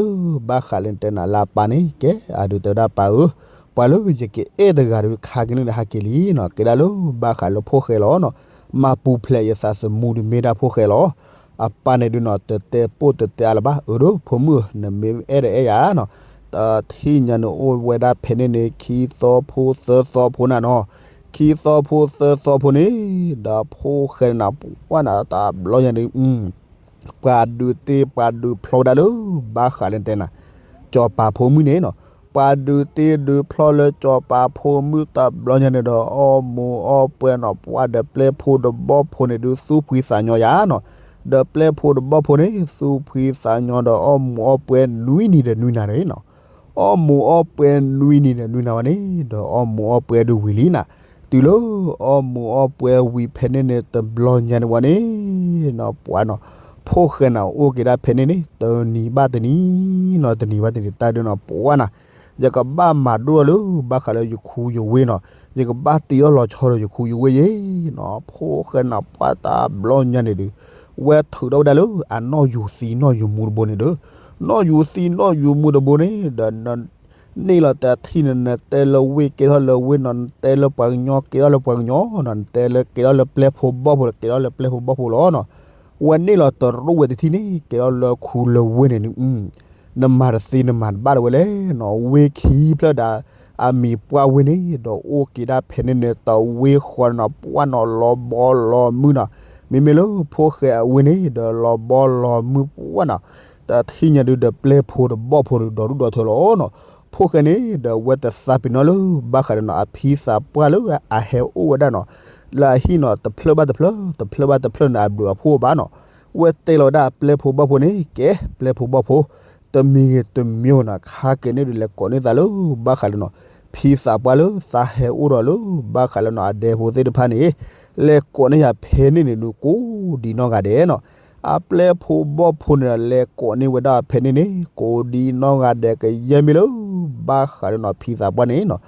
ဘၣ်ဃးလၢနတဲနၤလၢအပၢ်န့ၣ် ကဲ အဒုးတဲဝဲဒၣ်ပၢ်ဧၢ, ပှၤလၢယကအဲၣ်တဂၤဒီးခါက့ၤန့ၣ်ဒီးဟးက့ၤလံနီၤ, ကဲဒၣ်လၢဘၣ်ဃးလၢဖိၣ်ဃဲလီၤနီၤ, မၤပူၤဖျဲးယသးသမူဒုးမ့ၢ်ဒၣ်ဖိၣ်ဃဲလီၤ, အပၢ်န့ၣ်ဒုးနီၤ တတဲပိၢ်တတဲအါလၢၤဘၣ်, အၢ ဒီးဖိမုၣ်ဧၢ နမ့ၢ်အဲၣ်ဒီးအဲၣ်ယၤနီၤ, တထံၣ်ညါန့ၣ်အိၣ်ဝဲဒၣ်ဖဲန့ၣ်န့ၣ် ခံသီဖိသၢသီဖိနၤနီၤ, ခံသီဖိသၢသီဖိန့ၣ်, ဒီးဖိၣ်ဃဲနၤ ပှၤနၤတၢ်ဘျီယၤန့ၣ် ပှၤဒုးတ့ပှၤဒုးဖျီဝဲဒၣ်လၢ ဘၣ်ဃးလၢနတဲနၤ, စီၤပၤဖိမုၣ်န့ၣ်နီၤ, ပှၤဒုးတ့ဒုးဖျီလၢစီၤပၤဖိမုၣ်တဘျီညါန့ၣ်ဒီး အီၣ်မူးအီၣ်ပှဲၤနီၤ, ပှၤဒီးပျဲၢ်ဖိဒီးဘီၣ်ဖိန့ၣ်ဒုး သူၣ်ဖှံသးညီယၤနီၤ, ဒီးပျဲၢ်ဖိဒီးဘီၣ်ဖိန့ၣ် သူၣ်ဖှံသးညီဒီးအီၣ်မူးအီၣ်ပှဲၤနွံနံၤဒီးနွံနၤန့ၣ်နီၤ အီၣ်မူးအီၣ်ပှဲၤနွံနံၤဒီးနွံနၤဝဲန့ၣ် ဒီးအီၣ်မူးအီၣ်ပှဲၤဒုးဝံၤလံနၤ, တုၤလၢအီၣ်မူးအီၣ်ပှဲၤဝံၤဖဲန့ၣ်န့ၣ် တဘျီညါန့ၣ်ဝဲန့ၣ်နီၤ ပှၤနီၤ, ဖိၣ်ဃဲနၤအိၣ်က့ၤဒၣ်ဖဲန့ၣ်န့ၣ် တနံၤဘၣ်တနံၤနီၤ တနံၤဘၣ်တနံၤ တၢ်ဒုးနီၤ ပှၤနၤ, ယကဘၣ်မၤဒိၣ်ထီၣ်လၢဘၣ်ဃးလၢယခူယဝ့ၢ်နီၤ, ယကဘၣ်တ့အီၣ်လီၤဆီဒီးယခူယဝ့ၢ်ယ့ၣ်နီၤ. ဖိၣ်ဃဲနီၤ ပှၢ်တဘျီညါန့ၣ်ဒုး ဝဲထုးထီၣ်ဝဲဒၣ်လၢအနီၣ်ယူၤသံနီၣ်ယူၤမူတဘိန့ၣ်ဒီး, နီၣ်ယူၤသံနီၣ်ယူၤမူတဘိန့ၣ်ဒီး န့ၢ်လီၤတထံၣ်န့ၣ် နတဲလၢဝ့ၢ်ကဲထီၣ်လၢဝ့ၢ်နီၤ, နတဲလၢပှၤကညီကဲထီၣ်လၢပှၤကညီနီၤ, နတဲလၢကဲထီၣ်လၢပျဲၢ်ဖိဘီၣ်ဖိဒီး ကဲထီၣ်လၢပျဲၢ်ဖိဘီၣ်ဖိလီၤနီၤ. ဝဲန့ၢ်လီၤတရူးဝဲတထံၣ်န့ၣ် ကဲထီၣ်လၢခူလၢဝ့ၢ်န့ၣ် နမၤတသ့နမၤတဘၣ်တဝဲလဲၣ်နီၤ. ဝ့ၢ်ခံဖျၢၣ်ဒၣ် အမံၤပှၢ်ဝ့ၢ်န့ၣ်ဒီး အိၣ်က့ၤဒၣ်ဖဲန့ၣ်န့ၣ် တဝ့ၢ်ဃီနီၤ ပှၢ်နီၤ လီၤဘီလီၤမုၢ်နီၤ. မ့မ့ၢ်လၢဖိၣ်ဃဲအဝ့ၢ်န့ၣ်ဒီး လီၤဘီလီၤမုၢ်ပှၢ်နီၤ. တထံၣ်ညါဒုးဒီး ပျဲၢ်ဖိဒီးဘီၣ်ဖိဒီး ဒီဒူၣ်ဒီထၢလီၤနီၤ. ဖိၣ်ဃဲန့ၣ်ဒီး ဝဲတသးပ့ၤနီၣ်လၢဘၣ်ဃးဒီးနီၤ အဖံသးပှၢ်လၢအဟဲအိၣ်ဝဲဒၣ်နီၤ လၢအဟံၣ်နီၤ တဖျၢၣ်ဘၣ်တဖျၢၣ် တဖျၢၣ်ဘၣ်တဖျၢၣ်န့ၣ် အဘျုးအဖှိၣ်ဘၣ်နီၤ. ဝဲတဲလီၤဝဲဒၣ်ပျဲၢ်ဖိဘီၣ်ဖိန့ၣ် ကဲ ပျဲၢ်ဖိဘီၣ်ဖိ တမံၤဂ့ၤတမံၤဂ့ၤနီၤ ခါက့ၤန့ၣ်ဒုး လဲၤကိးန့ၢ်သးလၢဘၣ်ဃးလၢနီၤ ဖံသးပှၢ်လၢသးဟဲအိၣ်ဒီးလၢဘၣ်ဃးလၢနီၤ အဒဲဖိသ့ၣ်တဖၣ်န့ၣ် လဲၤကိးန့ၢ်ယၤဖဲန့ၣ်န့ၣ် နကိးဒံးနီၢ်ဂၤဒဲးနီၤ. အပျဲၢ်ဖိဘီၣ်ဖိန့ၣ်ဒီး လဲၤကိးန့ၢ်ဝဲဒၣ်ဖဲန့ၣ်န့ၣ် ကိးဒံးနီၢ်ဂၤဒဲး ကယဲၢ်မ့ၢ်လၢဘၣ်ဃးလၢနီၤ ဖံသးပှၢ်န့ၣ်နီၤ.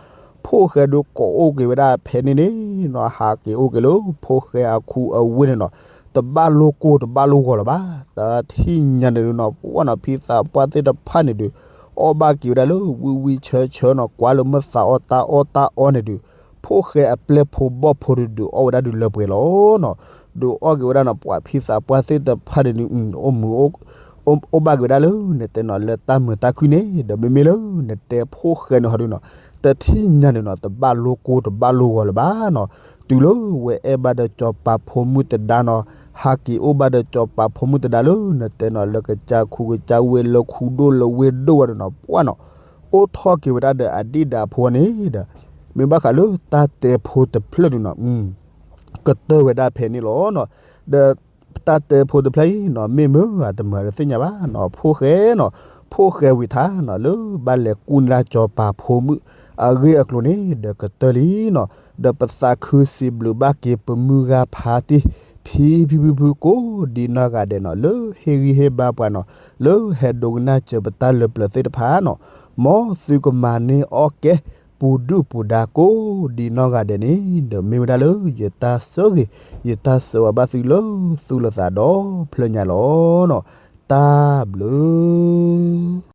ဖိၣ်ဃဲဒုးကိးအိၣ်က့ၤဝဲဒၣ်ဖဲန့ၣ်န့ၣ်နီၤ ဟးက့ၤအိၣ်က့ၤလၢဖိၣ်ဃဲအခူအဝ့ၢ်န့ၣ်နီၤ တဘၣ်လိကိၢ်တဘၣ်လိဂီၤလၢၤဘၣ်. တထံၣ်ညါန့ၣ်ဒုးနီၤ ပှၢ်နီၤ ဖံသးပှၢ်သ့ၣ်တဖၣ်န့ၣ်ဒုး အီၣ်ဘၣ်က့ၤဝဲဒၣ်လၢဝံဝံဆၢဆၢနီၤ ကွၢ်လၢမုၢ်သးအီၣ်တၢ်အီၣ်တၢ်အီန့ၣ်ဒုး ဖိၣ်ဃဲအပျဲၢ်ဖိဘီၣ်ဖိဒုး ဒုးအီၣ်ဝဲဒၣ်ဒုးလၢပှဲၤလီၤနီၤ. ဒုးအီၣ်က့ၤဝဲဒၣ်နီၤ ပှၤဖံသးပှၢ်သ့ၣ်တဖၣ်န့ၣ်ဒုး အိၣ်မုာ် အိၣ်ဘၣ်က့ၤဝဲဒၣ်လၢ နတဲနီၤ လၢတၢ်မုာ်တၢ်ခုၣ်န့ၣ်ဒီး မ့မ့ၢ်လၢနတဲဖိၣ်ဃဲန့ၣ်ဟီဒုးနီၤ တထံၣ်ညါန့ၣ်နီၤ တဘၣ်လိကိၢ်တဘၣ်လိဂီၤလၢၤဘၣ်နီၤ. တုၤလၢဝဲအဲၣ်ဘၣ်ဒီးစီၤပၤဖိမုၣ်တဒါနီၤ ဟးက့ၤအိၣ်ဘၣ်ဒီးစီၤပၤဖိမုၣ်တဒါလၢ နတဲနီၤ လၢကစၢ်ခူကစၢ်ဝ့ၢ် လၢခူဒိၣ်လၢဝ့ၢ်ဒိၣ်ဝဲဒုးနီၤ ပှၢ်နီၤ အိၣ်ထီၣ်က့ၤဝဲဒၣ်ဒီးအဒံၣ်ဒီးအဖိန့ၣ်ဒီး မ့ၢ်ဘၣ်ဃးလၢတၢ်တဲဖိတဖျၢၣ်ဒုးနီၤ ကတၢၢ်ဝဲဒၣ်ဖဲန့ၣ်လီၤနီၤ. ဒီးတၢ်တဲဖိတဖျၢၣ်အံၤနီၤ မ့ၢ်မုာ်ဧါတမုာ်ဧါတသ့ၣ်ညါဘၣ်နီၤ ဖိၣ်ဃဲနီၤ ဖိၣ်ဃဲဝံၤထါနီၤ လၢဘၣ်လဲၤကူၣ်န့ၢ်ဒၣ်စီၤပၤဖိမုၣ်အဂ့ၢ်အကျိၤန့ၣ်ဒီးကတၢၢ်လံနီၤ. ဒီးပသးခုစံးဘျုးဘၣ်က့ၤပမုၢ်ဂၤဖးတံၢ် ဖံဖံဖုဖုကိးဒံးနီၢ်ဂၤဒဲးနီၤ လၢဟ့ၣ်ဂံၢ်ဟ့ၣ်ဘါပှၤနီၤ လၢဟဲဒိကနၣ်စၢၤပတၢ်လၢပျၢၤသ့ၣ်တဖၣ်နီၤ မ်သုကမၤန့ၢ်အီၣ်ကဲ ပူၤဒုၣ်ပူၤဒါကိးဒံးနီၢ်ဂၤဒဲးန့ၣ် ဒီးမ့ၢ်ဝဲဒၣ်လၢယတၢ်ဆိၣ်ဂ့ၤ ယတၢ်ဆၢဂ့ၤဘၣ်သုလၢသူၣ်လၢသးဒီဖျၢၣ်ညါလီၤ. တၢ်ဘျုး